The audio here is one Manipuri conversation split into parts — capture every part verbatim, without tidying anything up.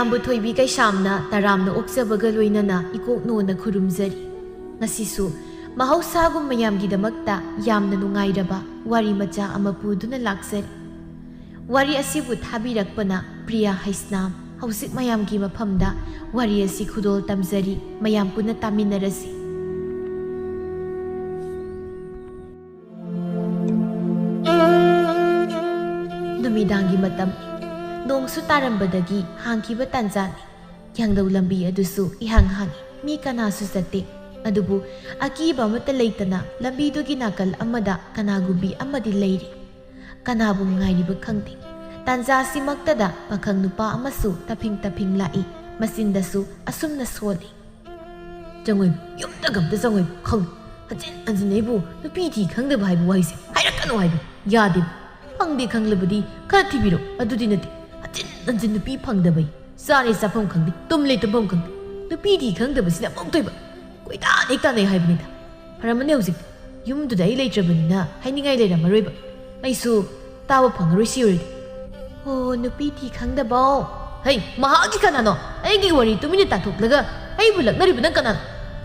ꯃꯌꯥꯝꯕꯨ ꯊꯣꯏꯕꯤ ꯀꯩꯁꯥꯝꯅ ꯇꯔꯥꯝꯅ ꯑꯣꯛꯆꯕꯒ ꯂꯣꯏꯅꯅ ꯏꯀꯣꯛꯅꯣꯅ ꯈꯨꯔꯨꯝꯖꯔꯤ꯫ ꯉꯁꯤꯁꯨ ꯃꯍꯧꯁꯥꯒꯨꯝ ꯃꯌꯥꯝꯒꯤꯗꯃꯛꯇ ꯌꯥꯝꯅ ꯅꯨꯡꯉꯥꯏꯔꯕ ꯋꯥꯔꯤ ꯃꯆꯥ ꯑꯃ ꯄꯨꯗꯨꯅ ꯂꯥꯛꯆꯔꯤ꯫ ꯋꯥꯔꯤ ꯑꯁꯤꯕꯨ ꯊꯥꯕꯤꯔꯛꯄꯅ ꯄ꯭ꯔꯤꯌꯥ ꯍꯩꯁꯅꯥꯝ꯫ ꯍꯧꯖꯤꯛ ꯃꯌꯥꯝꯒꯤ ꯃꯐꯝꯗ ꯋꯥꯔꯤ ꯑꯁꯤ ꯈꯨꯗꯣꯜ ꯇꯝꯖꯔꯤ, ꯃꯌꯥꯝ ꯄꯨꯟꯅ ꯇꯥꯃꯤꯟꯅꯔꯁꯤ꯫ ꯅꯨꯃꯤꯗꯥꯡꯒꯤ ꯃꯇꯝ, ꯅꯣꯡꯁꯨ ꯇꯥꯔꯝꯕꯗꯒꯤ ꯍꯥꯡꯈꯤꯕ ꯇꯥꯟꯖꯥꯅꯤ꯫ ꯌꯥꯡꯂꯧ ꯂꯝꯕꯤ ꯑꯗꯨꯁꯨ ꯏꯍꯥꯡ ꯍꯥꯡꯏ, ꯃꯤ ꯀꯅꯥꯁꯨ ꯆꯠꯇꯦ꯫ ꯑꯗꯨꯕꯨ ꯑꯀꯤꯕ ꯑꯃꯠꯇ ꯂꯩꯇꯅ ꯂꯝꯕꯤꯗꯨꯒꯤ ꯅꯥꯀꯜ ꯑꯃꯗ ꯀꯅꯥꯒꯨꯝꯕꯤ ꯑꯃꯗꯤ ꯂꯩꯔꯤ꯫ ꯀꯅꯥꯕꯨ ꯉꯥꯏꯔꯤꯕ ꯈꯪꯗꯦ꯫ ꯇꯥꯟꯖꯥ ꯑꯁꯤꯃꯛꯇꯗ ꯄꯥꯈꯪ ꯅꯨꯄꯥ ꯑꯃꯁꯨ ꯇꯞꯐꯤꯡ ꯇꯞꯐꯤꯡ ꯂꯥꯛꯏ, ꯃꯆꯤꯟꯗꯁꯨ ꯑꯁꯨꯝꯅ ꯁꯣꯜꯂꯤ꯫ "ꯆꯪꯉꯣꯏꯕꯨ, ꯌꯨꯝꯗꯒ ꯑꯝꯇ ꯆꯪꯉꯣꯏꯕꯨ, ꯈꯪꯉꯤ꯫ ꯍꯟꯖꯤꯟ ꯍꯟꯖꯤꯟ ꯑꯩꯕꯨ ꯅꯨꯄꯤ ꯊꯤ ꯈꯪꯗꯕ ꯍꯥꯏꯕ ꯋꯥꯍꯩꯁꯦ ꯍꯥꯏꯔꯛꯀꯅꯨ ꯍꯥꯏꯕ ꯌꯥꯗꯦꯕꯨ꯫ ꯐꯪꯗꯦ ꯈꯪꯂꯕꯗꯤ ꯈꯔ ꯊꯤꯕꯤꯔꯣ, ꯑꯗꯨꯗꯤ ꯅꯠꯇꯦ꯫ ꯍꯟꯖꯤꯟ ꯍꯟꯖꯤꯟ ꯅꯨꯄꯤ ꯐꯪꯗꯕꯩ ꯆꯥꯔꯦ ꯆꯥꯐꯝ ꯈꯪꯗꯦ, ꯇꯨꯝꯂꯦ ꯇꯨꯝꯐꯝ ꯈꯪꯗꯦ꯫ ꯅꯨꯄꯤ ꯊꯤ ꯈꯪꯗꯕꯁꯤꯅ ꯑꯃꯨꯛꯇꯣꯏꯕ꯫ ꯀꯣꯏꯇꯥꯟ ꯍꯦꯛ ꯇꯥꯟꯅꯩ ꯍꯥꯏꯕꯅꯤꯗ꯫ ꯐꯔꯝꯃꯅꯤ ꯍꯧꯖꯤꯛꯇꯤ꯫ ꯌꯨꯝꯗꯨꯗ ꯑꯩ ꯂꯩꯇ꯭ꯔꯕꯅꯤꯅ ꯍꯥꯏꯅꯤꯡꯉꯥꯏ ꯂꯩꯔꯝꯃꯔꯣꯏꯕ꯫ ꯑꯩꯁꯨ ꯇꯥꯕ ꯐꯪꯉꯔꯣꯏ ꯁꯤ ꯑꯣꯏꯔꯗꯤ꯫" "ꯑꯣ, ꯅꯨꯄꯤ ꯊꯤ ꯈꯪꯗꯕꯧ?" "ꯍꯩ, ꯃꯍꯥꯛꯀꯤ ꯀꯅꯥꯅꯣ? ꯑꯩꯒꯤ ꯋꯥꯔꯤ ꯇꯨꯃꯤꯟꯅ ꯇꯥꯊꯣꯛꯂꯒ ꯑꯩꯕꯨ ꯂꯛꯅꯔꯤꯕ ꯅꯪ ꯀꯅꯥꯅꯣ?"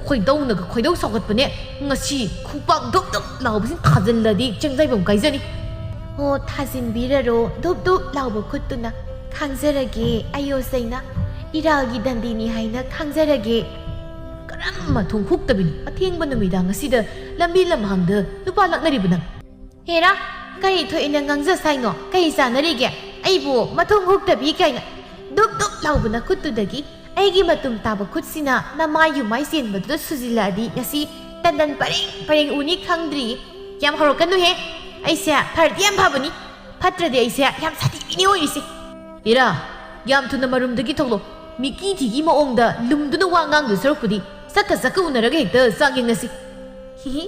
ꯈꯣꯏꯗꯧꯅꯒ ꯈꯣꯏꯗꯧ ꯁꯥꯎꯒꯠꯄꯅꯦ꯫ ꯉꯁꯤ ꯈꯨꯄꯥꯛ ꯙꯨꯞ ꯙꯨꯞ ꯂꯥꯎꯕꯁꯤꯅ ꯊꯥꯖꯤꯜꯂꯗꯤ ꯆꯦꯡꯖꯥꯏꯕꯝ ꯀꯥꯏꯖꯅꯤ꯫ "ꯑꯣ, ꯊꯥꯖꯤꯟꯕꯤꯔꯔꯣ, ꯙꯨꯞ ꯙꯨꯞ ꯂꯥꯎꯕ ꯈꯨꯠꯇꯨꯅ꯫ ꯈꯥꯡꯖꯔꯒꯦ, ꯑꯌꯣ ꯁꯩꯅꯥ꯫ ꯏꯔꯥꯜꯒꯤ ꯗꯟꯗꯤꯅꯤ ꯍꯥꯏꯅ ꯈꯥꯡꯖꯔꯒꯦ꯫" ꯀꯔꯝꯕ ꯊꯣꯡ ꯍꯨꯛꯇꯕꯤꯅꯣ ꯑꯊꯦꯡꯕ ꯅꯨꯃꯤꯗꯥꯡ ꯑꯁꯤꯗ ꯂꯝꯕꯤ ꯂꯝꯍꯥꯡꯗ ꯅꯨꯄꯥ ꯂꯛꯅꯔꯤꯕ ꯅꯪ? "ꯍꯦꯔꯥ, ꯀꯔꯤ ꯊꯣꯛꯏꯅ ꯉꯥꯡꯖ ꯁꯥꯏꯅꯣ? ꯀꯔꯤ ꯆꯥꯟꯅꯔꯤꯒꯦ? ꯑꯩꯕꯨ ꯃꯊꯣꯡ ꯍꯨꯛꯇꯕꯤ ꯀꯥꯏꯅ!" ꯙꯨꯞ ꯙꯨꯞ ꯂꯥꯎꯕ ꯅꯈꯨꯠꯇꯨꯗꯒꯤ ꯑꯩꯒꯤ ꯃꯇꯨꯝ ꯇꯥꯕ ꯈꯨꯠꯁꯤꯅ ꯅꯃꯥꯏ ꯌꯨꯃꯥꯏ ꯆꯦꯟꯕꯗꯨꯗ ꯁꯨꯖꯤꯜꯂꯛꯑꯗꯤ ꯉꯁꯤ ꯇꯟꯗꯟ ꯄꯔꯦꯡ ꯄꯔꯦꯡ ꯎꯅꯤ ꯈꯪꯗ꯭ꯔꯤ꯫ ꯌꯥꯝ ꯍꯧꯔꯛꯀꯅꯨꯍꯦ꯫ ꯑꯩꯁꯦ ꯐꯔꯗꯤ ꯌꯥꯝ ꯐꯕꯅꯤ, ꯐꯠꯇ꯭ꯔꯗꯤ ꯑꯩꯁꯦ ꯌꯥꯝ ꯁꯥꯊꯤꯕꯤꯅꯤ ꯑꯣꯏꯔꯤꯁꯦ꯫ ꯏꯔꯥ, ꯌꯥꯝ ꯊꯨꯅ ꯃꯔꯨꯝꯗꯒꯤ ꯊꯣꯛꯂꯣ꯫ ꯃꯤꯀꯤ ꯊꯤꯒꯤ ꯃꯑꯣꯡꯗ ꯂꯨꯝꯗꯨꯅ ꯋꯥ ꯉꯥꯡꯗꯣꯏ ꯁꯔꯨꯛꯄꯨꯗꯤ ꯁꯛꯀ ꯁꯛꯀ ꯎꯅꯔꯒ ꯍꯦꯛꯇ ꯆꯥꯛ ꯌꯦꯡꯅꯁꯤ꯫ ꯍꯤꯍꯤ,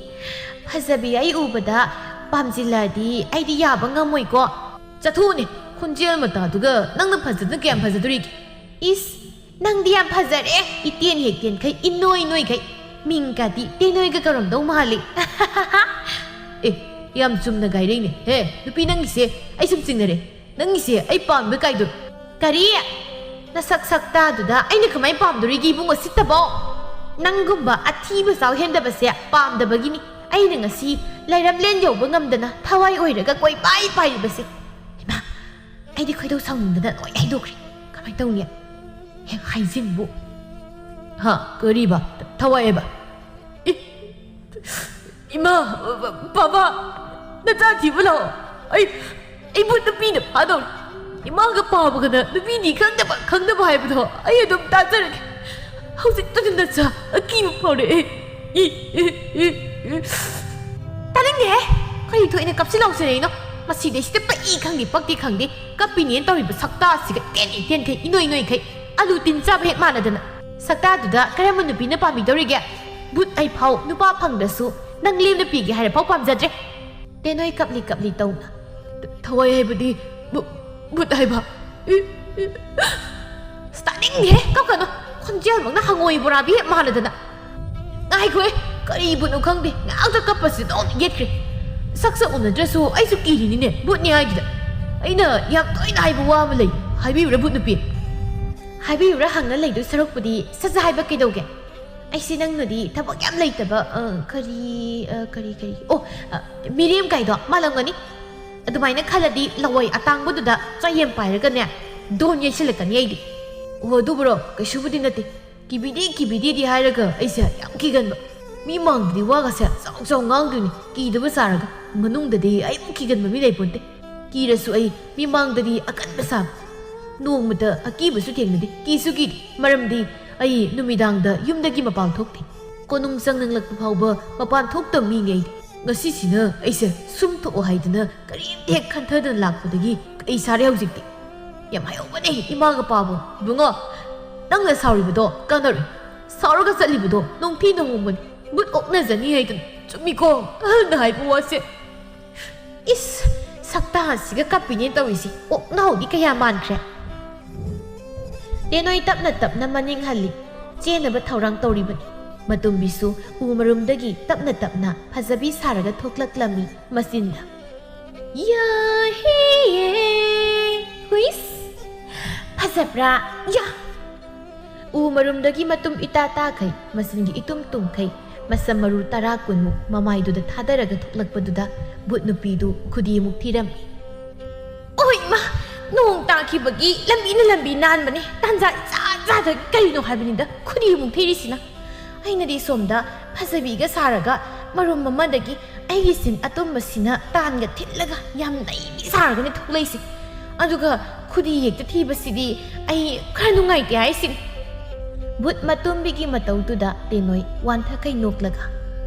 ꯐꯖꯕꯤ ꯑꯩ ꯎꯕꯗ ꯄꯥꯝꯁꯤꯜꯂꯛꯑꯗꯤ ꯑꯩꯗꯤ ꯌꯥꯕ ꯉꯝꯃꯣꯏꯀꯣ꯫ ꯆꯠꯊꯣꯛꯎꯅꯦ, ꯈꯣꯟꯖꯦꯜ ꯃꯇꯥꯗꯨꯒ ꯅꯪꯅ ꯐꯖꯗꯅ ꯀꯌꯥꯝ ꯐꯖꯗꯣꯔꯤꯒꯦ? ꯏꯁ, ꯅꯪꯗꯤ ꯌꯥꯝ ꯐꯖꯔꯦ, ꯏꯇꯦꯟ ꯍꯦꯛ ꯇꯦꯟꯈꯩ, ꯏꯅꯣꯏ ꯅꯣꯏꯈꯩ꯫ ꯃꯤꯡꯒꯗꯤ ꯇꯦꯅꯣꯏꯒ ꯀꯧꯔꯝꯗꯧ ꯃꯥꯜꯂꯤ꯫ ꯑꯦ, ꯌꯥꯝ ꯆꯨꯝꯅ ꯒꯥꯏꯔꯩꯅꯦ꯫ ꯍꯦ, ꯅꯨꯄꯤ, ꯅꯪꯒꯤꯁꯦ ꯑꯩ ꯁꯨꯝ ꯆꯤꯡꯅꯔꯦ꯫ ꯅꯪꯒꯤꯁꯦ ꯑꯩ ꯄꯥꯝꯕ ꯀꯥꯏꯗꯣ꯫ ꯀꯔꯤ? ꯅꯁꯛ ꯁꯛꯇꯥꯗꯨꯗ ꯑꯩꯅ ꯀꯃꯥꯏ ꯄꯥꯝꯗꯣꯔꯤꯒꯦ, ꯏꯕꯨꯡꯉꯣ ꯁꯤꯠꯇꯕꯧ? ꯅꯪꯒꯨꯝꯕ ꯑꯊꯤꯕ ꯆꯥꯎ ꯍꯦꯟꯗꯕꯁꯦ ꯄꯥꯝꯗꯕꯒꯤꯅꯤ ꯑꯩꯅ ꯉꯁꯤ ꯂꯩꯔꯝꯂꯦꯟ ꯌꯧꯕ ꯉꯝꯗꯅ ꯊꯋꯥꯏ ꯑꯣꯏꯔꯒ ꯀꯣꯏꯄꯥꯏ ꯄꯥꯏꯔꯤꯕꯁꯦ꯫ ꯏꯃꯥ, ꯑꯩꯗꯤ ꯈꯣꯏꯗꯧ ꯁꯥꯎꯅꯤꯡꯗꯅ ꯂꯣꯏ ꯍꯥꯏꯗꯣꯛꯈ꯭ꯔꯦ꯫ ꯀꯃꯥꯏ ꯇꯧꯅꯤ? ꯍꯦꯛ ꯍꯥꯏꯖꯤꯟꯕꯨ꯫ ꯍꯥ, ꯀꯔꯤꯕ? ꯊꯋꯥꯏ ꯍꯥꯏꯕ? ꯏ, ꯏꯃꯥ, ꯕꯕꯥ, ꯅꯆꯥ ꯊꯤꯕ ꯂꯥꯛꯑꯣ꯫ ꯑꯩ, ꯑꯩꯕꯨ ꯅꯨꯄꯤꯅ ꯐꯥꯗꯧꯔꯦ꯫ ꯏꯃꯥꯒ ꯄꯥꯕꯒꯅ ꯅꯨꯄꯤꯅꯤ ꯈꯪꯗꯕ, ꯈꯪꯗꯕ ꯍꯥꯏꯕꯗꯣ ꯑꯩ ꯑꯗꯨꯝ ꯇꯥꯖꯔꯒꯦ꯫ ꯍꯧꯖꯤꯛꯇꯗꯤ ꯅꯆꯥ ꯑꯀꯤꯕ ꯐꯥꯎꯔꯛꯑꯦ꯫ E, E, E, E. ꯇꯥꯅꯤꯡꯗꯦꯍꯦ꯫ ꯀꯔꯤ ꯊꯣꯛꯏꯅ ꯀꯞꯁꯤꯜꯂꯥꯎꯁꯤꯔꯛꯏꯅꯣ? ꯃꯁꯤꯗꯩꯁꯤꯗ ꯄꯛꯏ ꯈꯪꯗꯦ, ꯄꯛꯇꯦ ꯈꯪꯗꯦ꯫ ꯀꯞꯄꯤꯅꯦꯅ ꯇꯧꯔꯤꯕ ꯁꯛꯇꯥꯁꯤꯒ ꯇꯦꯟ ꯏ ꯇꯦꯟꯈꯩ, ꯏꯅꯣꯏ ꯏꯅꯣꯏꯈꯩ꯫ ꯑꯂꯨ ꯇꯤꯟ ꯆꯥꯕ ꯍꯦꯛ ꯃꯥꯟꯅꯗꯅ꯫ ꯁꯛꯇꯥꯗꯨꯗ ꯀꯔꯝꯕ ꯅꯨꯄꯤꯅ ꯄꯥꯝꯕꯤꯗꯧꯔꯤꯒꯦ? ꯕꯨꯠ ꯑꯩꯐꯥꯎ ꯅꯨꯄꯥ ꯐꯪꯗ꯭ꯔꯁꯨ ꯅꯪ ꯂꯦꯝꯅ ꯄꯤꯒꯦ ꯍꯥꯏꯔꯐꯥꯎ ꯄꯥꯝꯖꯗ꯭ꯔꯦ꯫ ꯇꯦꯅꯣꯏ ꯀꯞꯂꯤ ꯀꯞꯂꯤ ꯇꯧꯅ꯫ ꯊꯋꯥꯏ ꯍꯥꯏꯕꯗꯤ ꯕꯨ-, ꯕꯨꯠ ꯍꯥꯏꯕ꯫ E, E. ꯑꯁ, ꯇꯥꯅꯤꯡꯗꯦꯍꯦ, ꯀꯞꯀꯅꯨ꯫ ꯈꯣꯟꯖꯦꯜꯃꯛꯅ ꯍꯪꯉꯣꯏ ꯕꯣꯔꯥꯕꯤ ꯍꯦꯛ ꯃꯥꯜꯂꯗꯅ꯫ ꯉꯥꯏꯈꯣꯍꯦ, ꯀꯔꯤ ꯕꯨꯠꯅꯣ ꯈꯪꯗꯦ, ꯉꯥꯏꯍꯥꯛꯇ ꯀꯞꯄꯁꯤ ꯑꯗꯨꯝ ꯌꯦꯠꯈ꯭ꯔꯦ꯫ ꯁꯛꯁꯛ ꯎꯅꯗ꯭ꯔꯁꯨ ꯑꯩꯁꯨ ꯀꯤꯔꯤꯅꯤꯅꯦ, ꯕꯨꯠꯅꯤ ꯍꯥꯏꯗꯨꯗ꯫ ꯑꯩꯅ ꯌꯥꯝ ꯇꯣꯏꯅ ꯍꯥꯏꯕ ꯋꯥ ꯑꯃ ꯂꯩ, ꯍꯥꯏꯕꯤꯌꯨꯔꯥ ꯕꯨꯠ ꯅꯨꯄꯤ? ꯍꯥꯏꯕꯤꯌꯨꯔꯥ ꯍꯪꯉ ꯂꯩꯗꯣꯏ ꯁꯔꯨꯛꯄꯨꯗꯤ ꯁꯠ ꯁꯠ ꯍꯥꯏꯕ ꯀꯩꯗꯧꯒꯦ? ꯑꯩꯁꯦ ꯅꯪꯅꯗꯤ ꯊꯕꯛ ꯌꯥꯝ ꯂꯩꯇꯕ, ꯑ, ꯀꯔꯤ, ꯑ, ꯀꯔꯤ, ꯀꯔꯤ? ꯑꯣ, ꯑ, ꯃꯤꯔꯦꯝ ꯀꯥꯏꯗꯣ ꯃꯥꯜꯂꯝꯒꯅꯤ꯫ ꯑꯗꯨꯃꯥꯏꯅ ꯈꯜꯂꯗꯤ ꯂꯋꯥꯏ ꯑꯇꯥꯡꯕꯗꯨꯗ ꯆꯌꯦꯝ ꯄꯥꯏꯔꯒꯅꯦ, ꯗꯣꯟ ꯌꯩꯁꯤꯜꯂꯛꯀꯅꯤ ꯑꯩꯗꯤ꯫ ꯑꯣ, ꯑꯗꯨꯕꯨꯔꯣ? ꯀꯩꯁꯨꯕꯨꯗꯤ ꯅꯠꯇꯦ꯫ ꯀꯤꯕꯤꯗꯦ, ꯀꯤꯕꯤꯗꯦꯗꯤ ꯍꯥꯏꯔꯒ ꯑꯩꯁꯦ ꯌꯥꯝ ꯀꯤꯒꯟꯕ꯫ ꯃꯤ ꯃꯥꯡꯗꯗꯤ ꯋꯥꯒꯁꯦ ꯆꯥꯎ ꯆꯥꯎ ꯉꯥꯡꯗꯣꯏꯅꯤ, ꯀꯤꯗꯕ ꯁꯥꯔꯒ꯫ ꯃꯅꯨꯡꯗꯗꯤ ꯑꯩꯕꯨ ꯀꯤꯒꯟꯕ ꯃꯤ ꯂꯩꯄꯣꯟꯇꯦ꯫ ꯀꯤꯔꯁꯨ ꯑꯩ ꯃꯤꯃꯥꯡꯗꯗꯤ ꯑꯀꯟꯕ ꯁꯥꯕ꯫ ꯅꯣꯡꯃꯇ ꯑꯀꯤꯕꯁꯨ ꯊꯦꯡꯅꯗꯦ, ꯀꯤꯁꯨ ꯀꯤꯗꯦ꯫ ꯃꯔꯝꯗꯤ ꯑꯩ ꯅꯨꯃꯤꯗꯥꯡꯗ ꯌꯨꯝꯗꯒꯤ ꯃꯄꯥꯟ ꯊꯣꯛꯇꯦ꯫ ꯀꯣꯅꯨꯡ ꯆꯪꯅꯤꯡꯂꯛꯄ ꯐꯥꯎꯕ ꯃꯄꯥꯟ ꯊꯣꯛꯇꯕ ꯃꯤꯅꯦ ꯑꯩꯗꯤ꯫ ꯉꯁꯤꯁꯤꯅ ꯑꯩꯁꯦ ꯁꯨꯝ ꯊꯣꯛꯑꯣ ꯍꯥꯏꯗꯅ ꯀꯔꯤꯝꯇ ꯍꯦꯛ ꯈꯟꯊꯗꯅ ꯂꯥꯛꯄꯗꯒꯤ ꯀꯩ ꯁꯥꯔꯦ ꯍꯧꯖꯤꯛꯇꯤ꯫ ꯌꯥꯝ ꯍꯥꯏꯍꯧꯕꯅꯦ ꯏꯃꯥꯒ ꯄꯥꯕꯨ꯫ ꯏꯕꯨꯡꯉꯣ, ꯅꯪꯅ ꯁꯥꯎꯔꯤꯕꯗꯣ ꯀꯥꯟꯅꯔꯣꯏ꯫ ꯁꯥꯎꯔꯒ ꯆꯠꯂꯤꯕꯗꯣ ꯅꯣꯡꯊꯤ ꯅꯣꯡꯃꯣꯡꯕꯅꯤ꯫ ꯕꯨꯠ ꯑꯣꯛꯅꯖꯅꯤ ꯍꯥꯏꯗꯅ꯫ ꯆꯨꯝꯃꯤꯀꯣ ꯑꯍꯜꯅ ꯍꯥꯏꯕ ꯋꯥꯁꯦ꯫ ꯏꯁ, ꯁꯛꯇꯥꯁꯤꯒ ꯀꯞꯄꯤꯅꯦ ꯇꯧꯔꯤꯁꯤ꯫ ꯑꯣꯛꯅꯥꯎꯗꯤ ꯀꯌꯥ ꯃꯥꯟꯈ꯭ꯔꯦ꯫ ꯇꯦꯅꯣꯏ ꯇꯞꯅ ꯇꯞꯅ ꯃꯅꯤꯡ ꯍꯜꯂꯤ꯫ ꯆꯦꯟꯅꯕ ꯊꯧꯔꯥꯡ ꯇꯧꯔꯤꯕꯅꯤ꯫ ꯃꯇꯨꯝꯕꯤꯁꯨ ꯎ ꯃꯔꯨꯝꯗꯒꯤ ꯇꯞꯅ ꯇꯞꯅ ꯐꯖꯕꯤ ꯁꯥꯔꯒ ꯊꯣꯛꯂꯛꯂꯝꯃꯤ ꯃꯆꯤꯟꯗ꯫ ꯌꯥꯍꯦ! ꯍꯨꯏꯁ! ꯐꯖꯕ꯭ꯔꯥ? ꯌꯥ! ꯎ ꯃꯔꯨꯝꯗꯒꯤ ꯃꯇꯨꯝ ꯏꯇꯥ ꯇꯥꯈꯩ, ꯃꯆꯤꯟꯒꯤ ꯏꯇꯨꯝ ꯇꯨꯝꯈꯩ, ꯃꯁꯝ ꯃꯔꯨ ꯇꯔꯥ ꯀꯨꯟꯃꯨꯛ ꯃꯃꯥꯏꯗꯨꯗ ꯊꯥꯗꯔꯒ ꯊꯣꯛꯂꯛꯄꯗꯨꯗ ꯕꯨꯠ ꯅꯨꯄꯤꯗꯨ ꯈꯨꯗꯤꯃꯨꯛ ꯊꯤꯔꯝꯃꯤ꯫ ꯑꯣꯏ ꯏꯃꯥ! ꯅꯣꯡ ꯇꯥꯈꯤꯕꯒꯤ ꯂꯝꯕꯤꯅ ꯂꯝꯕꯤ ꯅꯥꯟꯕꯅꯦ꯫ ꯇꯥꯟꯖꯥ ꯏꯆꯥ ꯆꯥꯗꯒꯤ ꯀꯔꯤꯅꯣ ꯍꯥꯏꯕꯅꯤꯗ ꯈꯨꯗꯤꯃꯨꯛ ꯊꯤꯔꯤꯁꯤꯅ꯫ ꯑꯩꯅꯗꯤ ꯁꯣꯝꯗ ꯐꯖꯕꯤꯒ ꯁꯥꯔꯒ ꯃꯔꯨꯝ ꯑꯃꯗꯒꯤ ꯑꯩꯒꯤ ꯆꯤꯟ ꯑꯇꯨꯝꯕꯁꯤꯅ ꯇꯥꯟꯒ ꯊꯤꯜꯂꯒ ꯌꯥꯝ ꯅꯩꯕꯤ ꯁꯥꯔꯒꯅꯤ ꯊꯣꯛꯂꯛꯏꯁꯦ꯫ ꯑꯗꯨꯒ ꯈꯨꯗꯤ ꯌꯦꯛꯇ ꯊꯤꯕꯁꯤꯗꯤ ꯑꯩ ꯈꯔ ꯅꯨꯡꯉꯥꯏꯇꯦ ꯍꯥꯏꯁꯤꯅꯤ꯫ ꯕꯨꯠ ꯃꯇꯨꯝꯕꯤꯒꯤ ꯃꯇꯧꯗꯨꯗ ꯇꯦꯅꯣꯏ ꯋꯥꯟꯊꯈꯩ ꯅꯣꯛꯂꯒ,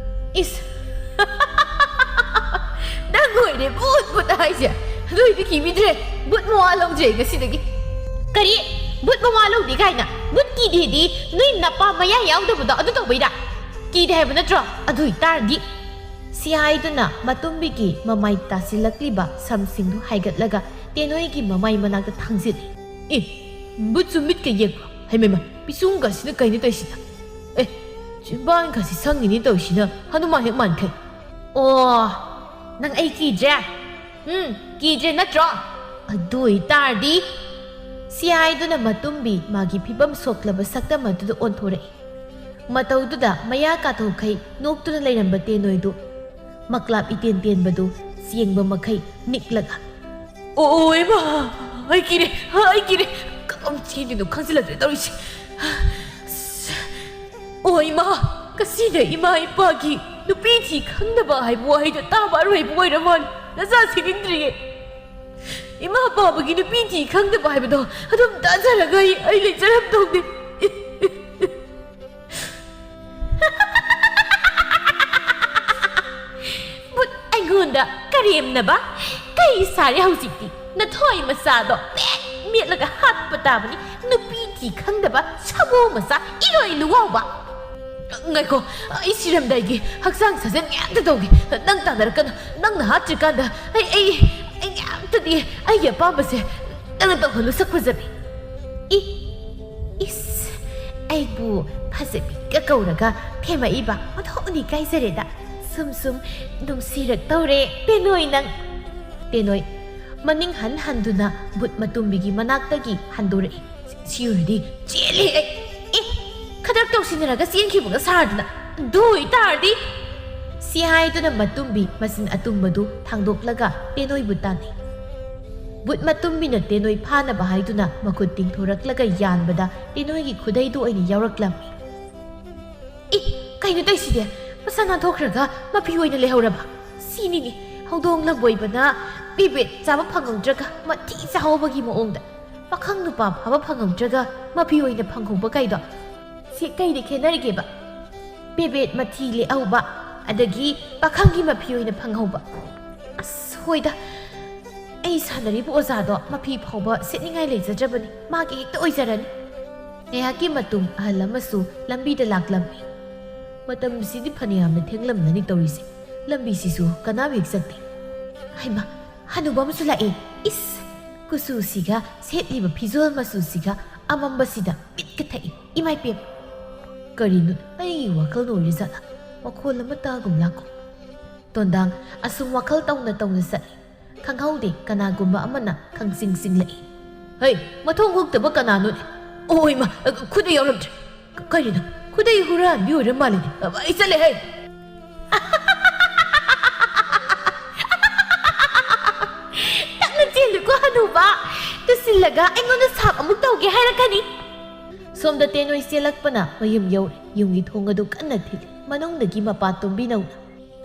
"ꯏꯁ! ꯅꯪ ꯑꯣꯏꯔꯦ ꯕꯨꯠ ꯕꯨꯠ ꯍꯥꯏꯁꯦ꯫ ꯅꯣꯏꯗꯤ ꯀꯤꯕꯤꯗ꯭ꯔꯦ꯫ ꯕꯨꯠ ꯃꯋꯥ ꯂꯧꯗ꯭ꯔꯦ ꯉꯁꯤꯗꯒꯤ꯫ ꯀꯔꯤ? ꯕꯨꯠ ꯃꯋꯥ ꯂꯧꯗꯦ ꯀꯥꯏꯅ? ꯕꯨꯠ ꯀꯤꯗꯦꯗꯤ ꯅꯣꯏ ꯅꯄꯥ ꯃꯌꯥ ꯌꯥꯎꯗꯕꯗꯣ ꯑꯗꯨ ꯇꯧꯕꯩꯔꯥ? ꯀꯤꯗꯦ ꯍꯥꯏꯕ ꯅꯠꯇ꯭ꯔꯣ? ꯑꯗꯨ ꯑꯣꯏꯇꯥꯔꯗꯤ," ꯁꯤ ꯍꯥꯏꯗꯨꯅ ꯃꯇꯨꯝꯕꯤꯒꯤ ꯃꯃꯥꯏ ꯇꯥꯁꯤꯜꯂꯛꯂꯤꯕ ꯁꯝꯁꯤꯡꯗꯨ ꯍꯥꯏꯒꯠꯂꯒ ꯇꯦꯅꯣꯏꯒꯤ ꯃꯃꯥꯏ ꯃꯅꯥꯛꯇ ꯊꯥꯡꯖꯤꯜꯂꯤ꯫ "ꯑꯦ, ꯕꯨꯠꯁꯨ ꯃꯤꯠꯀ ꯌꯦꯛꯄ꯭ꯔꯣ? ꯍꯩꯃꯩꯃ, ꯄꯤꯁꯨꯡꯒꯁꯤꯅ ꯀꯩꯅꯣ ꯇꯧꯔꯤꯁꯤꯅ? ꯑꯦ, ꯆꯤꯝꯕꯥꯟꯒꯁꯤ ꯁꯪꯉꯤꯅꯦ ꯇꯧꯔꯤꯁꯤꯅ, ꯍꯅꯨꯃꯥꯟ ꯍꯦꯛ ꯃꯥꯟꯈꯩ꯫ ꯑꯣ, ꯅꯪ ꯑꯩ ꯀꯤꯗ꯭ꯔꯦ? ꯎꯝ, ꯀꯤꯗ꯭ꯔꯦ ꯅꯠꯇ꯭ꯔꯣ? ꯑꯗꯨ ꯑꯣꯏꯇꯥꯔꯗꯤ," ꯁꯤ ꯍꯥꯏꯗꯨꯅ ꯃꯇꯨꯝꯕꯤ ꯃꯥꯒꯤ ꯐꯤꯕꯝ ꯁꯣꯛꯂꯕ ꯁꯛꯇꯝ ꯑꯗꯨꯗ ꯑꯣꯟꯊꯣꯔꯛꯏ꯫ ꯃꯇꯧꯗꯨꯗ ꯃꯌꯥ ꯀꯥꯊꯣꯛꯈꯩ ꯅꯣꯛꯇꯨꯅ ꯂꯩꯔꯝꯕ ꯇꯦꯅꯣꯏꯗꯨ ꯃꯀ꯭ꯂꯥꯞ ꯏꯇꯦꯟ ꯇꯦꯟꯕꯗꯨ ꯆꯦꯡꯕ ꯃꯈꯩ ꯅꯤꯛꯂꯒ, "ꯑꯣ, ꯑꯣ, ꯏꯃꯥ! ꯑꯩ ꯀꯤꯔꯦ! ꯑꯩ ꯀꯤꯔꯦ! ꯀꯔꯝ ꯆꯦꯟꯗꯣꯏꯅꯣ ꯈꯪꯖꯤꯜꯂꯛꯇ꯭ꯔꯦ ꯇꯧꯔꯤꯁꯦ꯫ ꯑꯣ, ꯏꯃꯥ! ꯉꯁꯤꯅ ꯏꯃꯥ ꯏꯄꯥꯒꯤ ꯅꯨꯄꯤ ꯊꯤ ꯈꯪꯗꯕ ꯍꯥꯏꯕ ꯋꯥꯍꯩꯗꯣ ꯇꯥꯕ ꯑꯔꯣꯏꯕ ꯑꯣꯏꯔ ꯃꯥꯜꯂꯦ꯫ ꯅꯆꯥ ꯁꯤꯅꯤꯡꯗ꯭ꯔꯤꯌꯦ꯫ ꯏꯃꯥ ꯄꯥꯕꯒꯤ ꯅꯨꯄꯤ ꯊꯤ ꯈꯪꯗꯕ ꯍꯥꯏꯕꯗꯣ ꯑꯗꯨꯝ ꯇꯥꯖꯔꯒ ꯑꯩ, ꯑꯩ ꯂꯩꯖꯔꯝꯗꯧꯅꯦ꯫" ꯕꯨꯠ ꯑꯩꯉꯣꯟꯗ ꯀꯔꯦꯝꯅꯕ? ꯀꯩ ꯁꯥꯔꯦ ꯍꯧꯖꯤꯛꯇꯤ? ꯅꯊꯣꯏ ꯃꯆꯥꯗꯣ ꯃꯦꯠ ꯃꯦꯠꯂꯒ ꯍꯥꯠꯄ ꯇꯥꯕꯅꯤ꯫ ꯅꯨꯄꯤ ꯊꯤ ꯈꯪꯗꯕ ꯁꯥꯃꯨ ꯃꯆꯥ ꯏꯔꯣꯏ ꯂꯨꯋꯥꯎꯕ꯫ ꯉꯥꯏꯈꯣ, ꯑꯩ ꯁꯤꯔꯝꯗꯥꯏꯒꯤ ꯍꯛꯆꯥꯡ ꯁꯥꯖꯦꯜ ꯃꯌꯥꯝꯇ ꯇꯧꯒꯦ꯫ ꯅꯪ ꯇꯥꯟꯅꯔꯛꯀꯅꯨ꯫ ꯅꯪꯅ ꯍꯥꯠꯇ꯭ꯔꯤꯀꯥꯟꯗ ꯑꯩ, ꯑꯩ, ꯑꯩ ꯃꯌꯥꯝꯇꯗꯤ ꯑꯩꯒꯤ ꯑꯄꯥꯝꯕꯁꯦ ꯅꯪꯅ ꯇꯧꯍꯜꯂꯨ ꯁꯛ ꯐꯖꯕꯤ꯫ ꯏ, ꯏꯁ, ꯑꯩꯕꯨ ꯐꯖꯕꯤꯒ ꯀꯧꯔꯒ ꯊꯦꯝꯃꯛꯏꯕ ꯑꯣꯟꯊꯣꯛꯅ ꯏꯀꯥꯏꯖꯔꯦꯗ꯫ ꯁꯨꯝ ꯁꯨꯝ ꯅꯨꯡꯁꯤꯔꯛꯇꯧꯔꯦ ꯇꯦꯅꯣꯏ ꯅꯪ꯫ ꯇꯦꯅꯣꯏ, ꯃꯅꯤꯡ ꯍꯟ ꯍꯟꯗꯨꯅ ꯕꯨꯠ ꯃꯇꯨꯝꯕꯤꯒꯤ ꯃꯅꯥꯛꯇꯒꯤ ꯍꯟꯗꯣꯔꯛꯏ꯫ ꯁꯤ ꯑꯣꯏꯔꯗꯤ ꯆꯦꯜꯂꯦ ꯑꯩ꯫ ꯑꯦ, ꯈꯗ꯭ꯔꯛ ꯇꯧꯁꯤꯟꯅꯔꯒ ꯆꯦꯟꯈꯤꯕꯒ ꯁꯥꯔꯗꯅ꯫ ꯑꯗꯨ ꯑꯣꯏꯇꯥꯔꯗꯤ ꯁꯤ ꯍꯥꯏꯗꯨꯅ ꯃꯇꯨꯝꯕꯤ ꯃꯆꯤꯟ ꯑꯇꯨꯝꯕꯗꯨ ꯊꯥꯡꯗꯣꯛꯂꯒ ꯇꯦꯅꯣꯏꯕꯨ ꯇꯥꯟꯅꯩ꯫ ꯕꯨꯠ ꯃꯇꯨꯝꯕꯤꯅ ꯇꯦꯅꯣꯏ ꯐꯥꯅꯕ ꯍꯥꯏꯗꯨꯅ ꯃꯈꯨꯠ ꯇꯤꯡꯊꯣꯔꯛꯂꯒ ꯌꯥꯟꯕꯗ ꯇꯦꯅꯣꯏꯒꯤ ꯈꯨꯗꯩꯗꯨ ꯑꯣꯏꯅ ꯌꯥꯎꯔꯛꯂꯝꯃꯤ꯫ "ꯏ, ꯀꯩꯅꯣ ꯇꯧꯏꯁꯤꯗꯤ? ꯃꯁꯥ ꯅꯥꯟꯊꯣꯛꯈ꯭ꯔꯒ ꯃꯐꯤ ꯑꯣꯏꯅ ꯂꯩꯍꯧꯔꯕ? ꯁꯤꯅꯤꯅꯦ ꯍꯧꯗꯣꯡ ꯂꯝꯕꯣꯏꯕꯅ ꯄꯦꯕꯦꯠ ꯆꯥꯕ ꯐꯪꯍꯧꯗ꯭ꯔꯒ ꯃꯊꯤ ꯆꯥꯍꯧꯕꯒꯤ ꯃꯑꯣꯡꯗ꯫ ꯄꯥꯈꯪ ꯅꯨꯄꯥ ꯐꯥꯕ ꯐꯪꯍꯧꯗ꯭ꯔꯒ ꯃꯐꯤ ꯑꯣꯏꯅ ꯐꯪꯍꯧꯕ ꯀꯥꯏꯗꯣ꯫ ꯁꯤ ꯀꯩꯗ ꯈꯦꯠꯅꯔꯤꯒꯦꯕ? ꯄꯦꯕꯦꯠ ꯃꯊꯤ ꯂꯦꯛꯍꯧꯕ, ꯑꯗꯒꯤ ꯄꯥꯈꯪꯒꯤ ꯃꯐꯤ ꯑꯣꯏꯅ ꯐꯪꯍꯧꯕ꯫ ꯑꯁ, ꯍꯣꯏꯗ, ꯑꯩ ꯁꯥꯟꯅꯔꯤꯕ ꯑꯣꯖꯥꯗꯣ ꯃꯐꯤ ꯐꯥꯎꯕ ꯁꯦꯠꯅꯤꯡꯉꯥꯏ ꯂꯩꯖꯗ꯭ꯔꯕꯅꯤ, ꯃꯥꯒꯤ ꯍꯦꯛꯇ ꯑꯣꯏꯖꯔꯅꯤ"꯫ ꯉꯥꯏꯍꯥꯛꯀꯤ ꯃꯇꯨꯡ ꯑꯍꯜ ꯑꯃꯁꯨ ꯂꯝꯕꯤꯗ ꯂꯥꯛꯂꯝꯃꯤ꯫ ꯃꯇꯝꯁꯤꯗꯤ ꯐꯅꯌꯥꯝꯅ ꯊꯦꯡꯂꯝꯂꯅꯤ ꯇꯧꯔꯤꯁꯦ, ꯂꯝꯕꯤꯁꯤꯁꯨ ꯀꯅꯥꯝ ꯍꯦꯛ ꯆꯠꯇꯦ꯫ ꯍꯩꯃꯥ, ꯍꯅꯨꯕ ꯑꯃꯁꯨ ꯂꯥꯛꯑꯦ꯫ ꯏꯁ, ꯀꯨꯆꯨꯁꯤꯒ ꯁꯦꯠꯂꯤꯕ ꯐꯤꯖꯣꯜ ꯃꯆꯨꯁꯤꯒ ꯑꯃꯝꯕꯁꯤꯗ ꯃꯤꯠꯀ ꯊꯛꯏ꯫ ꯏꯃꯥꯏ ꯄꯦꯝ! ꯀꯔꯤꯅꯣ ꯑꯩꯒꯤ ꯋꯥꯈꯜꯅ ꯑꯣꯏꯔꯤꯖꯥꯠꯂꯥ? ꯃꯈꯣꯜ ꯑꯃ ꯇꯥꯒꯨꯝ ꯂꯥꯛꯀꯨꯝ꯫ ꯇꯣꯟꯗꯥꯡ ꯑꯁꯨꯝ ꯋꯥꯈꯜ ꯇꯧꯅ ꯇꯧꯅ ꯆꯠꯂꯤ꯫ ꯈꯪꯍꯧꯗꯦ ꯀꯅꯥꯒꯨꯝꯕ ꯑꯃꯅ ꯈꯪꯆꯤꯡ ꯆꯤꯡꯂꯛꯏ꯫ "ꯍꯩ, ꯃꯊꯣꯡ ꯍꯨꯛꯇꯕ ꯀꯅꯥꯅꯣꯅꯦ? ꯑꯣ ꯏꯃꯥ, ꯈꯨꯗꯩ ꯌꯥꯎꯔꯝꯗ꯭ꯔꯦ꯫ ꯀꯔꯤꯅꯣ? ꯈꯨꯗꯩ ꯍꯨꯔꯥꯟꯕꯤ ꯑꯣꯏꯔ ꯃꯥꯜꯂꯦꯅꯦ꯫ ꯑꯩ ꯆꯠꯂꯦ ꯍꯩ!" "ꯇꯞꯅ ꯆꯦꯜꯂꯨꯀꯣ ꯍꯅꯨꯕ, ꯇꯨꯁꯤꯜꯂꯒ ꯑꯩꯉꯣꯟꯗ ꯁꯥꯞ ꯑꯃꯨꯛ ꯇꯧꯒꯦ ꯍꯥꯏꯔꯛꯀꯅꯤ"꯫ ꯁꯣꯝꯗ ꯇꯦꯅꯣꯏ ꯆꯦꯜꯂꯛꯄꯅ ꯃꯌꯨꯝ ꯌꯧꯔꯦ꯫ ꯌꯨꯝꯒꯤ ꯊꯣꯡ ꯑꯗꯨ ꯀꯟꯅ ꯊꯤꯜꯂꯤ꯫ ꯃꯅꯨꯡꯗꯒꯤ ꯃꯄꯥ ꯇꯣꯝꯕꯤꯅꯧꯅ,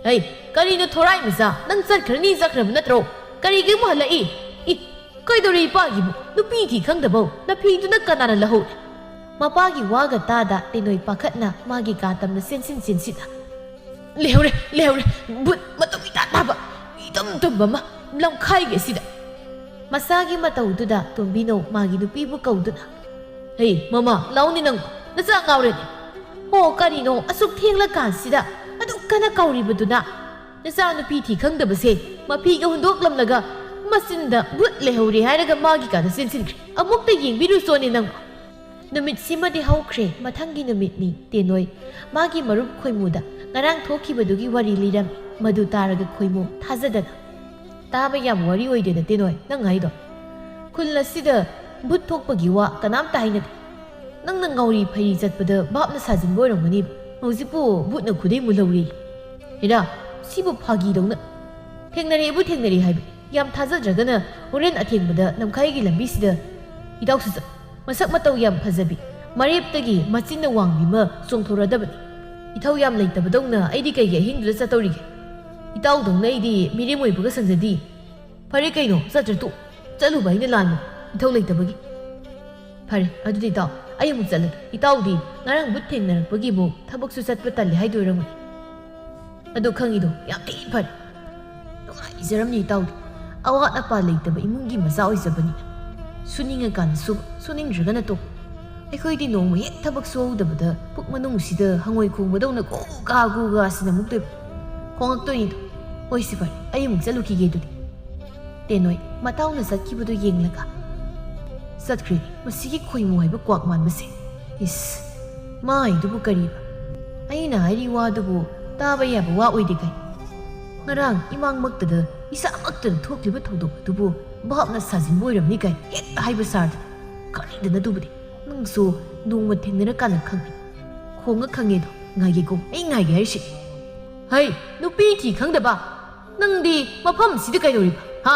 "ꯍꯩ, ꯀꯔꯤꯅꯣ ꯊꯣꯔꯥꯏ ꯃꯆꯥ? ꯅꯪ ꯆꯠꯈ꯭ꯔꯅꯤ ꯆꯠꯈ꯭ꯔꯕ ꯅꯠꯇ꯭ꯔꯣ? ꯀꯔꯤꯒꯤ ꯑꯃꯨꯛ ꯍꯜꯂꯛꯏ? ꯏ, ꯀꯩꯗꯧꯔꯦ ꯏꯄꯥꯒꯤꯕꯨ? ꯅꯨꯄꯤ ꯊꯤ ꯈꯪꯗꯕꯧ? ꯅꯐꯤꯗꯨꯅ ꯀꯅꯥꯅ ꯂꯧꯍꯧꯔꯦ?" ꯃꯄꯥꯒꯤ ꯋꯥꯒ ꯇꯥꯗ ꯇꯦꯅꯣꯏ ꯄꯥꯈꯠꯅ ꯃꯥꯒꯤ ꯀꯥ ꯇꯝꯅ ꯆꯦꯟꯁꯤꯟ ꯆꯦꯟꯁꯤꯟꯅ, "ꯂꯩꯍꯧꯔꯦ, ꯂꯩꯍꯧꯔꯦ, ꯕꯨꯠ ꯃꯇꯨꯡ ꯏꯇꯥ ꯇꯥꯕ, ꯏꯇꯨꯝ ꯇꯨꯝꯕ ꯑꯃ ꯂꯝꯈꯥꯏꯒꯤ ꯑꯁꯤꯗ!" ꯃꯁꯥꯒꯤ ꯃꯇꯧꯗꯨꯗ ꯇꯣꯝꯕꯤꯅꯧ ꯃꯥꯒꯤ ꯅꯨꯄꯤꯕꯨ ꯀꯧꯗꯨꯅ, "ꯍꯩ, ꯃꯃꯥ, ꯂꯥꯎꯅꯦ ꯅꯪ, ꯅꯆꯥ ꯉꯥꯎꯔꯦꯅꯦ꯫ ꯑꯣ, ꯀꯔꯤꯅꯣ ꯑꯁꯨꯛ ꯊꯦꯡꯂꯀꯥꯟꯁꯤꯗ ꯑꯗꯨꯛ ꯀꯟꯅ ꯀꯧꯔꯤꯕꯗꯨꯅ? ꯅꯆꯥ ꯅꯨꯄꯤ ꯊꯤ ꯈꯪꯗꯕꯁꯦ ꯃꯐꯤꯒ ꯍꯨꯟꯗꯣꯛꯂꯝꯂꯒ ꯃꯆꯤꯟꯗ ꯕꯨꯠ ꯂꯩꯍꯧꯔꯦ ꯍꯥꯏꯔꯒ ꯃꯥꯒꯤ ꯀꯥꯗ ꯆꯦꯟꯁꯤꯟꯈ꯭ꯔꯦ꯫ ꯑꯃꯨꯛꯇ ꯌꯦꯡꯕꯤꯔꯨꯆꯣꯅꯦ ꯅꯪ!" ꯅꯨꯃꯤꯠꯁꯤꯃꯗꯤ ꯍꯧꯈ꯭ꯔꯦ꯫ ꯃꯊꯪꯒꯤ ꯅꯨꯃꯤꯠꯅꯤ꯫ ꯇꯦꯅꯣꯏ ꯃꯥꯒꯤ ꯃꯔꯨꯞ ꯈꯣꯏꯃꯨꯗ ꯉꯔꯥꯡ ꯊꯣꯛꯈꯤꯕꯗꯨꯒꯤ ꯋꯥꯔꯤ ꯂꯤꯔꯝꯃꯤ꯫ ꯃꯗꯨ ꯇꯥꯔꯒ ꯈꯣꯏꯃꯨ ꯊꯥꯖꯗꯅ, ꯇꯥꯕ ꯌꯥꯕ ꯋꯥꯔꯤ ꯑꯣꯏꯗꯦꯗ, ꯇꯦꯅꯣꯏ, ꯅꯪ ꯍꯥꯏꯗꯣ꯫ ꯈꯨꯜ ꯑꯁꯤꯗ ꯚꯨꯠ ꯊꯣꯛꯄꯒꯤ ꯋꯥ ꯀꯅꯥꯝꯇ ꯍꯥꯏꯅꯗꯦ꯫ ꯅꯪꯅ ꯉꯥꯎꯔꯤ ꯐꯩꯔꯤ ꯆꯠꯄꯗ ꯚꯥꯞꯅ ꯁꯥꯖꯤꯟꯕ ꯑꯣꯏꯔꯝꯒꯅꯤꯕ꯫ ꯍꯧꯖꯤꯛꯄꯨ ꯚꯨꯠꯅ ꯈꯨꯗꯩ ꯃꯨꯜꯍꯧꯔꯤ꯫ ꯍꯦꯔꯥ, ꯁꯤꯕꯨ ꯐꯥꯒꯤꯗꯧꯅ꯫ ꯊꯦꯡꯅꯔꯦꯕꯨ ꯊꯦꯡꯅꯔꯦ ꯍꯥꯏꯕ꯫ ꯌꯥꯝ ꯊꯥꯖꯗ꯭ꯔꯒꯅ ꯍꯣꯔꯦꯟ ꯑꯊꯦꯡꯕꯗ ꯂꯝꯈꯥꯏꯒꯤ ꯂꯝꯕꯤꯁꯤꯗ ꯏꯇꯥꯎꯁꯨ ꯆꯠ-, ꯃꯁꯛ ꯃꯇꯧ ꯌꯥꯝ ꯐꯖꯕꯤ, ꯃꯔꯦꯞꯇꯒꯤ ꯃꯆꯤꯟꯅ ꯋꯥꯡꯕꯤ ꯑꯃ ꯆꯣꯡꯊꯣꯔꯛꯑꯗꯕꯅꯤ꯫ ꯏꯊꯧ ꯌꯥꯝ ꯂꯩꯇꯕꯗꯧꯅ ꯑꯩꯗꯤ ꯀꯩꯒꯤ ꯑꯍꯤꯡꯗꯨꯗ ꯆꯠꯇꯧꯔꯤꯒꯦ? ꯏꯇꯥꯎꯗꯧꯅ ꯑꯩꯗꯤ ꯃꯤꯔꯦꯝ ꯑꯣꯏꯕꯒ ꯁꯪꯖꯗꯤ꯫ ꯐꯔꯦ ꯀꯩꯅꯣ, ꯆꯠꯇ꯭ꯔ ꯇꯣꯛ꯫ ꯆꯠꯂꯨꯕ ꯑꯩꯅ ꯂꯥꯟꯕ, ꯏꯊꯧ ꯂꯩꯇꯕꯒꯤ꯫ ꯐꯔꯦ, ꯑꯗꯨꯗꯤ ꯏꯇꯥꯎ, ꯑꯩ ꯑꯃꯨꯛ ꯆꯠꯂꯒꯦ꯫ ꯏꯇꯥꯎꯗꯤ ꯉꯔꯥꯡ ꯚꯨꯠ ꯊꯦꯡꯅꯔꯛꯄꯒꯤ ꯑꯃꯨꯛ ꯊꯕꯛꯁꯨ ꯆꯠꯄ ꯇꯜꯂꯦ ꯍꯥꯏꯗꯣꯏꯔꯝꯒꯅꯤ꯫ ꯑꯗꯨ ꯈꯪꯉꯤꯗꯣ ꯌꯥꯝ ꯊꯤ ꯐꯔꯦ꯫ ꯅꯨꯡꯉꯥꯏꯖꯔꯝꯅꯤ ꯏꯇꯥꯎꯗꯤ꯫ ꯑꯋꯥꯠ ꯑꯄꯥ ꯂꯩꯇꯕ ꯏꯃꯨꯡꯒꯤ ꯃꯆꯥ ꯑꯣꯏꯖꯕꯅꯤꯅ꯫ ꯁꯨꯅꯤꯡꯉꯀꯥꯟꯗ ꯁꯨꯕ, ꯁꯨꯅꯤꯡꯗ꯭ꯔꯒꯅ ꯇꯣꯛ꯫ ꯑꯩꯈꯣꯏꯗꯤ ꯅꯣꯡꯃ ꯍꯦꯛ ꯊꯕꯛ ꯁꯨꯍꯧꯗꯕꯗ ꯄꯨꯛ ꯃꯅꯨꯡꯁꯤꯗ ꯍꯉꯣꯏ ꯈꯣꯡꯕꯗꯧꯅ ꯒꯨꯒꯥ ꯒꯨꯒꯥ ꯁꯤꯅ ꯃꯨꯛꯇꯣꯏꯕ꯫ ꯈꯣꯡꯉꯛꯇꯣꯏꯅꯤꯗꯣ꯫ ꯍꯣꯏꯁꯦ ꯐꯔꯦ, ꯑꯩ ꯑꯃꯨꯛ ꯆꯠꯂꯨꯈꯤꯒꯦ ꯑꯗꯨꯗꯤ꯫ ꯇꯦꯅꯣꯏ ꯃꯇꯥꯎꯅ ꯆꯠꯈꯤꯕꯗꯨ ꯌꯦꯡꯂꯒ, "ꯆꯠꯈ꯭ꯔꯦ ꯃꯁꯤꯒꯤ ꯈꯣꯏꯃꯨ ꯍꯥꯏꯕ ꯀ꯭ꯋꯥꯛ ꯃꯥꯟꯕꯁꯦ꯫ ꯏꯁ, ꯃꯥ ꯍꯥꯏꯗꯨꯕꯨ ꯀꯔꯤꯕ? ꯑꯩꯅ ꯍꯥꯏꯔꯤ ꯋꯥꯗꯨꯕꯨ ꯇꯥꯕ ꯌꯥꯕ ꯋꯥ ꯑꯣꯏꯗꯦ ꯀꯥꯏ꯫ ꯉꯔꯥꯡ ꯏꯃꯥꯡꯃꯛꯇꯗ ꯏꯁꯥꯃꯛꯇꯗ ꯊꯣꯛꯂꯤꯕ ꯊꯧꯗꯣꯛ ꯑꯗꯨꯕꯨ ꯚꯥꯞꯅ ꯁꯥꯖꯤꯟꯕ ꯑꯣꯏꯔꯝꯅꯤ ꯀꯥꯏ ꯍꯦꯛꯇ ꯍꯥꯏꯕ ꯁꯥꯔꯗꯅ꯫ ꯈꯪꯗꯅ ꯑꯗꯨꯕꯨꯗꯤ ꯅꯪꯁꯨ ꯅꯣꯡꯃ ꯊꯦꯡꯅꯔꯀꯥꯟꯗ ꯈꯪꯒꯅꯤ꯫ ꯈꯣꯡꯉ ꯈꯪꯉꯦꯗꯣ, ꯉꯥꯏꯒꯦꯀꯣ, ꯑꯩ ꯉꯥꯏꯒꯦ ꯍꯥꯏꯔꯤꯁꯤꯅꯤ꯫ ꯍꯩ, ꯅꯨꯄꯤ ꯊꯤ ꯈꯪꯗꯕ! ꯅꯪꯗꯤ ꯃꯐꯝꯁꯤꯗ ꯀꯩꯗꯧꯔꯤꯕ, ꯍꯥ?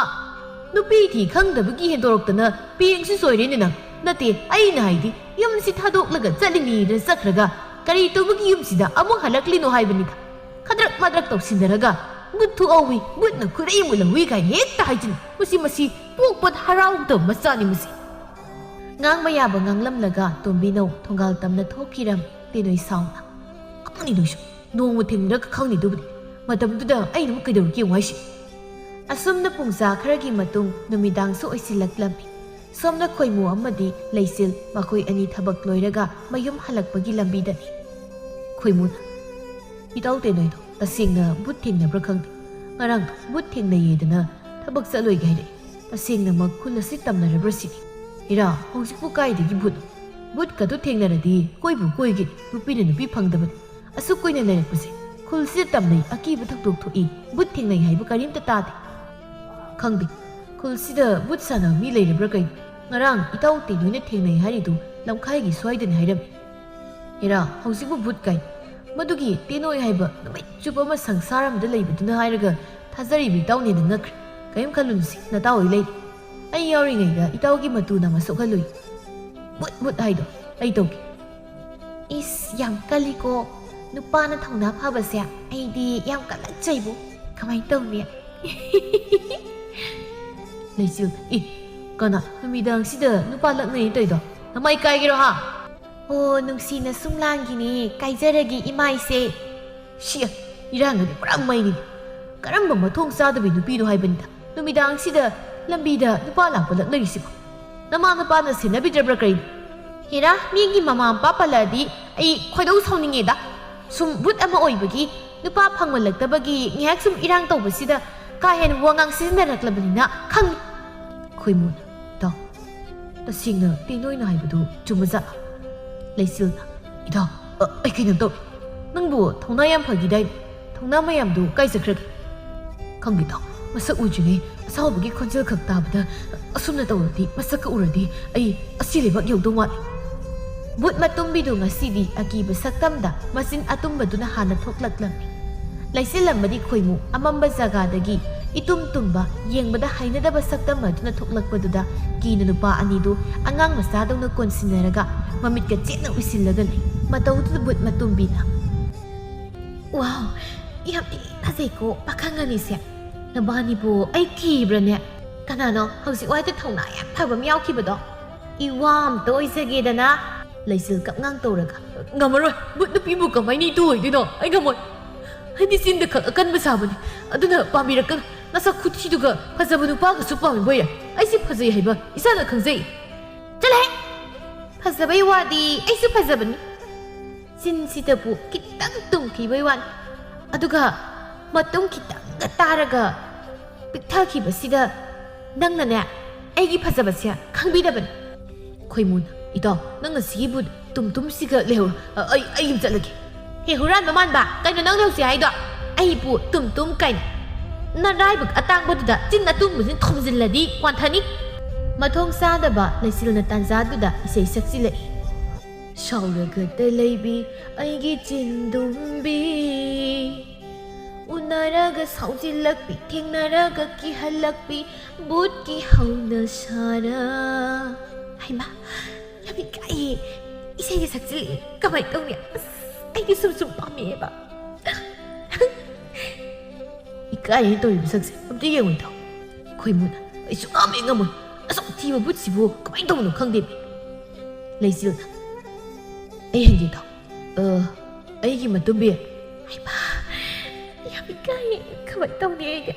ꯅꯨꯄꯤ ꯊꯤ ꯈꯪꯗꯕꯒꯤ ꯍꯦꯟꯗꯣꯔꯛꯇꯅ ꯄꯦꯡꯁꯨ ꯆꯣꯏꯔꯦꯅꯦ ꯅꯪ꯫ ꯅꯠꯇꯦ, ꯑꯩꯅ ꯍꯥꯏꯗꯤ ꯌꯨꯝꯁꯤ ꯊꯥꯗꯣꯛꯂꯒ ꯆꯠꯂꯤꯅꯤꯗꯅ ꯆꯠꯈ꯭ꯔꯒ ꯀꯔꯤ ꯇꯧꯕꯒꯤ ꯌꯨꯝꯁꯤꯗ ꯑꯃꯨꯛ ꯍꯜꯂꯛꯂꯤꯅꯣ ꯍꯥꯏꯕꯅꯤꯗ꯫ ꯈꯗ꯭ꯔꯛ ꯃꯗ꯭ꯔꯛ ꯇꯧꯁꯤꯟꯅꯔꯒ ꯕꯨꯠ ꯊꯣꯛꯍꯧꯋꯤ, ꯕꯨꯠꯅ ꯈꯨꯔꯩ ꯃꯨꯜꯍꯧꯋꯤ ꯀꯥꯏꯅ ꯍꯦꯛꯇ ꯍꯥꯏꯖꯤꯟ꯫ ꯃꯁꯤ, ꯃꯁꯤ ꯄꯣꯛꯄꯗ ꯍꯔꯥꯎꯗꯕ ꯃꯆꯥꯅꯤ ꯃꯁꯤ꯫ ꯉꯥꯡꯕ ꯌꯥꯕ ꯉꯥꯡꯂꯝꯂꯒ ꯇꯣꯝꯕꯤꯅꯧ ꯊꯣꯡꯒꯥꯜ ꯇꯝꯅ ꯊꯣꯛꯈꯤꯔꯝ ꯇꯦꯅꯣꯏ ꯁꯥꯎꯅ꯫ ꯑꯃꯅꯤ ꯅꯣꯏꯁꯨ, ꯅꯣꯡꯃ ꯊꯦꯡꯅꯔꯒ ꯈꯪꯅꯤꯗꯨꯕꯨꯗꯤ꯫ ꯃꯇꯝꯗꯨꯗ ꯑꯩꯅ ꯑꯃꯨꯛ ꯀꯩꯗꯧꯔꯛꯀꯦ ꯌꯦꯡꯉꯨ ꯍꯥꯏꯁꯤ꯫ ꯑꯁꯨꯝꯅ ꯄꯨꯡꯖꯥ ꯈꯔꯒꯤ ꯃꯇꯨꯡ ꯅꯨꯃꯤꯗꯥꯡꯁꯨ ꯑꯣꯏꯁꯤꯜꯂꯛꯂꯝꯃꯤ꯫ ꯁꯣꯝꯅ ꯈꯣꯏꯃꯨ ꯑꯃꯗꯤ ꯂꯩꯆꯤꯜ ꯃꯈꯣꯏ ꯑꯅꯤ ꯊꯕꯛ ꯂꯣꯏꯔꯒ ꯃꯌꯨꯝ ꯍꯜꯂꯛꯄꯒꯤ ꯂꯝꯕꯤꯗꯅꯤ꯫ ꯈꯣꯏꯃꯨꯅ, "ꯏꯇꯥꯎ ꯇꯦꯅꯣꯏꯗꯣ ꯇꯁꯦꯡꯅ ꯕꯨꯠ ꯊꯦꯡꯅꯕ꯭ꯔꯥ ꯈꯪꯗꯦ꯫ ꯉꯔꯥꯡꯗꯣ ꯕꯨꯠ ꯊꯦꯡꯅꯩꯌꯦꯗꯅ ꯊꯕꯛ ꯆꯠꯂꯣꯏꯒꯦ ꯍꯥꯏꯔꯛꯑꯦ꯫ ꯇꯁꯦꯡꯅꯃꯛ ꯈꯨꯜ ꯑꯁꯤ ꯇꯝꯅꯔꯕ꯭ꯔꯥ ꯁꯤꯅꯤ꯫ ꯏꯔꯥ, ꯍꯧꯖꯤꯛꯄꯨ ꯀꯥꯏꯗꯒꯤ ꯕꯨꯠ? ꯕꯨꯠꯀꯗꯨ ꯊꯦꯡꯅꯔꯗꯤ ꯀꯣꯏꯕꯨ ꯀꯣꯏꯒꯦ, ꯅꯨꯄꯤꯅ ꯅꯨꯄꯤ ꯐꯪꯗꯕꯅꯤ꯫ ꯑꯁꯨꯛ ꯀꯨꯏꯅ ꯂꯩꯔꯛꯄꯁꯦ ꯈꯨꯜꯁꯤꯗ ꯇꯝꯅꯩ ꯑꯀꯤꯕ ꯊꯧꯗꯣꯛ ꯊꯣꯛꯏ, ꯕꯨꯠ ꯊꯦꯡꯅꯩ ꯍꯥꯏꯕ ꯀꯔꯤꯝꯇ ꯇꯥꯗꯦ꯫ ꯈꯪꯗꯦ, ꯈꯨꯜꯁꯤꯗ ꯚꯨꯠ ꯁꯥꯟꯅꯕ ꯃꯤ ꯂꯩꯔꯕ꯭ꯔꯥ ꯀꯩꯅꯣ? ꯉꯔꯥꯡ ꯏꯇꯥꯎ ꯇꯦꯅꯣꯏꯅ ꯊꯦꯡꯅꯩ ꯍꯥꯏꯔꯤꯗꯨ ꯂꯝꯈꯥꯏꯒꯤ ꯁ꯭ꯋꯥꯏꯗꯅꯤ ꯍꯥꯏꯔꯝꯃꯤ꯫ ꯍꯦꯔꯥ, ꯍꯧꯖꯤꯛꯄꯨ ꯚꯨꯠ ꯀꯥꯏ? ꯃꯗꯨꯒꯤ ꯇꯦꯅꯣꯏ ꯍꯥꯏꯕ ꯅꯨꯃꯤꯠ ꯆꯨꯞꯄ ꯑꯃ ꯁꯪꯁꯥꯔ ꯑꯃꯗ ꯂꯩꯕꯗꯨꯅ ꯍꯥꯏꯔꯒ ꯊꯥꯖꯔꯤꯕ ꯏꯇꯥꯎꯅ ꯍꯦꯟꯅ ꯉꯛꯈ꯭ꯔꯦ꯫ ꯀꯔꯤꯝ ꯈꯜꯂꯨꯅꯨꯁꯤ, ꯅꯇꯥꯎ ꯍꯣꯏ ꯂꯩꯔꯤ꯫ ꯑꯩ ꯌꯥꯎꯔꯤꯉꯩꯗ ꯏꯇꯥꯎꯒꯤ ꯃꯇꯨꯅ ꯃꯁꯛ ꯎꯍꯜꯂꯨꯏ꯫ ꯃꯨꯠ ꯃꯨꯠ ꯍꯥꯏꯗꯣ ꯑꯩ ꯇꯧꯒꯦ꯫ ꯏꯁ, ꯌꯥꯝ ꯀꯜꯂꯤꯀꯣ꯫ ꯅꯨꯄꯥꯅ ꯊꯧꯅꯥ ꯐꯕꯁꯦ ꯑꯩꯗꯤ ꯌꯥꯝ ꯀꯜꯂꯛꯆꯩꯕꯨ꯫ ꯀꯃꯥꯏꯅ ꯇꯧꯅꯤ? ꯂꯩꯆꯤꯜ, ꯏ, ꯀꯅꯥ ꯅꯨꯃꯤꯗꯥꯡꯁꯤꯗ ꯅꯨꯄꯥ ꯂꯛꯅꯩ ꯇꯧꯔꯤꯗꯣ? ꯅꯃꯥꯏ ꯀꯥꯏꯒꯦꯔꯣ ꯍꯥ? ꯑꯣ, ꯅꯨꯡꯁꯤꯅ ꯁꯨꯝ ꯂꯥꯡꯒꯤꯅꯦ, ꯀꯥꯏꯖꯔꯒꯦ ꯏꯃꯥꯏꯁꯦ꯫ ꯁꯤ, ꯏꯔꯥꯡꯒꯗꯤ ꯄꯨꯔꯥ ꯃꯩꯅꯤ꯫ ꯀꯔꯝꯕ ꯃꯊꯣꯡ ꯆꯥꯗꯕꯤ ꯅꯨꯄꯤꯅꯣ ꯍꯥꯏꯕꯅꯤꯗ, ꯅꯨꯃꯤꯗꯥꯡꯁꯤꯗ ꯂꯝꯕꯤꯗ ꯅꯨꯄꯥ ꯂꯥꯛꯄ ꯂꯛꯅꯔꯤꯁꯤꯕꯣ? ꯅꯃꯥ ꯅꯄꯥꯅ ꯁꯦꯟꯅꯕꯤꯗ꯭ꯔꯕ꯭ꯔꯥ ꯀꯔꯤꯅꯣ? ꯍꯦꯔꯥ, ꯃꯤꯒꯤ ꯃꯃꯥ ꯃꯄꯥ ꯄꯜꯂꯛꯑꯗꯤ ꯑꯩ ꯈꯣꯏꯗꯧ ꯁꯥꯎꯅꯤꯡꯉꯦꯗ꯫ ꯁꯨꯝ ꯚꯨꯠ ꯑꯃ ꯑꯣꯏꯕꯒꯤ, ꯅꯨꯄꯥ ꯐꯪꯃꯜꯂꯛꯇꯕꯒꯤ ꯉꯥꯏꯍꯥꯛ ꯁꯨꯝ ꯏꯔꯥꯡ ꯇꯧꯕꯁꯤꯗ ꯀꯥ ꯍꯦꯟꯅ ꯋꯥꯉꯥꯡ ꯁꯤꯖꯤꯟꯅꯔꯛꯂꯕꯅꯤꯅ ꯈꯪꯉꯤ꯫ ꯈꯣꯏꯃꯨꯅ, ꯏꯇꯥꯎ, ꯇꯁꯦꯡꯅ ꯇꯦꯅꯣꯏꯅ ꯍꯥꯏꯕꯗꯨ ꯆꯨꯝꯕꯖꯥꯠꯂ? ꯂꯩꯆꯤꯜꯅ, ꯏꯇꯥꯎ, ꯑ, ꯑꯩ ꯀꯩꯅꯣꯝ ꯇꯧꯔꯦ꯫ ꯅꯪꯕꯨ ꯊꯧꯅꯥ ꯌꯥꯝ ꯐꯈꯤꯗꯥꯏ? ꯊꯧꯅꯥ ꯃꯌꯥꯝꯗꯨ ꯀꯥꯏ ꯆꯠꯈ꯭ꯔꯒꯦ? ꯈꯪꯗꯦ ꯏꯇꯥꯎ, ꯃꯁꯛ ꯎꯗ꯭ꯔꯤꯉꯩ ꯑꯁꯥꯎꯕꯒꯤ ꯈꯣꯟꯖꯦꯜ ꯈꯛ ꯇꯥꯕꯗ, ꯑꯁꯨꯝꯅ ꯇꯧꯔꯗꯤ ꯃꯁꯛꯀ ꯎꯔꯗꯤ ꯑꯩ ꯑꯁꯤ ꯂꯩꯕꯥꯛ ꯌꯧꯗꯧ ꯃꯥꯜꯂꯤ꯫ ꯚꯨꯠ ꯃꯇꯨꯝꯕꯤꯗꯨ ꯉꯁꯤꯗꯤ ꯑꯀꯤꯕ ꯁꯛꯇꯝꯗ ꯃꯆꯤꯟ ꯑꯇꯨꯝꯕꯗꯨꯅ ꯍꯥꯟꯅ ꯊꯣꯛꯂꯛꯂꯝꯃꯤ꯫ ꯂꯩꯆꯤꯜꯂꯝꯕꯗꯤ ꯈꯣꯏꯃꯨ ꯑꯃꯝꯕ ꯖꯒꯥꯗꯒꯤ ꯏꯇꯨꯝ ꯇꯨꯝꯕ, ꯌꯦꯡꯕꯗ ꯍꯩꯅꯗꯕ ꯁꯛꯇꯝ ꯑꯗꯨꯅ ꯊꯣꯛꯂꯛꯄꯗꯨꯗ ꯀꯤꯅ ꯅꯨꯄꯥ ꯑꯅꯤꯗꯨ ꯑꯉꯥꯡ ꯃꯆꯥꯗꯧꯅ ꯀꯣꯟꯁꯤꯟꯅꯔꯒ ꯃꯃꯤꯠꯀ ꯆꯦꯠꯅ ꯎꯏꯁꯤꯜꯂꯒ ꯂꯩ꯫ ꯃꯇꯧꯗꯨꯗ ꯚꯨꯠ ꯃꯇꯨꯝꯕꯤꯅ, "ꯋꯥꯎ, ꯌꯥꯝ ꯊꯤ ꯐꯖꯩꯀꯣ ꯄꯥꯈꯪ ꯑꯅꯤꯁꯦ꯫ ꯅꯕꯥꯅꯤꯕꯨ ꯑꯩ ꯀꯤꯕ꯭ꯔꯥꯅꯦ? ꯀꯅꯥꯅꯣ ꯍꯧꯖꯤꯛ ꯋꯥꯏꯗ ꯊꯧꯅꯥ ꯌꯥꯝ ꯐꯕ ꯑꯃ ꯌꯥꯎꯈꯤꯕꯗꯣ? ꯏꯋꯥ ꯑꯝꯇ ꯑꯣꯏꯖꯒꯦꯗꯅ?" ꯂꯩꯆꯤꯜ ꯀꯞꯉꯥꯡ ꯇꯧꯔꯒ, "ꯉꯝꯃꯔꯣꯏ, ꯚꯨꯠ ꯅꯨꯄꯤꯕꯨ ꯀꯃꯥꯏꯅ ꯏꯇꯨ ꯑꯣꯏꯗꯣꯏꯅꯣ? ꯑꯩ ꯉꯝꯃꯣꯏ꯫ ꯑꯩꯗꯤ ꯆꯤꯟꯗ ꯈꯛ ꯑꯀꯟꯕ ꯁꯥꯕꯅꯤ, ꯑꯗꯨꯅ ꯄꯥꯝꯕꯤꯔꯛꯀꯅꯨ꯫ ꯅꯁꯛ ꯈꯨꯊꯤꯗꯨꯒ ꯐꯖꯕ ꯅꯨꯄꯥꯒꯁꯨ ꯄꯥꯝꯃꯤꯕꯣꯏꯔꯦ꯫ ꯑꯩꯁꯤ ꯐꯖꯩ ꯍꯥꯏꯕ ꯏꯁꯥꯅ ꯈꯪꯖꯩ꯫" "ꯆꯠꯂꯍꯦ! ꯐꯖꯕꯩ ꯋꯥꯗꯤ ꯑꯩꯁꯨ ꯐꯖꯕꯅꯤ꯫ ꯆꯤꯟꯁꯤꯗꯕꯨ ꯈꯤꯇꯪ ꯇꯨꯝꯈꯤꯕꯩ ꯋꯥꯅꯤ꯫ ꯑꯗꯨꯒ ꯃꯇꯨꯡ ꯈꯤꯇꯪꯒ ꯇꯥꯔꯒ ꯄꯤꯛꯊꯈꯤꯕꯁꯤꯗ ꯅꯪꯅꯅꯦ ꯑꯩꯒꯤ ꯐꯖꯕꯁꯦ ꯈꯪꯕꯤꯗꯕꯅꯤ꯫" ꯈꯣꯏꯃꯨꯅ, "ꯏꯇꯥꯎ, ꯅꯪ ꯉꯁꯤꯒꯤ ꯚꯨꯠ ꯇꯨꯝꯇꯨꯝꯁꯤꯒ ꯂꯩꯍꯧꯔꯣ꯫ ꯑ, ꯑꯩ, ꯑꯩ ꯌꯨꯝ ꯆꯠꯂꯒꯦ꯫" "ꯍꯦ, ꯍꯨꯔꯥꯟꯕ ꯃꯥꯟꯕ, ꯀꯩꯅꯣ ꯅꯪꯅ ꯍꯧꯖꯤꯛ ꯍꯥꯏꯗꯣ? ꯑꯩꯕꯨ ꯇꯨꯝꯇꯨꯝ ꯀꯥꯏꯅ?" ꯅꯔꯥꯏꯕꯛ ꯑꯇꯥꯡꯕꯗꯨꯗ ꯆꯤꯟ ꯑꯇꯨꯝꯕꯁꯤꯡ ꯊꯣꯝꯖꯤꯜꯂꯗꯤ ꯋꯥꯟꯊꯅꯤ꯫ ꯃꯊꯣꯡ ꯆꯥꯗꯕ ꯂꯩꯆꯤꯜꯅ ꯇꯥꯟꯖꯥꯗꯨꯗ ꯏꯁꯩ ꯁꯛꯆꯤꯜꯂꯛꯏ꯫ ꯁꯥꯎꯔꯒꯇ ꯂꯩꯕꯤ ꯑꯩꯒꯤ ꯆꯤꯟꯗꯨꯝꯕꯤ, ꯎꯅꯔꯒ ꯁꯥꯎꯖꯤꯜꯂꯛꯄꯤ, ꯊꯦꯡꯅꯔꯒ ꯀꯤꯍꯜꯂꯛꯄꯤ, ꯕꯨꯠꯀꯤ ꯍꯧꯅ ꯁꯥꯔ꯫ ꯍꯩꯃꯥ, ꯌꯥꯝ ꯏꯀꯥꯏꯌꯦ꯫ ꯏꯁꯩꯒ ꯁꯛꯆꯤꯜꯂꯛꯏ꯫ ꯀꯃꯥꯏꯅ ꯇꯧꯅꯤ? ꯑꯁ, ꯑꯩꯗꯤ ꯁꯨꯝ ꯁꯨꯝ ꯄꯥꯝꯃꯛꯑꯦꯕ꯫ ꯏꯀꯥꯏꯌꯦ ꯇꯧꯔꯤꯕ ꯁꯛꯁꯦ꯫ ꯑꯝꯇ ꯌꯦꯡꯉꯨ ꯏꯇꯥꯎ꯫ ꯈꯣꯏꯃꯨꯅ, ꯑꯩ ꯁꯨꯡꯉꯝ ꯍꯦꯛ ꯉꯝꯃꯣꯏ꯫ ꯑꯁꯨꯛ ꯊꯤꯕ ꯕꯨꯠꯁꯤꯕꯨ ꯀꯃꯥꯏꯅ ꯇꯧꯕꯅꯣ ꯈꯪꯗꯦ꯫ ꯂꯩꯆꯤꯜꯅ, ꯑꯩ ꯍꯪꯒꯦ ꯏꯇꯥꯎ꯫ ꯑ, ꯑꯩꯒꯤ ꯃꯇꯨꯝꯕꯤ꯫ ꯍꯩꯃꯥ, ꯌꯥꯝ ꯏꯀꯥꯏꯌꯦ꯫ ꯀꯃꯥꯏꯅ ꯇꯧꯅꯤ ꯑꯩꯗꯤ?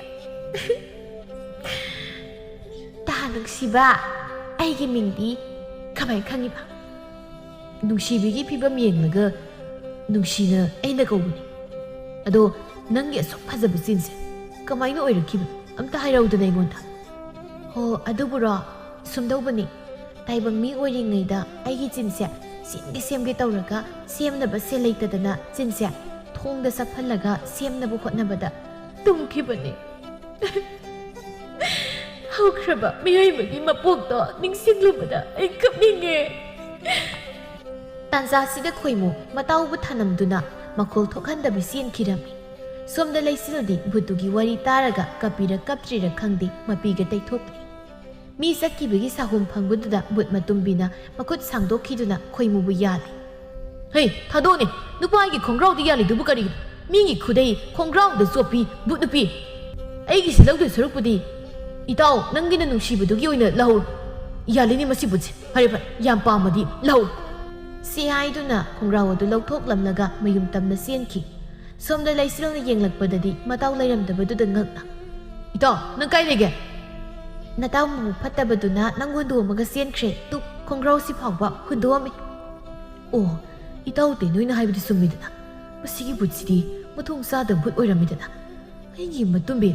ꯇꯥ ꯅꯨꯡꯁꯤꯕ, ꯑꯩꯒꯤ ꯃꯤꯡꯗꯤ ꯀꯃꯥꯏꯅ ꯈꯪꯉꯤꯕ? ꯅꯨꯡꯁꯤꯕꯤꯒꯤ ꯐꯤꯕꯝ ꯌꯦꯡꯂꯒ ꯅꯨꯡꯁꯤꯅ ꯑꯩꯅ ꯀꯧꯕꯅꯤ꯫ ꯑꯗꯣ ꯅꯪꯒꯤ ꯑꯁꯨꯛ ꯐꯖꯕ ꯆꯤꯟꯁꯦ ꯀꯃꯥꯏꯅ ꯑꯣꯏꯔꯛꯈꯤꯕꯅꯣ? ꯑꯝꯇ ꯍꯥꯏꯔꯧꯗꯅ ꯑꯩꯉꯣꯟꯗ꯫ ꯍꯣ, ꯑꯗꯨꯕꯨꯔꯣ? ꯁꯨꯝꯗꯧꯕꯅꯤ꯫ ꯇꯥꯏꯕꯪ ꯃꯤ ꯑꯣꯏꯔꯤꯉꯩꯗ ꯑꯩꯒꯤ ꯆꯤꯟꯁꯦ ꯁꯦꯝꯒꯦ ꯁꯦꯝꯒꯦ ꯇꯧꯔꯒ ꯁꯦꯝꯅꯕ ꯁꯦꯜ ꯂꯩꯇꯗꯅ ꯆꯤꯟꯁꯦ ꯊꯣꯡꯗ ꯆꯞꯍꯜꯂꯒ ꯁꯦꯝꯅꯕ ꯍꯣꯠꯅꯕꯗ ꯇꯨꯝꯈꯤꯕꯅꯤ꯫ ꯍꯧꯈ꯭ꯔꯕ ꯃꯤꯑꯣꯏꯕꯒꯤ ꯃꯄꯣꯛꯇꯣ ꯅꯤꯡꯁꯤꯡꯂꯨꯕꯗ ꯑꯩ ꯀꯞꯅꯤꯡꯉꯦ꯫ ꯇꯥꯟꯖꯥꯁꯤꯗ ꯈꯣꯏꯃꯨ ꯃꯇꯥꯎꯕꯨ ꯊꯅꯝꯗꯨꯅ ꯃꯈꯣꯜ ꯊꯣꯛꯍꯟꯗꯕꯤ ꯆꯦꯟꯈꯤꯔꯝꯃꯤ꯫ ꯁꯣꯝꯗ ꯂꯩꯆꯤꯜꯗꯤ ꯚꯨꯠꯇꯨꯒꯤ ꯋꯥꯔꯤ ꯇꯥꯔꯒ ꯀꯞꯄꯤꯔ ꯀꯞꯇ꯭ꯔꯤꯔ ꯈꯪꯗꯦ, ꯃꯄꯤꯒ ꯇꯩꯊꯣꯛꯂꯤ꯫ ꯃꯤ ꯆꯠꯈꯤꯕꯒꯤ ꯁꯥꯍꯨꯝ ꯐꯪꯕꯗꯨꯗ ꯚꯨꯠ ꯃꯇꯨꯝꯕꯤꯅ ꯃꯈꯨꯠ ꯁꯥꯡꯗꯣꯛꯈꯤꯗꯨꯅ ꯈꯣꯏꯃꯨꯕꯨ ꯌꯥꯜꯂꯤ꯫ "ꯍꯩ, ꯊꯥꯗꯣꯛꯑꯣꯅꯦ! ꯅꯨꯄꯥꯒꯤ ꯈꯣꯡꯒ꯭ꯔꯥꯎꯗ ꯌꯥꯜꯂꯤꯗꯨꯕꯨ ꯀꯔꯤꯒꯤꯅꯣ? ꯃꯤꯒꯤ ꯈꯨꯗꯩ, ꯈꯣꯡꯒ꯭ꯔꯥꯎꯗ ꯆꯣꯠꯄꯤ, ꯚꯨꯠ ꯅꯨꯄꯤ! ꯑꯩꯒꯤꯁꯤ ꯂꯧꯗꯣꯏ ꯁꯔꯨꯛꯄꯨꯗꯤ, ꯏꯇꯥꯎ, ꯅꯪꯒꯤꯅ ꯅꯨꯡꯁꯤꯕꯗꯨꯒꯤ ꯑꯣꯏꯅ ꯂꯧꯍꯧꯔꯣ꯫ ꯌꯥꯜꯂꯤꯅꯦ ꯃꯁꯤ ꯚꯨꯠꯁꯦ꯫ ꯐꯔꯦ, ꯐꯔꯦ, ꯌꯥꯝ ꯄꯥꯝꯃꯗꯤ ꯂꯧꯍꯧꯔꯣ꯫" ꯁꯤ ꯍꯥꯏꯗꯨꯅ ꯈꯣꯡꯒ꯭ꯔꯥꯎ ꯑꯗꯨ ꯂꯧꯊꯣꯛꯂꯝꯂꯒ ꯃꯌꯨꯝ ꯇꯝꯅ ꯆꯦꯟꯈꯤ꯫ ꯁꯣꯝꯗ ꯂꯩꯆꯤꯜꯅ ꯌꯦꯡꯂꯛꯄꯗꯗꯤ ꯃꯇꯥꯎ ꯂꯩꯔꯝꯗꯕꯗꯨꯗ ꯉꯛꯅ, "ꯏꯇꯥꯎ, ꯅꯪ ꯀꯥꯏ ꯂꯩꯒꯦ?" "ꯅꯇꯥꯎ ꯃꯕꯨꯛ ꯐꯠꯇꯕꯗꯨꯅ ꯅꯪ ꯍꯨꯟꯗꯣꯛꯑꯝꯃꯒ ꯆꯦꯟꯈ꯭ꯔꯦ꯫ ꯇꯨ, ꯈꯣꯡꯒ꯭ꯔꯥꯎꯁꯤ ꯐꯥꯎꯕ ꯍꯨꯟꯗꯣꯛꯑꯝꯃꯤ꯫" "ꯑꯣ, ꯏꯇꯥꯎ ꯇꯦꯅꯣꯏꯅ ꯍꯥꯏꯕꯗꯤ ꯆꯨꯝꯃꯤꯗꯅ꯫ ꯃꯁꯤꯒꯤ ꯚꯨꯠꯁꯤꯗꯤ ꯃꯊꯣꯡ ꯆꯥꯗꯕ ꯚꯨꯠ ꯑꯣꯏꯔꯝꯃꯤꯗꯅ꯫ ꯑꯩꯒꯤ ꯃꯇꯨꯝꯕꯤ,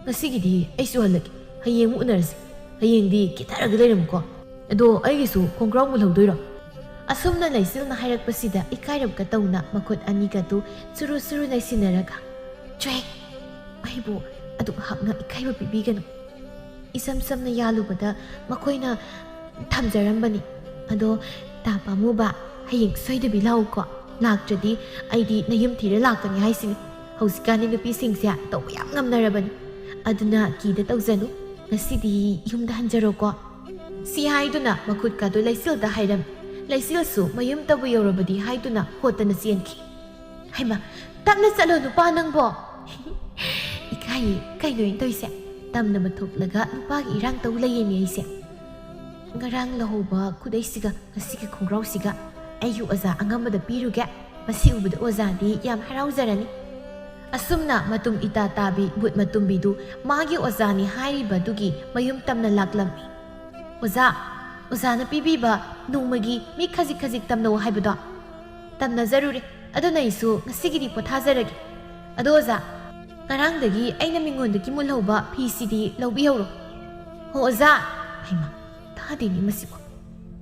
ꯉꯁꯤꯒꯤꯗꯤ ꯑꯩꯁꯨ ꯍꯜꯂꯒꯦ꯫ ꯍꯌꯦꯡ ꯑꯃꯨꯛ ꯎꯅꯔꯁꯤ꯫ ꯍꯌꯦꯡꯗꯤ ꯀꯦꯊꯔꯒ ꯂꯩꯔꯝꯃꯨꯀꯣ꯫ ꯑꯗꯣ ꯑꯩꯒꯤꯁꯨ ꯈꯣꯡꯒ꯭ꯔꯥꯎ ꯃꯨꯜꯍꯧꯗꯣꯏꯔꯣ?" ꯑꯁꯨꯝꯅ ꯂꯩꯆꯤꯜꯅ ꯍꯥꯏꯔꯛꯄꯁꯤꯗ ꯏꯀꯥꯏꯔꯞꯀ ꯇꯧꯅ ꯃꯈꯨꯠ ꯑꯅꯤꯒꯗꯨ ꯆꯨꯔꯨ ꯆꯨꯔꯨ ꯅꯩꯁꯤꯟꯅꯔꯒ, "ꯆꯣꯍꯦ! ꯑꯩꯕꯨ ꯑꯗꯨꯛ ꯍꯥꯛꯅ ꯏꯀꯥꯏꯕ ꯄꯤꯕꯤꯒꯅꯨ꯫ ꯏꯁꯝ ꯁꯝꯅ ꯌꯥꯜꯂꯨꯕꯗ ꯃꯈꯣꯏꯅ ꯊꯝꯖꯔꯝꯕꯅꯤ꯫ ꯑꯗꯣ ꯇꯥ ꯄꯥꯝꯃꯨꯕ, ꯍꯌꯦꯡ ꯁꯣꯏꯗꯕꯤ ꯂꯥꯛꯎꯀꯣ꯫ ꯂꯥꯛꯇ꯭ꯔꯗꯤ ꯑꯩꯗꯤ ꯅꯌꯨꯝ ꯊꯤꯔ ꯂꯥꯛꯀꯅꯤ ꯍꯥꯏꯁꯤꯅꯤ꯫ ꯍꯧꯖꯤꯛꯀꯥꯟꯗꯤ ꯅꯨꯄꯤꯁꯤꯡꯁꯦ ꯇꯧꯕ ꯌꯥꯝ ꯉꯝꯅꯔꯕꯅꯤ꯫ ꯑꯗꯨꯅ ꯀꯤꯗ ꯇꯧꯖꯅꯨ꯫ ꯉꯁꯤꯗꯤ ꯌꯨꯝꯗ ꯍꯟꯖꯔꯣꯀꯣ꯫ ꯁꯤ ꯍꯥꯏꯗꯨꯅ ꯃꯈꯨꯠꯀꯗꯨ ꯂꯩꯆꯤꯜꯗ ꯍꯥꯏꯔꯝꯃꯤ꯫ ꯂꯩꯆꯤꯜꯁꯨ ꯃꯌꯨꯝꯇꯕꯨ ꯌꯧꯔꯕꯗꯤ ꯍꯥꯏꯗꯨꯅ ꯍꯣꯠꯇꯅ ꯆꯦꯟꯈꯤ꯫ "ꯍꯩꯃꯥ, ꯇꯞꯅ ꯆꯠꯂꯣ ꯅꯨꯄꯥ ꯅꯪꯕꯣ!" "ꯏꯀꯥꯏꯌꯦ, ꯀꯩꯅꯣ ꯑꯩꯅ ꯇꯧꯔꯤꯁꯦ? ꯇꯝꯅꯕ ꯊꯣꯛꯂꯒ ꯅꯨꯄꯥꯒꯤ ꯏꯔꯥꯡ ꯇꯧ ꯂꯩꯌꯦꯃꯤ ꯑꯩꯁꯦ꯫ ꯉꯔꯥꯡ ꯂꯧꯍꯧꯕ ꯈꯨꯗꯩꯁꯤꯒ ꯉꯁꯤꯒꯤ ꯈꯣꯡꯒ꯭ꯔꯥꯎꯁꯤꯒ ꯑꯩꯒꯤ ꯑꯣꯖꯥ ꯑꯉꯝꯕꯗ ꯄꯤꯔꯨꯒꯦ꯫ ꯃꯁꯤ ꯎꯕꯗ ꯑꯣꯖꯥꯗꯤ ꯌꯥꯝ ꯍꯔꯥꯎꯖꯔꯅꯤ꯫" ꯑꯁꯨꯝꯅ ꯃꯇꯨꯝ ꯏꯇꯥ ꯇꯥꯕꯤ ꯕꯨꯠ ꯃꯇꯨꯝꯕꯤꯗꯨ ꯃꯥꯒꯤ ꯑꯣꯖꯥꯅꯤ ꯍꯥꯏꯔꯤꯕꯗꯨꯒꯤ ꯃꯌꯨꯝ ꯇꯝꯅ ꯂꯥꯛꯂꯝꯃꯤ꯫ "ꯑꯣꯖꯥ, ꯑꯣꯖꯥꯅ ꯄꯤꯕꯤꯕ ꯅꯣꯡꯃꯒꯤ ꯃꯤ ꯈꯖꯤꯛ ꯈꯖꯤꯛ ꯇꯝꯅꯧ ꯍꯥꯏꯕꯗꯣ ꯇꯝꯅꯖꯔꯨꯔꯦ꯫ ꯑꯗꯨꯅ ꯑꯩꯁꯨ ꯉꯁꯤꯒꯤꯗꯤ ꯄꯣꯊꯥꯖꯔꯒꯦ꯫ ꯑꯗꯣ ꯑꯣꯖꯥ, ꯉꯔꯥꯡꯗꯒꯤ ꯑꯩꯅ ꯃꯤꯉꯣꯟꯗꯒꯤ ꯃꯨꯜꯍꯧꯕ ꯐꯤꯁꯤꯗꯤ ꯂꯧꯕꯤꯍꯧꯔꯣ꯫" "ꯍꯣ ꯑꯣꯖꯥ꯫" ꯍꯩꯃꯥ, ꯇꯥꯗꯦꯅꯦ ꯃꯁꯤꯕꯣ꯫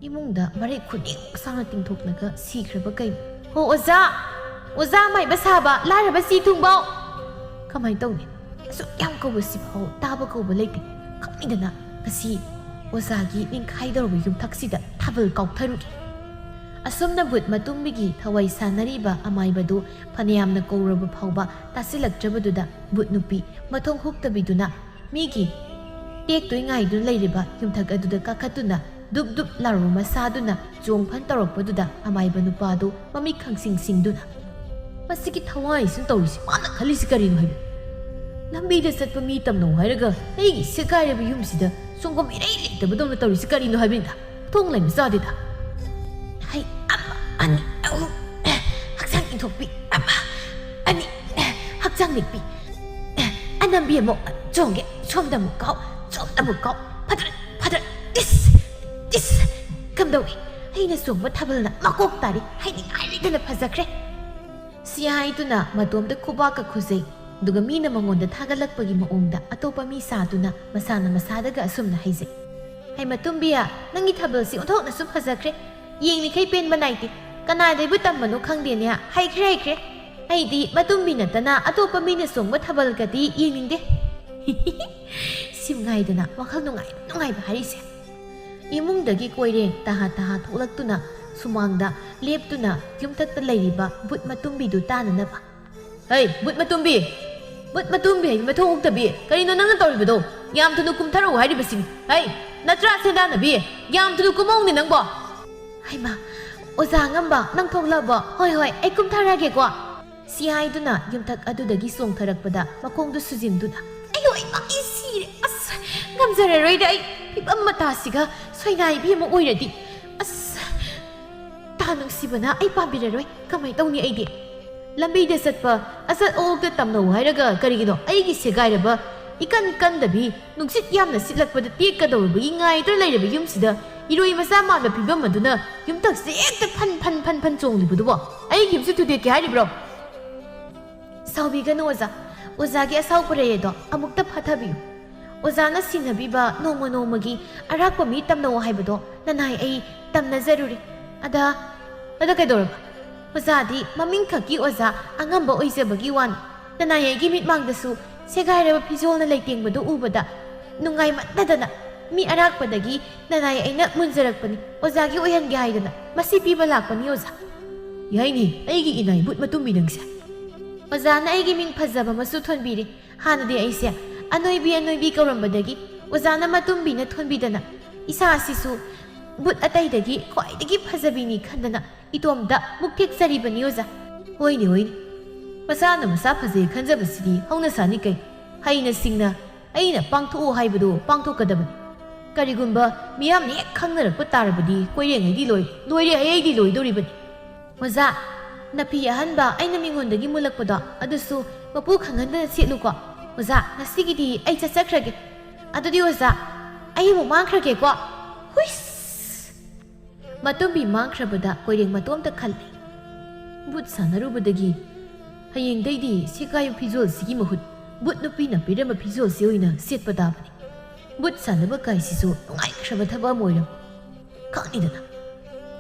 ꯏꯃꯨꯡꯗ ꯃꯔꯩ ꯈꯨꯅꯤꯡ ꯁꯥꯡꯅ ꯇꯤꯡꯊꯣꯛꯂꯒ ꯁꯤꯈ꯭ꯔꯕ ꯀꯩꯅꯣ? "ꯍꯣ ꯑꯣꯖꯥ! ꯑꯣꯖꯥ ꯃꯥꯏꯕ ꯁꯥꯕ, ꯂꯥꯏꯔꯕ ꯁꯤ ꯊꯨꯡꯕꯧ!" ꯀꯃꯥꯏꯅ ꯇꯧꯅꯤ? ꯑꯁꯨꯛ ꯌꯥꯝ ꯀꯧꯕꯁꯤꯐꯥꯎ ꯇꯥꯕ ꯀꯧꯕ ꯂꯩꯇꯦ꯫ ꯈꯪꯅꯤꯡꯗꯅ ꯉꯁꯤ ꯑꯣꯖꯥꯒꯤ ꯅꯤꯡꯈꯥꯏꯗꯧꯔꯕ ꯌꯨꯝꯊꯛꯁꯤꯗ ꯊꯥꯕꯜ ꯀꯥꯎꯊꯔꯨꯒꯦ꯫ ꯑꯁꯨꯝꯅ ꯕꯨꯠ ꯃꯇꯨꯝꯕꯤꯒꯤ ꯊꯋꯥꯏ ꯁꯥꯟꯅꯔꯤꯕ ꯑꯃꯥꯏꯕꯗꯨ ꯐꯅꯌꯥꯝꯅ ꯀꯧꯔꯕ ꯐꯥꯎꯕ ꯇꯥꯁꯤꯜꯂꯛꯇ꯭ꯔꯕꯗꯨꯗ ꯕꯨꯠ ꯅꯨꯄꯤ ꯃꯊꯣꯡ ꯍꯨꯛꯇꯕꯤꯗꯨꯅ ꯃꯤꯒꯤ ꯇꯦꯛꯇꯣꯏ ꯉꯥꯏꯗꯨꯅ ꯂꯩꯔꯤꯕ ꯌꯨꯝꯊꯛ ꯑꯗꯨꯗ ꯀꯥꯈꯠꯇꯨꯅ ꯗꯨꯞ ꯗꯨꯞ ꯂꯥꯎꯔꯨ ꯃꯁꯥꯗꯨꯅ ꯆꯣꯡ ꯐꯟ ꯇꯧꯔꯛꯄꯗꯨꯗ ꯑꯃꯥꯏꯕ ꯅꯨꯄꯥꯗꯨ ꯃꯃꯤꯠ ꯈꯪꯁꯤꯡ ꯁꯤꯡꯗꯨꯅ, "ꯃꯁꯤꯒꯤ ꯊꯋꯥꯏꯁꯤꯅ ꯇꯧꯔꯤꯁꯤ, ꯃꯥꯅ ꯈꯜꯂꯤꯁꯤ ꯀꯔꯤꯅꯣ ꯍꯥꯏꯕ? ꯂꯝꯕꯤꯗ ꯆꯠꯄ ꯃꯤ ꯇꯝꯅꯧ ꯍꯥꯏꯔꯒ ꯑꯩꯒꯤ ꯁꯦꯒꯥꯏꯔꯕ ꯌꯨꯝꯁꯤꯗ ꯆꯣꯡꯐꯝ ꯏꯔꯩ ꯂꯩꯇꯕꯗꯧꯅ ꯇꯧꯔꯤꯁꯤ ꯀꯔꯤꯅꯣ ꯍꯥꯏꯕꯅꯤꯗ? ꯊꯣꯡ ꯂꯩꯕ ꯆꯥꯗꯦꯗ꯫ ꯍꯩ ꯑꯃ, ꯑꯅꯤ, ꯑꯍꯨꯝ, ꯍꯛꯆꯥꯡ ꯏꯟꯊꯣꯛꯄꯤ ꯑꯃ, ꯑꯅꯤ, ꯍꯛꯆꯥꯡ ꯅꯤꯛꯄꯤ, ꯑꯅꯝꯕꯤ ꯑꯃꯨꯛ ꯆꯣꯡꯒꯦ, ꯁꯣꯝꯗ ꯑꯃꯨꯛ ꯀꯥꯎ, ꯁꯣꯝꯗ ꯑꯃꯨꯛ ꯀꯥꯎ, ꯐꯗ꯭ꯔꯠ ꯐꯗ꯭ꯔꯠ, ꯏꯁ ꯏꯁ, ꯀꯝꯗꯧꯏ? ꯑꯩꯅ ꯆꯣꯡꯕ ꯊꯥꯕꯜꯅ ꯃꯀꯣꯛ ꯇꯥꯔꯤ, ꯍꯥꯏꯅꯤꯡꯉꯥꯏ ꯂꯩꯇꯅ ꯐꯖꯈ꯭ꯔꯦ꯫" ꯁꯤ ꯍꯥꯏꯗꯨꯅ ꯃꯇꯣꯝꯇ ꯈꯨꯕꯥꯛꯀ ꯈꯨꯖꯩ꯫ ꯑꯗꯨꯒ ꯃꯤꯅ ꯃꯉꯣꯟꯗ ꯊꯥꯒꯠꯂꯛꯄꯒꯤ ꯃꯑꯣꯡꯗ ꯑꯇꯣꯞꯄ ꯃꯤ ꯁꯥꯗꯨꯅ ꯃꯁꯥꯅ ꯃꯁꯥꯗꯒ ꯑꯁꯨꯝꯅ ꯍꯥꯏꯖꯩ꯫ "ꯍꯩꯃ ꯇꯨꯝꯕꯤꯌꯥ, ꯅꯪꯒꯤ ꯊꯥꯕꯜꯁꯤ ꯑꯣꯟꯊꯣꯛꯅꯁꯨ ꯐꯖꯈ꯭ꯔꯦ꯫ ꯌꯦꯡꯂꯤꯈꯩ ꯄꯦꯟꯕ ꯅꯥꯏꯗꯦ꯫ ꯀꯅꯥꯗꯩꯕꯨ ꯇꯝꯕꯅꯣ ꯈꯪꯗꯦꯅꯦ, ꯍꯩꯈ꯭ꯔꯦ ꯍꯩꯈ꯭ꯔꯦ꯫ ꯑꯩꯗꯤ ꯃꯇꯨꯝꯕꯤ ꯅꯠꯇꯅ ꯑꯇꯣꯞꯄ ꯃꯤꯅ ꯆꯣꯡꯕ ꯊꯥꯕꯜꯒꯗꯤ ꯌꯦꯡꯅꯤꯡꯗꯦ꯫ ꯁꯤꯝꯉꯥꯏꯗꯅ ꯋꯥꯈꯜ ꯅꯨꯡꯉꯥꯏ ꯅꯨꯡꯉꯥꯏꯕ ꯍꯥꯏꯔꯤꯁꯦ꯫ ꯏꯃꯨꯡꯗꯒꯤ ꯀꯣꯏꯔꯦꯡ ꯇꯍꯥ ꯇꯍꯥ ꯊꯣꯛꯂꯛꯇꯨꯅ ꯁꯨꯃꯥꯡꯗ ꯂꯦꯞꯇꯨꯅ ꯌꯨꯝꯊꯛꯇ ꯂꯩꯔꯤꯕ ꯕꯨꯠ ꯃꯇꯨꯝꯕꯤꯗꯨ ꯇꯥꯅꯅꯕ꯫ "ꯍꯩ, ꯕꯨꯠ ꯃꯇꯨꯝꯕꯤ! ꯕꯨꯠ ꯃꯇꯨꯝꯕꯤ ꯍꯥꯏꯗꯤ ꯃꯊꯧ ꯎꯛꯇꯕꯤ! ꯀꯔꯤꯅꯣ ꯅꯪꯅ ꯇꯧꯔꯤꯕꯗꯣ? ꯌꯥꯝ ꯊꯨꯅ ꯀꯨꯝꯊꯔꯛꯎ ꯍꯥꯏꯔꯤꯕꯁꯤꯅꯤ! ꯍꯩ, ꯅꯠꯇ꯭ꯔꯥ ꯁꯦꯟꯗꯥꯟꯅꯕꯤ? ꯌꯥꯝ ꯊꯨꯅ ꯀꯨꯝꯍꯧꯅꯦ ꯅꯪꯕꯣ!" "ꯍꯩꯃꯥ, ꯑꯣꯖꯥ ꯑꯉꯝꯕ, ꯅꯪ ꯊꯣꯛꯂꯛꯑꯕꯣ? ꯍꯣꯏ, ꯍꯣꯏ, ꯑꯩ ꯀꯨꯝꯊꯔꯛꯑꯒꯦꯀꯣ!" ꯁꯤ ꯍꯥꯏꯗꯨꯅ ꯌꯨꯝꯊꯛ ꯑꯗꯨꯗꯒꯤ ꯆꯣꯡꯊꯔꯛꯄꯗ ꯃꯈꯣꯡꯗꯨ ꯁꯨꯖꯤꯟꯗꯨꯅ, "ꯑꯩꯌꯣ, ꯑꯩ ꯁꯤꯔꯦ! ꯑꯁ, ꯉꯝꯖꯔꯔꯣꯏꯗ ꯑꯩ! ꯐꯤꯕꯝ ꯃꯇꯥꯁꯤꯒ ꯁꯣꯏꯅꯥꯏꯕꯤ ꯑꯃ ꯑꯣꯏꯔꯗꯤ! ꯑꯁ, ꯇꯥ ꯅꯨꯡꯁꯤꯕꯅ ꯑꯩ ꯄꯥꯝꯕꯤꯔꯔꯣꯏ! ꯀꯃꯥꯏ ꯇꯧꯅꯤ ꯑꯩꯗꯤ?" ꯂꯝꯕꯤꯗ ꯆꯠꯄ ꯑꯆꯠ ꯑꯋꯣꯛꯇ ꯇꯝꯅꯧ ꯍꯥꯏꯔꯒ ꯀꯔꯤꯒꯤꯅꯣ? ꯑꯩꯒꯤ ꯁꯦꯒꯥꯏꯔꯕ, ꯏꯀꯟ ꯀꯟꯗꯕꯤ, ꯅꯨꯡꯁꯤꯠ ꯌꯥꯝꯅ ꯁꯤꯠꯂꯛꯄꯗ ꯇꯦꯛꯀꯗꯧꯔꯕꯒꯤ ꯉꯥꯏꯗꯨꯅ ꯂꯩꯔꯕ ꯌꯨꯝꯁꯤꯗ ꯏꯔꯣꯏ ꯃꯆꯥ ꯃꯥꯟꯕ ꯐꯤꯕꯝ ꯑꯗꯨꯅ ꯌꯨꯝꯊꯛꯁꯦ ꯍꯦꯛꯇ ꯐꯟ ꯐꯟ ꯐꯟ ꯐꯟ ꯆꯣꯡꯂꯤꯕꯗꯨꯕꯣ? ꯑꯩꯒꯤ ꯌꯨꯝꯁꯤ ꯊꯨꯗꯦꯛꯀꯦ ꯍꯥꯏꯔꯤꯕ꯭ꯔꯣ? ꯁꯥꯎꯕꯤꯒꯅꯨ ꯑꯣꯖꯥ꯫ ꯑꯣꯖꯥꯒꯤ ꯑꯁꯥꯎ ꯄꯔꯩ ꯑꯗꯣ ꯑꯃꯨꯛꯇ ꯐꯥꯊꯕꯤꯌꯨ꯫ ꯑꯣꯖꯥꯅ ꯁꯤꯟꯅꯕꯤꯕ ꯅꯣꯡꯃ ꯅꯣꯡꯃꯒꯤ ꯑꯔꯥꯛꯄ ꯃꯤ ꯇꯝꯅꯧ ꯍꯥꯏꯕꯗꯣ ꯅꯅꯥꯏ ꯑꯩ ꯇꯝꯅꯖꯔꯨꯔꯦ꯫ ꯑꯗ, ꯑꯗ ꯀꯩꯗꯧꯔꯕ? ꯑꯣꯖꯥꯗꯤ ꯃꯃꯤꯡꯈꯛꯀꯤ ꯑꯣꯖꯥ ꯑꯉꯝꯕ ꯑꯣꯏꯖꯕꯒꯤ ꯋꯥꯅꯤ꯫ ꯅꯅꯥꯏ ꯑꯩꯒꯤ ꯃꯤꯠꯃꯥꯡꯗꯁꯨ ꯁꯦꯒꯥꯏꯔꯕ ꯐꯤꯖꯣꯜꯅ ꯂꯩꯇꯦꯡꯕꯗꯨ ꯎꯕꯗ ꯅꯨꯡꯉꯥꯏꯃꯟꯗꯗꯅ ꯃꯤ ꯑꯔꯥꯛꯄꯗꯒꯤ ꯅꯅꯥꯏ ꯑꯩꯅ ꯃꯨꯟꯖꯔꯛꯄꯅꯤ꯫ ꯑꯣꯖꯥꯒꯤ ꯑꯣꯏꯍꯟꯒꯦ ꯍꯥꯏꯗꯅ ꯃꯁꯤ ꯄꯤꯕ ꯂꯥꯛꯄꯅꯤ ꯑꯣꯖꯥ꯫ ꯌꯥꯏꯅꯦ, ꯑꯩꯒꯤ ꯏꯅꯥꯏ ꯕꯨꯠ ꯃꯇꯨꯝꯕꯤ ꯅꯪꯁꯦ꯫ ꯑꯣꯖꯥꯅ ꯑꯩꯒꯤ ꯃꯤꯡ ꯐꯖꯕ ꯑꯃꯁꯨ ꯊꯣꯟꯕꯤꯔꯦ꯫ ꯍꯥꯟꯅꯗꯤ ꯑꯩꯁꯦ ꯑꯅꯣꯏꯕꯤ ꯑꯅꯣꯏꯕꯤ ꯀꯧꯔꯝꯕꯗꯒꯤ ꯑꯣꯖꯥꯅ ꯃꯇꯨꯝꯕꯤꯅ ꯊꯣꯟꯕꯤꯗꯅ ꯏꯁꯥ ꯑꯁꯤꯁꯨ ꯕꯨꯠ ꯑꯇꯩꯗꯒꯤ ꯈ꯭ꯋꯥꯏꯗꯒꯤ ꯐꯖꯕꯤꯅꯤ ꯈꯟꯗꯅ ꯏꯇꯣꯝꯇ ꯃꯨꯛ ꯊꯦꯛꯆꯔꯤꯕꯅꯤ ꯑꯣꯖꯥ꯫ ꯍꯣꯏꯅꯦ, ꯍꯣꯏꯅꯦ꯫ ꯃꯁꯥꯅ ꯃꯁꯥ ꯐꯖꯩ ꯈꯟꯖꯕꯁꯤꯗꯤ ꯍꯧꯅꯁꯥꯅꯤ ꯀꯩ꯫ ꯍꯩꯅ ꯁꯤꯡꯅ ꯑꯩꯅ ꯄꯥꯡꯊꯣꯛꯎ ꯍꯥꯏꯕꯗꯨ ꯄꯥꯡꯊꯣꯛꯀꯗꯕꯅꯤ꯫ ꯀꯔꯤꯒꯨꯝꯕ ꯃꯤꯌꯥꯝꯅ ꯍꯦꯛ ꯈꯪꯅꯔꯛꯄ ꯇꯥꯔꯕꯗꯤ ꯀꯣꯏꯔꯦꯡꯉꯩꯗꯤ ꯂꯣꯏꯔꯦ, ꯂꯣꯏꯔꯦ ꯍꯩ ꯑꯩꯗꯤ ꯂꯣꯏꯗꯧꯔꯤꯕꯅꯤ꯫ ꯑꯣꯖꯥ, ꯅꯐꯤ ꯑꯍꯟꯕ ꯑꯩꯅ ꯃꯤꯉꯣꯟꯗꯒꯤ ꯃꯨꯜꯂꯛꯄꯗꯣ ꯑꯗꯨꯁꯨ ꯃꯄꯨ ꯈꯪꯍꯟꯗꯅ ꯁꯦꯠꯂꯨꯀꯣ꯫ ꯑꯣꯖꯥ, ꯉꯁꯤꯒꯤꯗꯤ ꯑꯩ ꯆꯠꯆꯈ꯭ꯔꯒꯦ꯫ ꯑꯗꯨꯗꯤ ꯑꯣꯖꯥ, ꯑꯩ ꯑꯃꯨꯛ ꯃꯥꯡꯈ꯭ꯔꯒꯦꯀꯣ꯫ ꯍꯨꯏꯁ! ꯃꯇꯨꯝꯕꯤ ꯃꯥꯡꯈ꯭ꯔꯕꯗ ꯀꯣꯏꯔꯦꯡ ꯃꯇꯣꯝꯇ ꯈꯜꯂꯤ꯫ ꯕꯨꯠ ꯁꯥꯟꯅꯔꯨꯕꯗꯒꯤ ꯍꯌꯦꯡꯗꯩꯗꯤ ꯁꯦꯒꯥꯏꯕ ꯐꯤꯖꯣꯜꯁꯤꯒꯤ ꯃꯍꯨꯠ ꯕꯨꯠ ꯅꯨꯄꯤꯅ ꯄꯤꯔꯝꯕ ꯐꯤꯖꯣꯜꯁꯤ ꯑꯣꯏꯅ ꯁꯦꯠꯄ ꯇꯥꯕꯅꯤ꯫ ꯕꯨꯠ ꯁꯥꯟꯅꯕ ꯀꯥꯏꯁꯤꯁꯨ ꯅꯨꯡꯉꯥꯏꯈ꯭ꯔꯕ ꯊꯕꯛ ꯑꯃ ꯑꯣꯏꯔꯝꯃꯤ꯫ ꯈꯪꯅꯤꯗꯅ,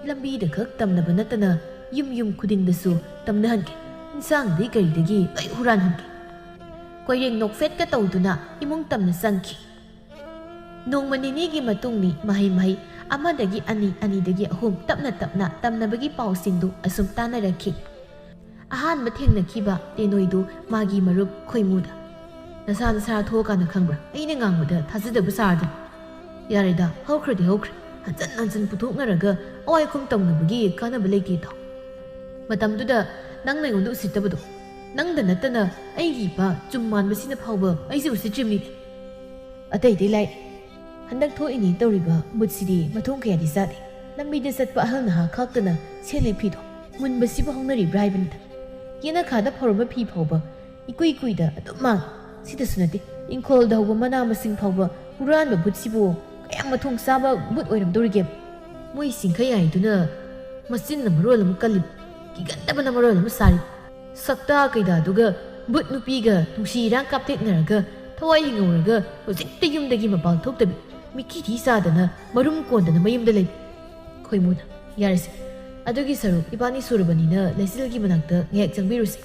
ꯂꯝꯕꯤꯗ ꯈꯛ ꯇꯝꯅꯕ ꯅꯠꯇꯅ ꯌꯨꯝ ꯌꯨꯝ ꯈꯨꯗꯤꯡꯗꯁꯨ ꯇꯝꯅꯍꯟꯒꯦ꯫ ꯏꯟꯁꯥꯡꯗꯒꯤ ꯀꯔꯤꯗꯒꯤ ꯂꯣꯏ ꯍꯨꯔꯥꯟꯍꯟꯒꯦ꯫ ꯀꯣꯏꯔꯦꯡ ꯅꯣꯛꯐꯦꯠꯀ ꯇꯧꯗꯨꯅ ꯏꯃꯨꯡ ꯇꯝꯅ ꯆꯪꯈꯤ꯫ ꯅꯣꯡꯃ ꯅꯤꯅꯤꯒꯤ ꯃꯇꯨꯡꯅꯤ ꯃꯍꯩ ꯃꯍꯩ ꯑꯃꯗꯒꯤ ꯑꯅꯤ, ꯑꯅꯤꯗꯒꯤ ꯑꯍꯨꯝ, ꯇꯞꯅ ꯇꯞꯅ ꯇꯝꯅꯕꯒꯤ ꯄꯥꯎꯁꯤꯡꯗꯨ ꯑꯁꯨꯝ ꯇꯥꯅꯔꯛꯈꯤ꯫ ꯑꯍꯥꯟꯕ ꯊꯦꯡꯅꯈꯤꯕ ꯇꯦꯅꯣꯏꯗꯨ ꯃꯥꯒꯤ ꯃꯔꯨꯞ ꯈꯣꯏꯃꯨꯗ꯫ "ꯅꯁꯥ ꯅꯁꯥ ꯊꯣꯛꯑꯀꯥꯟꯗ ꯈꯪꯕ꯭ꯔꯥ? ꯑꯩꯅ ꯉꯥꯡꯕꯗ ꯊꯥꯖꯗꯕ ꯁꯥꯔꯗꯅ꯫ ꯌꯥꯔꯦꯗ, ꯍꯧꯈ꯭ꯔꯗꯤ ꯍꯧꯈ꯭ꯔꯦ꯫ ꯍꯟꯖꯟ ꯍꯟꯖꯟ ꯄꯨꯊꯣꯛꯅꯔꯒ ꯑꯋꯥꯏꯈꯨꯝ ꯇꯧꯅꯕꯒꯤ ꯀꯥꯟꯅꯕ ꯂꯩꯇꯦ ꯇꯥꯎ꯫ ꯃꯇꯝꯗꯨꯗ ꯅꯪꯅ ꯑꯩꯉꯣꯟꯗ ꯎꯁꯤꯠꯇꯕꯗꯣ꯫ ꯅꯪꯗ ꯅꯠꯇꯅ ꯑꯩꯒꯤ ꯏꯄꯥ ꯆꯨꯝ ꯃꯥꯟꯕꯁꯤꯅ ꯐꯥꯎꯕ ꯑꯩꯁꯦ ꯎꯁꯤꯠꯇ꯭ꯔꯤꯕꯅꯤꯅꯦ꯫ ꯑꯇꯩ ꯑꯇꯩ ꯂꯥꯏ꯫ ꯍꯟꯗꯛ ꯊꯣꯛꯏꯅꯤ ꯇꯧꯔꯤꯕ ꯃꯨꯠꯁꯤꯗꯤ ꯃꯊꯣꯡ ꯀꯌꯥꯗꯤ ꯆꯥꯗꯦ꯫ ꯂꯝꯕꯤꯗ ꯆꯠꯄ ꯑꯍꯜ ꯅꯍꯥ ꯈꯥꯛꯇꯅ ꯁꯦꯠꯂꯤ ꯐꯤꯗꯣ ꯃꯨꯟꯕꯁꯤꯕꯨ ꯍꯧꯅꯔꯤꯕ꯭ꯔꯥ ꯍꯥꯏꯕꯅꯤꯗ꯫ ꯌꯦꯅꯈꯥꯗ ꯐꯧꯔꯝꯕ ꯐꯤ ꯐꯥꯎꯕ ꯏꯀꯨꯏ ꯀꯨꯏꯗ ꯑꯗꯨꯝ ꯃꯥꯡ꯫ ꯁꯤꯗꯁꯨ ꯅꯠꯇꯦ, ꯏꯪꯈꯣꯜꯗ ꯍꯧꯕ ꯃꯅꯥ ꯃꯁꯤꯡ ꯐꯥꯎꯕ ꯍꯨꯔꯥꯟꯕ ꯕꯨꯠꯁꯤꯕꯨ ꯀꯌꯥꯝ ꯃꯊꯣꯡ ꯆꯥꯕ ꯕꯨꯠ ꯑꯣꯏꯔꯝꯗꯧꯔꯤꯒꯦ?" ꯃꯣꯏ ꯁꯤꯡꯈꯩ ꯍꯥꯏꯗꯨꯅ ꯃꯆꯤꯟꯅ ꯃꯔꯣꯜ ꯑꯃ ꯀꯜꯂꯤ, ꯀꯤꯒꯟꯗꯕꯅ ꯃꯔꯣꯜ ꯑꯃ ꯁꯥꯔꯤ꯫ ꯁꯛꯇꯥ ꯀꯩꯗꯥꯗꯨꯒ ꯕꯨꯠ ꯅꯨꯄꯤꯒ ꯅꯨꯡꯁꯤ ꯏꯔꯥꯡ ꯀꯥꯞꯊꯦꯛꯅꯔꯒ ꯊꯋꯥꯏ ꯍꯤꯡꯍꯧꯔꯒ ꯍꯧꯖꯤꯛꯇ ꯌꯨꯝꯗꯒꯤ ꯃꯄꯥꯟ ꯊꯣꯛꯇꯕꯤ ꯃꯤꯀꯤꯗꯤ ꯆꯥꯗꯅ ꯃꯔꯨꯝ ꯀꯣꯟꯗꯅ ꯃꯌꯨꯝꯗ ꯂꯩ꯫ ꯈꯣꯏꯃꯨꯅ, "ꯌꯥꯔꯦꯁꯦ, ꯑꯗꯨꯒꯤ ꯁꯔꯨꯛ ꯏꯕꯥꯅꯤ ꯁꯨꯔꯕꯅꯤꯅ ꯂꯩꯆꯤꯜꯒꯤ ꯃꯅꯥꯛꯇ ꯉꯥꯏꯍꯥꯛ ꯆꯪꯕꯤꯔꯨꯁꯦ꯫"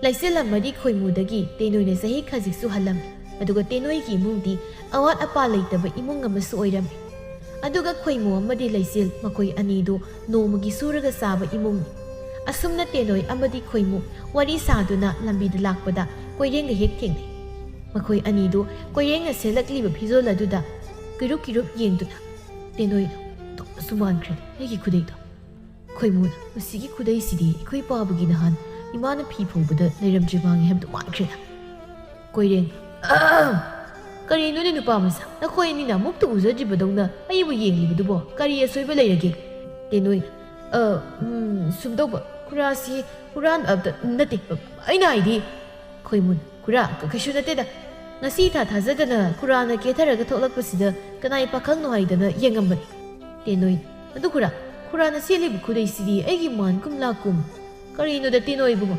ꯂꯩꯆꯤꯜ ꯑꯃꯗꯤ ꯈꯣꯏꯃꯨꯗꯒꯤ ꯇꯦꯅꯣꯏꯅ ꯆꯍꯤ ꯈꯖꯤꯛꯁꯨ ꯍꯜꯂꯝꯃꯤ꯫ ꯑꯗꯨꯒ ꯇꯦꯅꯣꯏꯒꯤ ꯏꯃꯨꯡꯗꯤ ꯑꯋꯥꯠ ꯑꯄꯥ ꯂꯩꯇꯕ ꯏꯃꯨꯡ ꯑꯃꯁꯨ ꯑꯣꯏꯔꯝꯃꯤ꯫ ꯑꯗꯨꯒ ꯈꯣꯏꯃꯨ ꯑꯃꯗꯤ ꯂꯩꯆꯤꯜ, ꯃꯈꯣꯏ ꯑꯅꯤꯗꯨ ꯅꯣꯡꯃꯒꯤ ꯁꯨꯔꯒ ꯆꯥꯕ ꯏꯃꯨꯡꯅꯤ꯫ ꯑꯁꯨꯝꯅ ꯇꯦꯅꯣꯏ ꯑꯃꯗꯤ ꯈꯣꯏꯃꯨ ꯋꯥꯔꯤ ꯁꯥꯗꯨꯅ ꯂꯝꯕꯤꯗ ꯂꯥꯛꯄꯗ ꯀꯣꯏꯔꯦꯡꯒ ꯍꯦꯛ ꯊꯦꯡꯅꯩ꯫ ꯃꯈꯣꯏ ꯑꯅꯤꯗꯨ ꯀꯣꯏꯔꯦꯡꯅ ꯁꯦꯠꯂꯛꯂꯤꯕ ꯐꯤꯖꯣꯜ ꯑꯗꯨꯗ ꯀꯤꯔꯨꯞ ꯀꯤꯔꯨꯞ ꯌꯦꯡꯗꯨꯅ, ꯇꯦꯅꯣꯏ, ꯇꯨꯝꯕꯁꯨ ꯃꯥꯟꯈ꯭ꯔꯦ ꯑꯩꯒꯤ ꯈꯨꯗꯩꯗꯣ꯫ ꯈꯣꯏꯃꯨꯅ, "ꯃꯁꯤꯒꯤ ꯈꯨꯗꯩꯁꯤꯗꯤ ꯑꯩꯈꯣꯏ ꯄꯥꯕꯒꯤ ꯅꯍꯥꯟ ꯏꯃꯥꯅ ꯐꯤ ꯐꯧꯕꯗ ꯂꯩꯔꯝꯗ꯭ꯔꯤ ꯃꯥꯡꯉꯦ ꯍꯥꯏꯕꯗꯨ ꯃꯥꯟꯈ꯭ꯔꯦꯗ꯫" ꯀꯣꯏꯔꯦꯡ, "ꯑꯍꯝ! ꯀꯔꯤꯅꯣꯅꯦ ꯅꯨꯄꯥ ꯃꯆꯥ, ꯅꯈꯣꯏ ꯑꯅꯤꯅ ꯑꯃꯨꯛꯇ ꯎꯖꯗ꯭ꯔꯤꯕꯗꯧꯅ ꯑꯩꯕꯨ ꯌꯦꯡꯂꯤꯕꯗꯨꯕꯣ? ꯀꯔꯤ ꯑꯁꯣꯏꯕ ꯂꯩꯔꯒꯦ?" ꯇꯦꯅꯣꯏ, "ꯑ, ꯎꯝ, ꯁꯨꯝ ꯇꯧꯕ, ꯈꯨꯔꯥꯁꯤ ꯍꯨꯔꯥꯟ-, ꯑ, ꯅꯠꯇꯦ, ꯑꯩꯅ ꯍꯥꯏꯗꯤ꯫" ꯈꯣꯏꯃꯨꯟ, "ꯈꯨꯔꯥ, ꯀ-, ꯀꯩꯁꯨ ꯅꯠꯇꯦꯗ꯫ ꯉꯁꯤ ꯏꯊꯥ ꯊꯥꯖꯗꯅ ꯈꯨꯔꯥꯅ ꯀꯦꯊꯔꯒ ꯊꯣꯛꯂꯛꯄꯁꯤꯗ ꯀꯅꯥꯏ ꯄꯥꯈꯪꯅꯣ ꯍꯥꯏꯗꯅ ꯌꯦꯡꯉꯝꯕꯅꯤ꯫" ꯇꯦꯅꯣꯏ, "ꯑꯗꯨ ꯈꯨꯔꯥ, ꯈꯨꯔꯥꯅ ꯁꯦꯠꯂꯤꯕ ꯈꯨꯗꯩꯁꯤꯗꯤ ꯑꯩꯒꯤ ꯃꯥꯟ ꯀꯨꯝꯂꯥ ꯀꯨꯝ꯫" "ꯀꯔꯤꯅꯣꯗ ꯇꯦꯅꯣꯏ ꯏꯕꯨꯡꯉꯣ?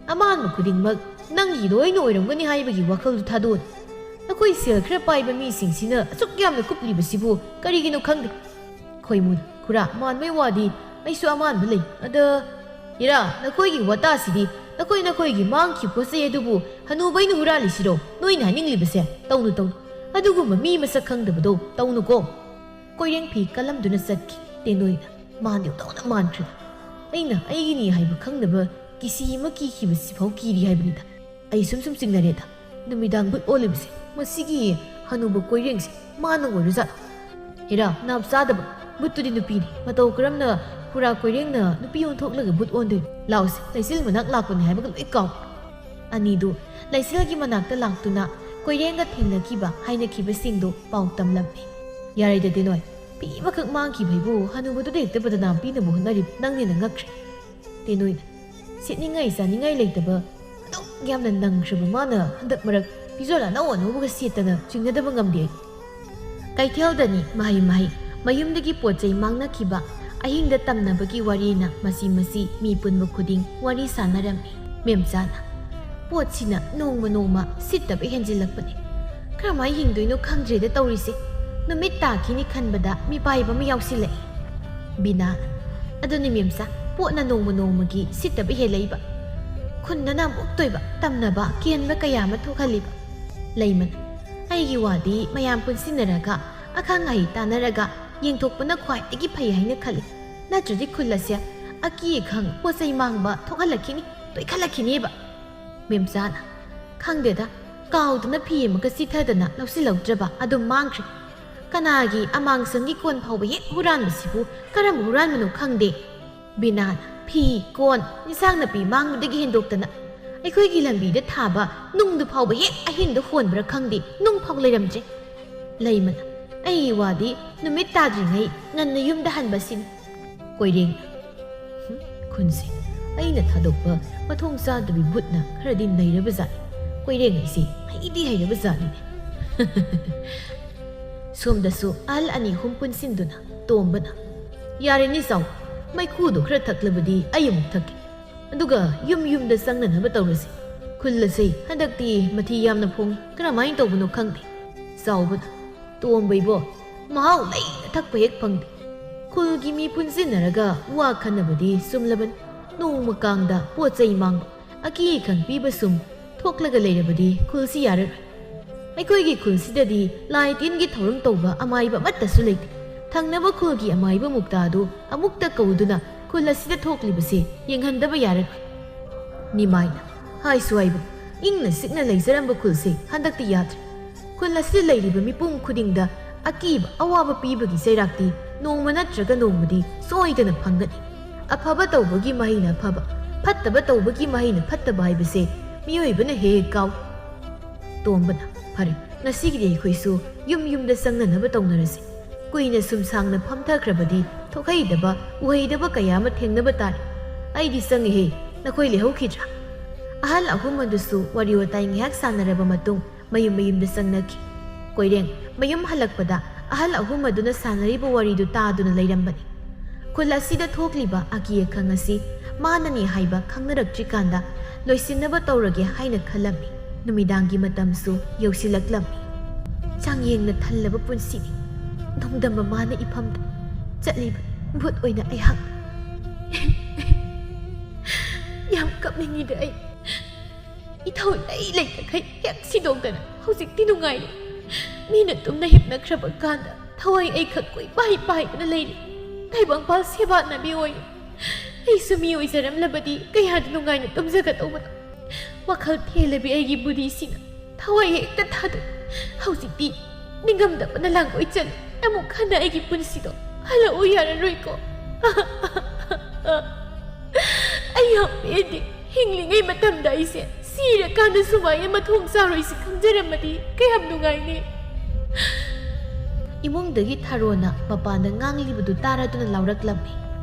ꯑꯃꯥꯟꯕ ꯈꯨꯗꯤꯡꯃꯛ ꯅꯪꯒꯤ ꯂꯣꯏꯅ ꯑꯣꯏꯔꯝꯒꯅꯤ ꯍꯥꯏꯕꯒꯤ ꯋꯥꯈꯜꯗꯨ ꯊꯥꯗꯣꯛꯑꯣ꯫ ꯅꯈꯣꯏ ꯁꯦꯜ ꯈꯔ ꯄꯥꯏꯕ ꯃꯤꯁꯤꯡꯁꯤꯅ ꯑꯁꯨꯛ ꯌꯥꯝꯅ ꯀꯨꯞꯂꯤꯕꯁꯤꯕꯨ ꯀꯔꯤꯒꯤꯅꯣ ꯈꯪꯗꯦ꯫" ꯈꯣꯏꯃꯨꯟ, "ꯈꯨꯔꯥ, ꯃꯥꯟꯕꯩ ꯋꯥꯗꯤ ꯑꯩꯁꯨ ꯑꯃꯥꯟꯕ ꯂꯩ꯫ ꯑꯗ ꯏꯔꯥ, ꯅꯈꯣꯏꯒꯤ ꯋꯥꯇꯥꯁꯤꯗꯤ ꯅꯈꯣꯏ ꯅꯈꯣꯏꯒꯤ ꯃꯥꯡꯈꯤꯕ ꯄꯣꯠ ꯆꯩ ꯑꯗꯨꯕꯨ ꯍꯅꯨꯕꯩꯅ ꯍꯨꯔꯥꯜꯂꯤꯁꯤꯔꯣ? ꯅꯣꯏꯅ ꯍꯥꯏꯅꯤꯡꯂꯤꯕꯁꯦ ꯇꯧꯅꯨ, ꯇꯧꯅꯨ꯫ ꯑꯗꯨꯒꯨꯝꯕ ꯃꯤ ꯃꯁꯛ ꯈꯪꯗꯕꯗꯣ ꯇꯧꯅꯨꯀꯣ꯫ ꯀꯣꯏꯔꯦꯡ ꯐꯤ ꯀꯜꯂꯝꯗꯨꯅ ꯆꯠꯈꯤ꯫ ꯇꯦꯅꯣꯏꯅ ꯃꯥꯟꯗꯤ ꯇꯧꯅ ꯃꯥꯟꯈ꯭ꯔꯦ꯫ ꯑꯩꯅ ꯑꯩꯒꯤꯅꯤ ꯍꯥꯏꯕ ꯈꯪꯅꯕ ꯀꯤꯁꯤ ꯑꯃ ꯀꯤꯈꯤꯕꯁꯤꯐꯥꯎ ꯀꯤꯔꯤ ꯍꯥꯏꯕꯅꯤꯗ꯫ ꯑꯩ ꯁꯨꯝ ꯁꯨꯝ ꯆꯤꯡꯅꯔꯦꯗ꯫ ꯅꯨꯃꯤꯗꯥꯡ ꯕꯨꯠ ꯑꯣꯜꯂꯤꯕꯁꯦ ꯃꯁꯤꯒꯤ ꯍꯅꯨꯕ ꯀꯣꯏꯔꯦꯡꯁꯦ ꯃꯥꯅ ꯑꯣꯏꯔꯖꯥꯠꯂꯣ? ꯍꯦꯔꯥ, ꯅꯥꯞ ꯆꯥꯗꯕ! ꯕꯨꯠꯇꯨꯗꯤ ꯅꯨꯄꯤꯅꯤ꯫ ꯃꯇꯧ ꯀꯔꯝꯅ ꯍꯨꯔꯥ ꯀꯣꯏꯔꯦꯡꯅ ꯅꯨꯄꯤ ꯑꯣꯟꯊꯣꯛꯂꯒ ꯕꯨꯠ ꯑꯣꯟꯗꯣꯏꯅꯣ? ꯂꯥꯎꯁꯦ, ꯂꯩꯆꯤꯜ ꯃꯅꯥꯛ ꯂꯥꯛꯄꯅꯤ ꯍꯥꯏꯕꯒ ꯂꯣꯏ ꯀꯥꯎ꯫ ꯑꯅꯤꯗꯨ ꯂꯩꯆꯤꯜꯒꯤ ꯃꯅꯥꯛꯇ ꯂꯥꯛꯇꯨꯅ ꯀꯣꯏꯔꯦꯡꯒ ꯊꯦꯡꯅꯈꯤꯕ ꯍꯥꯏꯅꯈꯤꯕꯁꯤꯡꯗꯨ ꯄꯥꯎ ꯇꯝꯂꯝꯃꯤ꯫ ꯌꯥꯔꯦꯗ ꯇꯦꯅꯣꯏ, ꯐꯤ ꯑꯃꯈꯛ ꯃꯥꯡꯈꯤꯕ ꯍꯥꯏꯕꯨ ꯍꯅꯨꯕꯗꯨꯗ ꯍꯦꯛꯇ ꯕꯗꯅꯥꯝ ꯄꯤꯅꯕ ꯍꯣꯠꯅꯔꯤꯕ ꯅꯪꯅ ꯍꯦꯟꯅ ꯉꯛꯈ꯭ꯔꯦ꯫ ꯇꯦꯅꯣꯏꯅ ꯁꯦꯠꯅꯤꯡꯉꯥꯏ ꯆꯥꯅꯤꯡꯉꯥꯏ ꯂꯩꯇꯕ ꯑꯗꯨꯛ ꯌꯥꯝꯅ ꯅꯪꯈ꯭ꯔꯕ ꯃꯥꯅ ꯍꯟꯗꯛ ꯃꯔꯛ ꯐꯤꯖꯣꯜ ꯑꯅꯧ ꯑꯅꯧꯕꯒ ꯁꯦꯠꯇꯅ ꯆꯤꯡꯅꯗꯕ ꯉꯝꯗꯦ ꯑꯩ꯫ ꯀꯩꯊꯦꯜꯗꯅꯤ ꯃꯍꯩ ꯃꯍꯩ, ꯃꯌꯨꯝꯗꯒꯤ ꯄꯣꯠ ꯆꯩ ꯃꯥꯡꯅꯈꯤꯕ, ꯑꯍꯤꯡꯗ ꯇꯝꯅꯕꯒꯤ ꯋꯥꯔꯤꯅ ꯃꯁꯤ ꯃꯁꯤ ꯃꯤ ꯄꯨꯟꯕ ꯈꯨꯗꯤꯡ ꯋꯥꯔꯤ ꯁꯥꯟꯅꯔꯝꯃꯤ꯫ ꯃꯦꯝꯆꯥꯅ, "ꯄꯣꯠꯁꯤꯅ ꯅꯣꯡꯃ ꯅꯣꯡꯃ ꯁꯤꯠꯇꯕ ꯍꯦꯟꯖꯤꯜꯂꯛꯄꯅꯤ꯫ ꯀꯔꯝꯍꯥꯏ ꯍꯤꯡꯗꯣꯏꯅꯣ ꯈꯪꯗ꯭ꯔꯦꯗ ꯇꯧꯔꯤꯁꯦ꯫ ꯅꯨꯃꯤꯠ ꯇꯥꯈꯤꯅꯤ ꯈꯟꯕꯗ ꯃꯤꯄꯥꯏꯕ ꯑꯃ ꯌꯥꯎꯁꯤꯜꯂꯛꯏ꯫" ꯕꯤꯅꯥ, "ꯑꯗꯨꯅꯤ ꯃꯦꯝꯆꯥ, ꯄꯣꯠꯅ ꯅꯣꯡꯃ ꯅꯣꯡꯃꯒꯤ ꯁꯤꯠꯇꯕ ꯍꯦꯜꯂꯛꯏꯕ꯫ ꯈꯨꯟꯗꯅ ꯑꯃꯨꯛꯇꯣꯏꯕ ꯇꯝꯅꯕ ꯀꯤꯍꯟꯕ ꯀꯌꯥ ꯑꯃ ꯊꯣꯛꯍꯜꯂꯤꯕ꯫" ꯂꯩꯃꯅ, "ꯑꯩꯒꯤ ꯋꯥꯗꯤ ꯃꯌꯥꯝ ꯄꯨꯟꯁꯤꯟꯅꯔꯒ ꯑꯈꯪ ꯑꯍꯩ ꯇꯥꯟꯅꯔꯒ ꯌꯦꯡꯊꯣꯛꯄꯅ ꯈ꯭ꯋꯥꯏꯗꯒꯤ ꯐꯩ ꯍꯥꯏꯅ ꯈꯜꯂꯤ꯫ ꯅꯠꯇ꯭ꯔꯗꯤ ꯈꯨꯜ ꯑꯁꯦ ꯑꯀꯤ ꯑꯈꯪ ꯄꯣꯠ ꯆꯩ ꯃꯥꯡꯕ ꯊꯣꯛꯍꯜꯂꯛꯈꯤꯅꯤ, ꯇꯣꯏꯈꯠꯂꯛꯈꯤꯅꯦꯕ꯫" ꯃꯦꯝꯆꯥꯅ, "ꯈꯪꯗꯦꯗ, ꯀꯥꯎꯗꯅ ꯐꯤ ꯑꯃꯒ ꯆꯤꯊꯗꯅ ꯂꯧꯁꯤꯜꯍꯧꯗ꯭ꯔꯕ ꯑꯗꯨꯝ ꯃꯥꯡꯈ꯭ꯔꯦ꯫ ꯀꯅꯥꯒꯤ ꯑꯃꯥꯡꯁꯪꯒꯤ ꯀꯣꯟ ꯐꯥꯎꯕ ꯍꯦꯛ ꯍꯨꯔꯥꯟꯕꯁꯤꯕꯨ ꯀꯔꯝꯕ ꯍꯨꯔꯥꯟꯕꯅꯣ ꯈꯪꯗꯦ꯫" ꯕꯤꯅꯥꯅ, "ꯐꯤ, ꯀꯣꯟ, ꯏꯟꯁꯥꯡ ꯅꯥꯄꯤ ꯃꯥꯡꯕꯗꯒꯤ ꯍꯦꯟꯗꯣꯛꯇꯅ ꯑꯩꯈꯣꯏꯒꯤ ꯂꯝꯕꯤꯗ ꯊꯥꯕ ꯅꯨꯡꯗꯨ ꯐꯥꯎꯕ ꯍꯦꯛ ꯑꯍꯤꯡꯗ ꯍꯣꯟꯕ꯭ꯔꯥ ꯈꯪꯗꯦ, ꯅꯨꯡ ꯐꯥꯎ ꯂꯩꯔꯝꯗ꯭ꯔꯦ꯫" ꯂꯩꯃꯅ, "ꯑꯩꯒꯤ ꯋꯥꯗꯤ ꯅꯨꯃꯤꯠ ꯇꯥꯗ꯭ꯔꯤꯉꯩ ꯉꯟꯅ ꯌꯨꯝꯗ ꯍꯟꯕꯁꯤꯅꯤ꯫" ꯀꯣꯏꯔꯦꯡ, "ꯍꯨꯝ, ꯈꯨꯟꯁꯦ ꯑꯩꯅ ꯊꯥꯗꯣꯛꯄ ꯃꯊꯣꯡ ꯆꯥꯗꯕꯤ ꯕꯨꯠꯅ ꯈꯔꯗꯤ ꯅꯩꯔꯕ ꯖꯥꯠꯅꯤ꯫ ꯀꯣꯏꯔꯦꯡ ꯍꯥꯏꯁꯤ ꯍꯩꯗꯤ ꯍꯩꯔꯕ ꯖꯥꯠꯅꯤꯅꯦ꯫" ꯁꯣꯝꯗꯁꯨ ꯑꯍꯜ ꯑꯅꯤ ꯑꯍꯨꯝ ꯄꯨꯟꯁꯤꯟꯗꯨꯅ ꯇꯣꯝꯕꯅ, "ꯌꯥꯔꯦꯅꯦ ꯆꯥꯎ, ꯃꯩꯈꯨꯗꯣ ꯈꯔ ꯊꯛꯂꯕꯗꯤ ꯑꯩ ꯑꯃꯨꯛ ꯊꯛꯀꯦ꯫ ꯑꯗꯨꯒ ꯌꯨꯝ ꯌꯨꯝꯗ ꯆꯪꯅꯅꯕ ꯇꯧꯔꯁꯤ꯫ ꯈꯨꯜ ꯑꯁꯦ ꯍꯟꯗꯛꯇꯤ ꯃꯊꯤ ꯌꯥꯝꯅ ꯐꯣꯡꯉꯤ꯫ ꯀꯔꯝꯍꯥꯏꯅ ꯇꯧꯕꯅꯣ ꯈꯪꯗꯦ꯫" ꯆꯥꯎꯕꯅ, "ꯇꯣꯝꯕ ꯏꯕꯣ, ꯃꯍꯥꯎ ꯂꯩꯅ ꯊꯛꯄ ꯍꯦꯛ ꯐꯪꯗꯦ꯫ ꯈꯨꯜꯒꯤ ꯃꯤ ꯄꯨꯟꯁꯤꯟꯅꯔꯒ ꯋꯥ ꯈꯟꯅꯕꯗꯤ ꯆꯨꯝꯂꯕꯅꯤ꯫ ꯅꯣꯡꯃ ꯀꯥꯡꯗ ꯄꯣꯠ ꯆꯩ ꯃꯥꯡꯕ, ꯑꯀꯤ ꯑꯈꯪ ꯄꯤꯕ ꯁꯨꯝ ꯊꯣꯛꯂꯒ ꯂꯩꯔꯕꯗꯤ ꯈꯨꯜꯁꯤ ꯌꯥꯔꯔꯣꯏ꯫ ꯑꯩꯈꯣꯏꯒꯤ ꯈꯨꯜꯁꯤꯗꯗꯤ ꯂꯥꯏ ꯇꯤꯟꯒꯤ ꯊꯧꯔꯝ ꯇꯧꯕ ꯑꯃꯥꯏꯕ ꯑꯃꯠꯇꯁꯨ ꯂꯩꯇꯦ꯫ ꯊꯪꯅꯕ ꯈꯨꯜꯒꯤ ꯑꯃꯥꯏꯕ ꯃꯨꯛꯇꯥꯗꯨ ꯑꯃꯨꯛꯇ ꯀꯧꯗꯨꯅ ꯈꯨꯜ ꯑꯁꯤꯗ ꯊꯣꯛꯂꯤꯕꯁꯦ ꯌꯦꯡꯍꯟꯗꯕ ꯌꯥꯔꯔꯣꯏ꯫ ꯅꯤꯃꯥꯏꯅ ꯍꯥꯏꯁꯨ ꯍꯥꯏꯕ, ꯏꯪꯅ ꯆꯤꯛꯅ ꯂꯩꯖꯔꯝꯕ ꯈꯨꯜꯁꯦ ꯍꯟꯗꯛꯇꯤ ꯌꯥꯗ꯭ꯔꯦ꯫ ꯈꯨꯜ ꯑꯁꯤꯗ ꯂꯩꯔꯤꯕ ꯃꯤꯄꯨꯝ ꯈꯨꯗꯤꯡꯗ ꯑꯀꯤꯕ ꯑꯋꯥꯕ ꯄꯤꯕꯒꯤ ꯆꯩꯔꯥꯛꯇꯤ ꯅꯣꯡꯃ ꯅꯠꯇ꯭ꯔꯒ ꯅꯣꯡꯃꯗꯤ ꯁꯣꯏꯗꯅ ꯐꯪꯒꯅꯤ꯫ ꯑꯐꯕ ꯇꯧꯕꯒꯤ ꯃꯍꯩꯅ ꯑꯐꯕ, ꯐꯠꯇꯕ ꯇꯧꯕꯒꯤ ꯃꯍꯩꯅ ꯐꯠꯇꯕ ꯍꯥꯏꯕꯁꯦ ꯃꯤꯑꯣꯏꯕꯅ ꯍꯦꯛ ꯍꯦꯛ ꯀꯥꯎꯏ꯫ ꯇꯣꯝꯕꯅ, ꯐꯔꯦ, ꯉꯁꯤꯒꯤꯗꯤ ꯑꯩꯈꯣꯏꯁꯨ ꯌꯨꯝ ꯌꯨꯝꯗ ꯆꯪꯅꯅꯕ ꯇꯧꯅꯔꯁꯤ꯫ ꯀꯨꯏꯅ ꯁꯨꯝ ꯁꯥꯡꯅ ꯐꯝꯊꯈ꯭ꯔꯕꯗꯤ ꯊꯣꯛꯍꯩꯗꯕ, ꯎꯍꯩꯗꯕ ꯀꯌꯥ ꯑꯃ ꯊꯦꯡꯅꯕ ꯇꯥꯔꯦ꯫ ꯑꯩꯗꯤ ꯆꯪꯉꯦꯍꯦ, ꯅꯈꯣꯏ ꯂꯩꯍꯧꯈꯤꯗ꯭ꯔꯥ? ꯑꯍꯜ ꯑꯍꯨꯝ ꯑꯗꯨꯁꯨ ꯋꯥꯔꯤ ꯋꯥꯇꯥꯏ ꯉꯥꯏꯍꯥꯛ ꯁꯥꯟꯅꯔꯕ ꯃꯇꯨꯡ ꯃꯌꯨꯝ ꯃꯌꯨꯝꯗ ꯆꯪꯅꯈꯤ꯫ ꯀꯣꯏꯔꯦꯡ ꯃꯌꯨꯝ ꯍꯜꯂꯛꯄꯗ ꯑꯍꯜ ꯑꯍꯨꯝ ꯑꯗꯨꯅ ꯁꯥꯟꯅꯔꯤꯕ ꯋꯥꯔꯤꯗꯨ ꯇꯥꯗꯨꯅ ꯂꯩꯔꯝꯕꯅꯤ꯫ ꯈꯨꯜ ꯑꯁꯤꯗ ꯊꯣꯛꯂꯤꯕ ꯑꯀꯤ ꯑꯈꯪ ꯑꯁꯤ ꯃꯥꯅꯅꯤ ꯍꯥꯏꯕ ꯈꯪꯅꯔꯛꯇ꯭ꯔꯤꯀꯥꯟꯗ ꯂꯣꯏꯁꯤꯟꯅꯕ ꯇꯧꯔꯒꯦ ꯍꯥꯏꯅ ꯈꯜꯂꯝꯃꯤ꯫ ꯅꯨꯃꯤꯗꯥꯡꯒꯤ ꯃꯇꯝꯁꯨ ꯌꯧꯁꯤꯜꯂꯛꯂꯝꯃꯤ꯫ ꯆꯥꯡꯌꯦꯡꯅ ꯊꯜꯂꯕ ꯄꯨꯟꯁꯤꯅꯤ꯫ ꯅꯣꯡꯗꯝꯕ ꯃꯥꯅ ꯏꯐꯝꯗ ꯆꯠꯂꯤꯕ ꯚꯨꯠ ꯑꯣꯏꯅ ꯑꯩꯍꯥꯛ ꯌꯥꯝ ꯀꯞꯅꯤꯡꯉꯤꯗ ꯑꯩ꯫ ꯏꯊꯧ ꯂꯩ ꯂꯩꯇꯈꯩ ꯍꯦꯛ ꯁꯤꯗꯣꯛꯇꯅ ꯍꯧꯖꯤꯛꯇꯤ ꯅꯨꯡꯉꯥꯏꯔꯦ꯫ ꯃꯤꯅ ꯇꯨꯝꯅ ꯍꯤꯞꯅꯈ꯭ꯔꯕ ꯀꯥꯟꯗ ꯊꯋꯥꯏ ꯑꯩꯈꯛ ꯀꯣꯏꯄꯥꯏ ꯄꯥꯏꯗꯨꯅ ꯂꯩꯔꯤ꯫ ꯇꯥꯏꯕꯪꯄꯥꯜ ꯁꯦꯕꯥ ꯅꯥꯕꯤ ꯑꯣꯏꯔꯤ꯫ ꯑꯩꯁꯨ ꯃꯤ ꯑꯣꯏꯖꯔꯝꯂꯕꯗꯤ ꯀꯌꯥꯗ ꯅꯨꯡꯉꯥꯏꯅ ꯇꯨꯝꯖꯒꯗꯧꯕꯅꯣ꯫ ꯋꯥꯈꯜ ꯊꯦꯜꯂꯕꯤ ꯑꯩꯒꯤ ꯕꯨꯙꯤꯁꯤꯅ ꯊꯋꯥꯏ ꯍꯦꯛꯇ ꯊꯥꯗꯣꯛꯏ꯫ ꯍꯧꯖꯤꯛꯇꯤ ꯅꯤꯡꯉꯝꯗꯕꯅ ꯂꯥꯡꯒꯣꯏ ꯆꯜꯂꯤ꯫ ꯑꯃꯨꯛ ꯍꯟꯅ ꯑꯩꯒꯤ ꯄꯨꯟꯁꯤꯗꯣ ꯍꯜꯂꯛꯎ ꯌꯥꯔꯔꯣꯏꯀꯣ꯫ ꯑꯩ ꯌꯥꯝ ꯄꯦꯟꯗꯦ꯫ ꯍꯤꯡꯂꯤꯉꯩ ꯃꯇꯝꯗ ꯑꯩꯁꯦ ꯁꯤꯔꯀꯥꯟꯗ ꯁꯨꯃꯥꯏꯅ ꯃꯊꯣꯡ ꯆꯥꯔꯣꯏꯁꯤ ꯈꯪꯖꯔꯝꯃꯗꯤ ꯀꯌꯥꯝ ꯅꯨꯡꯉꯥꯏꯅꯤ꯫ ꯏꯃꯨꯡꯗꯒꯤ ꯊꯔꯣꯅ ꯃꯄꯥꯟꯗ ꯉꯥꯡꯂꯤꯕꯗꯨ ꯇꯥꯔꯗꯨꯅ ꯂꯥꯎꯔꯛꯂꯝꯃꯤ꯫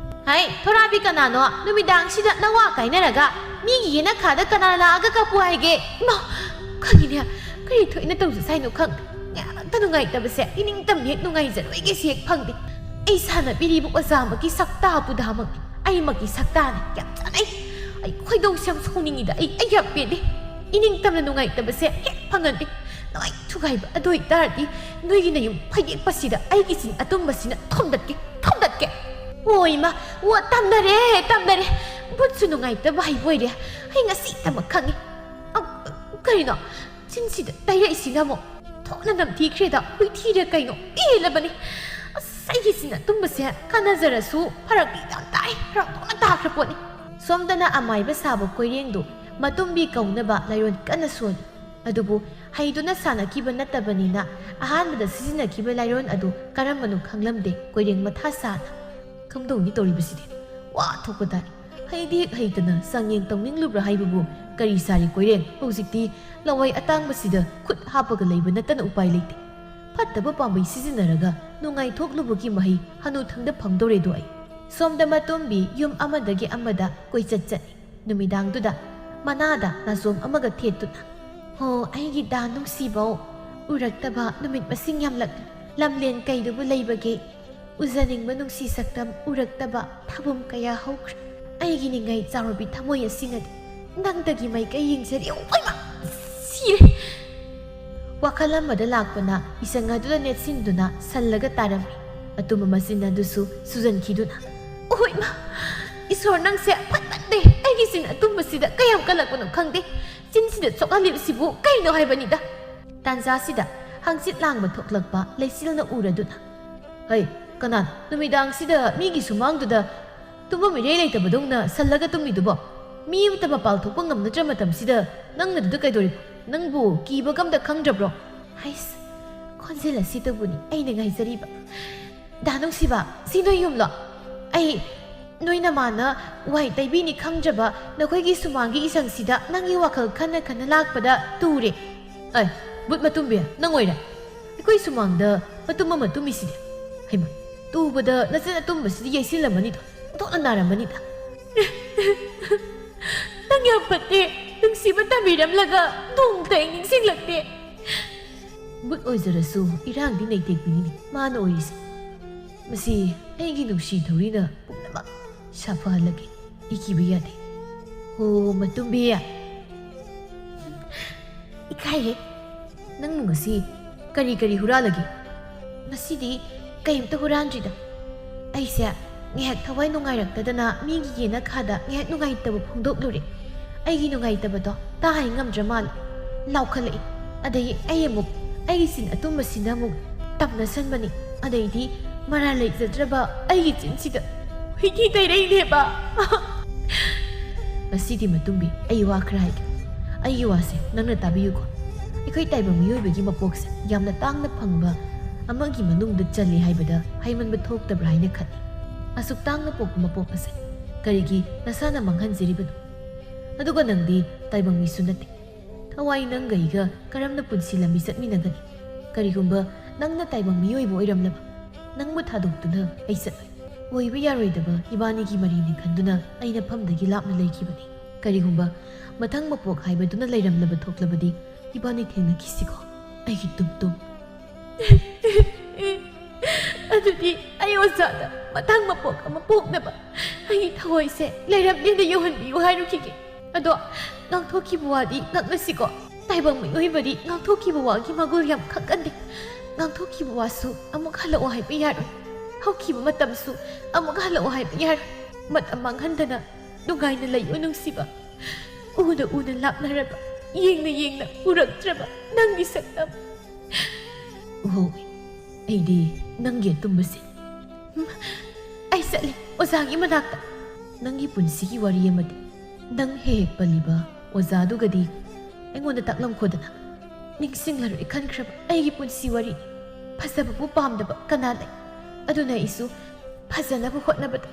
ꯍꯩ, ꯊꯣꯔꯥꯕꯤ ꯀꯅꯥꯅꯣ? ꯅꯨꯃꯤꯗꯥꯡꯁꯤꯗ ꯅꯋꯥ ꯀꯥꯏꯅꯔꯒ ꯃꯤꯒꯤ ꯌꯦꯅꯈꯥꯗ ꯀꯅꯥ ꯂꯥꯛꯑꯒ ꯀꯥꯞꯄꯨ ꯍꯥꯏꯒꯦ? ꯏꯃꯥ, ꯈꯪꯉꯤꯅꯦ, ꯀꯔꯤ ꯊꯣꯛꯏꯅ ꯇꯧꯖꯁ ꯍꯥꯏꯅꯣ ꯈꯪꯗꯦ꯫ ꯉꯥꯏꯍꯥꯛꯇ ꯅꯨꯡꯉꯥꯏꯇꯕꯁꯦ ꯏꯅꯤꯡꯇꯝ ꯍꯦꯛ ꯅꯨꯡꯉꯥꯏꯖꯔꯣꯏꯒꯦꯁꯤ ꯍꯦꯛ ꯐꯪꯗꯦ꯫ ꯑꯩ ꯁꯥꯟꯅꯕꯤꯔꯤꯕ ꯑꯣꯖꯥꯃꯛꯀꯤ ꯁꯛꯇꯥ ꯄꯨꯗꯥꯃꯛꯅꯤ꯫ ꯑꯩꯃꯛꯀꯤ ꯁꯛꯇꯥꯅꯤ꯫ ꯌꯥꯝ ꯆꯥꯅꯩ꯫ ꯑꯩ ꯈꯣꯏꯗꯧꯁꯦ ꯌꯥꯝ ꯁꯥꯎꯅꯤꯡꯉꯤꯗ꯫ ꯑꯩ, ꯑꯩ ꯌꯥꯝ ꯄꯦꯟꯗꯦ꯫ ꯏꯅꯤꯡꯇꯝꯅ ꯅꯨꯡꯉꯥꯏꯇꯕꯁꯦ ꯍꯦꯛ ꯐꯪꯍꯟꯗꯦ꯫ ꯅꯣꯏ ꯊꯨꯒꯥꯏꯕ ꯑꯗꯨ ꯑꯣꯏꯇꯥꯔꯗꯤ ꯅꯣꯏꯒꯤ ꯅꯌꯨꯝ ꯐꯩꯗꯦꯛꯄꯁꯤꯗ ꯑꯩꯒꯤ ꯆꯤꯟ ꯑꯇꯨꯝꯕꯁꯤꯅ ꯊꯣꯝꯗꯠꯀꯦ, ꯊꯣꯝꯗꯠꯀꯦ꯫ ꯑꯣ ꯏꯃꯥ, ꯑꯣ ꯇꯝꯅꯔꯦ, ꯇꯝꯅꯔꯦ꯫ ꯕꯨꯠꯁꯨ ꯅꯨꯡꯉꯥꯏꯇꯕ ꯍꯩꯕ ꯑꯣꯏꯔꯦ꯫ ꯑꯩ ꯉꯁꯤꯇꯃꯛ ꯈꯪꯉꯤ꯫ ꯑ, ꯀꯔꯤꯅꯣ? ꯆꯤꯟꯁꯤꯗ ꯇꯩꯔꯛꯏꯁꯤꯅ ꯑꯃꯨꯛ ꯊꯣꯛꯅ ꯅꯝꯊꯤꯈ꯭ꯔꯦꯗ, ꯍꯨꯏꯊꯤꯔ ꯀꯩꯅꯣ? ꯄꯦꯜꯂꯕꯅꯤ꯫ ꯑꯁ, ꯑꯩꯒꯤ ꯆꯤꯟ ꯑꯇꯨꯝꯕꯁꯦ ꯀꯥꯟꯅꯖꯔꯁꯨ ꯐꯔꯛꯇꯤ ꯌꯥꯝ ꯇꯥꯏ, ꯐꯔꯛ ꯊꯣꯛꯅ ꯇꯥꯈ꯭ꯔ ꯄꯣꯠꯅꯤ꯫ ꯁꯣꯝꯗꯅ ꯑꯃꯥꯏꯕ ꯁꯥꯕ ꯀꯣꯏꯔꯦꯡꯗꯨ ꯃꯇꯨꯝꯕꯤ ꯀꯧꯅꯕ ꯂꯥꯏꯔꯣꯟ ꯀꯟꯅ ꯁꯣꯜꯂꯤ꯫ ꯑꯗꯨꯕꯨ ꯍꯩꯗꯨꯅ ꯁꯥꯟꯅꯈꯤꯕ ꯅꯠꯇꯕꯅꯤꯅ ꯑꯍꯥꯟꯕꯗ ꯁꯤꯖꯤꯟꯅꯈꯤꯕ ꯂꯥꯏꯔꯣꯟ ꯑꯗꯨ ꯀꯔꯝꯕꯅꯣ ꯈꯪꯂꯝꯗꯦ ꯀꯣꯏꯔꯦꯡ ꯃꯊꯥ ꯁꯥꯅ꯫ ꯀꯝꯗꯧꯅꯤ ꯇꯧꯔꯤꯕꯁꯤꯗꯤ? ꯋꯥ ꯊꯣꯛꯄ ꯇꯥꯔꯦ꯫ ꯍꯩꯗꯤ ꯍꯦꯛ ꯍꯩꯇꯅ ꯆꯥꯡꯌꯦꯡ ꯇꯧꯅꯤꯡꯂꯨꯕ꯭ꯔꯥ ꯍꯥꯏꯕꯕꯨ ꯀꯔꯤ ꯁꯥꯔꯤ ꯀꯣꯏꯔꯦꯡ? ꯍꯧꯖꯤꯛꯇꯤ ꯂꯋꯥꯏ ꯑꯇꯥꯡꯕꯁꯤꯗ ꯈꯨꯠ ꯍꯥꯞꯄꯒ ꯂꯩꯕ ꯅꯠꯇꯅ ꯎꯄꯥꯏ ꯂꯩꯇꯦ꯫ ꯐꯠꯇꯕ ꯄꯥꯝꯕꯩ ꯁꯤꯖꯤꯟꯅꯔꯒ ꯅꯨꯡꯉꯥꯏꯊꯣꯛꯂꯨꯕꯒꯤ ꯃꯍꯩ ꯍꯅꯨꯊꯪꯗ ꯐꯪꯗꯧꯔꯦꯗꯣ ꯑꯩ꯫ ꯁꯣꯝꯗ ꯃꯇꯣꯝꯕꯤ ꯌꯨꯝ ꯑꯃꯗꯒꯤ ꯑꯃꯗ ꯀꯣꯏꯆꯠ ꯆꯠꯂꯤ꯫ ꯅꯨꯃꯤꯗꯥꯡꯗꯨꯗ ꯃꯅꯥꯗ ꯅꯥꯆꯣꯝ ꯑꯃꯒ ꯊꯦꯠꯇꯨꯅ, "ꯍꯣ, ꯑꯩꯒꯤ ꯗꯥ ꯅꯨꯡꯁꯤꯕꯧ, ꯎꯔꯛꯇꯕ ꯅꯨꯃꯤꯠ ꯃꯁꯤꯡ ꯌꯥꯝꯂꯛꯂꯦ꯫ ꯂꯝꯂꯦꯟ ꯀꯩꯗꯕꯨ ꯂꯩꯕꯒꯦ? ꯎꯖꯅꯤꯡꯕ ꯅꯨꯡꯁꯤ ꯁꯛꯇꯝ ꯎꯔꯛꯇꯕ ꯊꯥꯕꯨꯝ ꯀꯌꯥ ꯍꯧꯈ꯭ꯔꯦ꯫ ꯑꯩꯒꯤ ꯅꯤꯡꯉꯩ ꯆꯥꯎꯔꯕꯤ ꯊꯃꯣꯏ ꯑꯁꯤꯅꯗꯤ ꯅꯪꯗꯒꯤ ꯃꯥꯏꯀꯩ ꯌꯦꯡꯖꯔꯤ꯫" ꯑꯣꯏꯃ! ꯁꯤꯔꯦ! ꯋꯥꯈꯜ ꯑꯃꯗ ꯂꯥꯛꯄꯅ ꯏꯁꯪ ꯑꯗꯨꯗ ꯅꯦꯠꯁꯤꯟꯗꯨꯅ ꯁꯜꯂꯒ ꯇꯥꯔꯝꯃꯤ꯫ ꯑꯇꯨꯝꯕ ꯃꯆꯤꯟ ꯑꯗꯨꯁꯨ ꯁꯨꯖꯟꯈꯤꯗꯨꯅ, "ꯑꯣꯏꯃ! ꯏꯁꯣꯔ, ꯅꯪꯁꯦ ꯐꯠꯃꯟꯗꯦ! ꯑꯩꯒꯤ ꯆꯤꯟ ꯑꯇꯨꯝꯕꯁꯤꯗ ꯀꯌꯥꯝ ꯀꯜꯂꯛꯄꯅꯣ ꯈꯪꯗꯦ꯫ ꯆꯤꯟꯁꯤꯗ ꯆꯣꯠꯍꯜꯂꯤꯕꯁꯤꯕꯨ ꯀꯩꯅꯣ ꯍꯥꯏꯕꯅꯤꯗ!" ꯇꯥꯟꯖꯥꯁꯤꯗ ꯍꯪꯆꯤꯠ ꯂꯥꯡꯕ ꯊꯣꯛꯂꯛꯄ ꯂꯩꯆꯤꯜꯅ ꯎꯔꯗꯨꯅ, "ꯍꯩ, ꯀꯅꯥꯅꯣ ꯅꯨꯃꯤꯗꯥꯡꯁꯤꯗ ꯃꯤꯒꯤ ꯁꯨꯃꯥꯡꯗꯨꯗ ꯇꯨꯝꯐꯝ ꯏꯔꯩ ꯂꯩꯇꯕꯗꯧꯅ ꯁꯜꯂꯒ ꯇꯨꯝꯃꯤꯗꯨꯕꯣ? ꯃꯤ ꯑꯃꯠꯇ ꯃꯄꯥꯜ ꯊꯣꯛꯄ ꯉꯝꯅꯗ꯭ꯔ ꯃꯇꯝꯁꯤꯗ ꯅꯪꯅ ꯑꯗꯨꯗ ꯀꯩꯗꯧꯔꯤꯕ? ꯅꯪꯕꯨ ꯀꯤꯕꯒ ꯑꯝꯇ ꯈꯪꯗ꯭ꯔꯕ꯭ꯔꯣ?" ꯍꯩꯁ, ꯈꯣꯟꯖꯦꯜ ꯑꯁꯤꯗꯕꯨꯅꯤ ꯑꯩꯅ ꯉꯥꯏꯖꯔꯤꯕ꯫ "ꯗꯥ ꯅꯨꯡꯁꯤꯕ, ꯁꯤ ꯅꯣꯏ ꯌꯨꯝꯂꯣ? ꯑꯩ ꯅꯣꯏ ꯅꯃꯥꯅ ꯋꯥꯏ ꯇꯩꯕꯤꯅꯤ ꯈꯪꯗ꯭ꯔꯕ ꯅꯈꯣꯏꯒꯤ ꯁꯨꯃꯥꯡꯒꯤ ꯏꯁꯪꯁꯤꯗ ꯅꯪꯒꯤ ꯋꯥꯈꯜ ꯈꯟꯅ ꯈꯟꯅ ꯂꯥꯛꯄꯗ ꯇꯨꯔꯦ꯫" "ꯑꯩ, ꯕꯨꯠ ꯃꯇꯨꯝꯕꯤ, ꯅꯪ ꯑꯣꯏꯔꯦ? ꯑꯩꯈꯣꯏ ꯁꯨꯃꯥꯡꯗ ꯃꯇꯨꯝ ꯑꯃ ꯇꯨꯝꯃꯤꯁꯤꯗꯤ꯫ ꯍꯩꯃ, ꯇꯨꯕꯗ ꯅꯆꯤꯟ ꯑꯇꯨꯝꯕꯁꯤꯗꯤ ꯌꯩꯁꯤꯜꯂꯝꯃꯅꯤꯗꯣ, ꯑꯣꯟꯊꯣꯛꯅ ꯅꯥꯔꯝꯃꯅꯤꯗ꯫" "ꯅꯪ ꯌꯥꯝ ꯐꯠꯇꯦ, ꯅꯨꯡꯁꯤꯕ ꯇꯝꯕꯤꯔꯝꯂꯒ ꯅꯣꯡꯃꯇ ꯑꯩ ꯅꯤꯡꯁꯤꯡꯂꯛꯇꯦ꯫" ꯕꯨꯠ ꯑꯣꯏꯖꯔꯁꯨ ꯏꯔꯥꯡꯗꯤ ꯅꯩꯇꯦꯛꯄꯤꯅꯤꯅꯦ ꯃꯥꯅ ꯑꯣꯏꯔꯤꯁꯦ꯫ ꯃꯁꯤ ꯑꯩꯒꯤ ꯅꯨꯡꯁꯤ ꯊꯧꯔꯤꯅ ꯄꯨꯝꯅꯃꯛ ꯁꯥꯐꯍꯜꯂꯒꯦ꯫ ꯑꯩ ꯀꯤꯕ ꯌꯥꯗꯦ꯫ ꯍꯣ, ꯃꯇꯨꯝꯕꯤ꯫ ꯏꯀꯥꯏꯍꯦ꯫ ꯅꯪ ꯉꯁꯤ ꯀꯔꯤ ꯀꯔꯤ ꯍꯨꯔꯥꯜꯂꯒꯦ? ꯉꯁꯤꯗꯤ ꯀꯩꯝꯇ ꯍꯨꯔꯥꯟꯗ꯭ꯔꯤꯗ꯫ ꯑꯩꯁꯦ ꯉꯥꯏꯍꯥꯛ ꯊꯋꯥꯏ ꯅꯨꯡꯉꯥꯏꯔꯛꯇꯗꯅ ꯃꯤꯒꯤ ꯌꯦꯅꯈꯥꯗ ꯉꯥꯏꯍꯥꯛ ꯅꯨꯡꯉꯥꯏꯇꯕ ꯐꯣꯡꯗꯣꯛꯂꯨꯔꯦ꯫ ꯑꯩꯒꯤ ꯅꯨꯡꯉꯥꯏꯇꯕꯗꯣ ꯇꯥ ꯍꯥꯏ ꯉꯝꯗ꯭ꯔ ꯃꯥꯜꯂꯦ꯫ ꯂꯥꯎꯈꯠꯂꯛꯏ꯫ ꯑꯗꯒꯤ ꯑꯩ ꯑꯃꯨꯛ ꯑꯩꯒꯤ ꯆꯤꯟ ꯑꯇꯨꯝꯕꯁꯤꯅ ꯑꯃꯨꯛ ꯇꯝꯅꯁꯟꯕꯅꯤ꯫ ꯑꯗꯩꯗꯤ ꯃꯔꯥꯜ ꯂꯩꯖꯗ꯭ꯔꯕ ꯑꯩꯒꯤ ꯆꯤꯟꯁꯤꯗ ꯍꯨꯏꯒꯤ ꯇꯩꯔꯩꯅꯦꯕ꯫ ꯉꯁꯤꯗꯤ ꯃꯇꯨꯡꯕꯤ, ꯑꯩ ꯋꯥ ꯈꯔ ꯍꯥꯏꯒꯦ꯫ ꯑꯩꯒꯤ ꯋꯥꯁꯦ ꯅꯪꯅ ꯇꯥꯕꯤꯌꯨꯀꯣ꯫ ꯑꯩꯈꯣꯏ ꯇꯥꯏꯕꯪ ꯃꯤꯑꯣꯏꯕꯒꯤ ꯃꯄꯣꯛꯁꯦ ꯌꯥꯝꯅ ꯇꯥꯡꯅ ꯐꯪꯕ ꯑꯃꯒꯤ ꯃꯅꯨꯡꯗ ꯆꯜꯂꯤ ꯍꯥꯏꯕꯗ ꯍꯥꯏꯃꯟꯕ ꯊꯣꯛꯇꯕ꯭ꯔꯥ ꯍꯥꯏꯅ ꯈꯜꯂꯤ꯫ ꯑꯁꯨꯛ ꯇꯥꯡꯅ ꯄꯣꯛꯄ ꯃꯄꯣꯛ ꯑꯁꯦ ꯀꯔꯤꯒꯤ ꯅꯁꯥꯅ ꯃꯥꯡꯍꯟꯖꯔꯤꯕꯅꯣ? ꯑꯗꯨꯒ ꯅꯪꯗꯤ ꯇꯥꯏꯕꯪ ꯃꯤꯁꯨ ꯅꯠꯇꯦ꯫ ꯊꯋꯥꯏ ꯅꯪꯒ ꯑꯩꯒ ꯀꯔꯝꯅ ꯄꯨꯟꯁꯤ ꯂꯝꯕꯤ ꯆꯠꯃꯤꯟꯅꯒꯅꯤ? ꯀꯔꯤꯒꯨꯝꯕ ꯅꯪꯅ ꯇꯥꯏꯕꯪ ꯃꯤꯑꯣꯏꯕ ꯑꯣꯏꯔꯝꯂꯕ, ꯅꯪꯕꯨ ꯊꯥꯗꯣꯛꯇꯨꯅ ꯑꯩ ꯆꯠꯂꯣꯏ꯫ ꯑꯣꯏꯕ ꯌꯥꯔꯣꯏꯗꯕ ꯏꯕꯥꯅꯤꯒꯤ ꯃꯔꯤꯅꯤ ꯈꯟꯗꯨꯅ ꯑꯩꯅ ꯐꯝꯗꯒꯤ ꯂꯥꯞꯅ ꯂꯩꯈꯤꯕꯅꯤ꯫ ꯀꯔꯤꯒꯨꯝꯕ ꯃꯊꯪ ꯃꯄꯣꯛ ꯍꯥꯏꯕꯗꯨꯅ ꯂꯩꯔꯝꯂꯕ ꯊꯣꯛꯂꯕꯗꯤ ꯏꯕꯥꯅꯤ ꯊꯦꯡꯅꯈꯤꯁꯤꯀꯣ, ꯑꯩꯒꯤ ꯇꯨꯝ ꯇꯨꯝ꯫ ꯑꯗꯨꯗꯤ ꯑꯩ ꯑꯣꯖꯥꯗ ꯃꯊꯪ ꯃꯄꯣꯛ ꯑꯃ ꯄꯣꯛꯅꯕ ꯑꯩꯒꯤ ꯊꯋꯥꯏꯁꯦ ꯂꯩꯔꯝꯂꯦꯅ ꯌꯧꯍꯟꯕꯤꯌꯨ ꯍꯥꯏꯔꯨꯈꯤꯒꯦ꯫ ꯑꯗꯣ ꯉꯥꯡꯊꯣꯛꯈꯤꯕ ꯋꯥꯗꯤ ꯉꯥꯛꯅꯁꯤꯀꯣ꯫ ꯇꯥꯏꯕꯪ ꯃꯤꯑꯣꯏꯕꯗꯤ ꯉꯥꯡꯊꯣꯛꯈꯤꯕ ꯋꯥꯒꯤ ꯃꯒꯨꯜ ꯌꯥꯝ ꯈꯪꯒꯟꯗꯦ꯫ ꯉꯥꯡꯊꯣꯛꯈꯤꯕ ꯋꯥꯁꯨ ꯑꯃꯨꯛ ꯍꯜꯂꯛꯑꯣ ꯍꯥꯏꯕ ꯌꯥꯔꯣꯏ꯫ ꯍꯧꯈꯤꯕ ꯃꯇꯝꯁꯨ ꯑꯃꯨꯛ ꯍꯜꯂꯛꯑꯣ ꯍꯥꯏꯕ ꯌꯥꯔꯣꯏ꯫ ꯃꯇꯝ ꯃꯥꯡꯍꯟꯗꯅ ꯅꯨꯡꯉꯥꯏꯅ ꯂꯩꯌꯨ ꯅꯨꯡꯁꯤꯕ꯫ ꯎꯅ ꯎꯅ ꯂꯥꯞꯅꯔꯕ, ꯌꯦꯡꯅ ꯌꯦꯡꯅ ꯎꯔꯛꯇ꯭ꯔꯕ ꯅꯪꯒꯤ ꯁꯛꯇꯝ꯫ ꯎꯍꯧꯏ꯫ ꯑꯩꯗꯤ ꯅꯪꯒꯤ ꯑꯇꯨꯝꯕꯁꯦ꯫ ꯍꯨꯝ, ꯑꯩ ꯆꯠꯂꯤ ꯑꯣꯖꯥꯒꯤ ꯃꯅꯥꯛꯇ꯫ ꯅꯪꯒꯤ ꯄꯨꯟꯁꯤꯒꯤ ꯋꯥꯔꯤ ꯑꯃꯗꯤ ꯅꯪ ꯍꯦꯛ ꯍꯦꯛ ꯄꯜꯂꯤꯕ ꯑꯣꯖꯥꯗꯨꯒꯗꯤ ꯑꯩꯉꯣꯟꯗ ꯇꯥꯛꯂꯝꯈꯣꯗꯅ꯫ ꯅꯤꯡꯁꯤꯡꯂꯔꯣꯏ ꯈꯟꯈ꯭ꯔꯕ ꯑꯩꯒꯤ ꯄꯨꯟꯁꯤ ꯋꯥꯔꯤ꯫ ꯐꯖꯕꯕꯨ ꯄꯥꯝꯗꯕ ꯀꯅꯥ ꯂꯩ? ꯑꯗꯨꯅ ꯑꯩꯁꯨ ꯐꯖꯅꯕ ꯍꯣꯠꯅꯕꯗ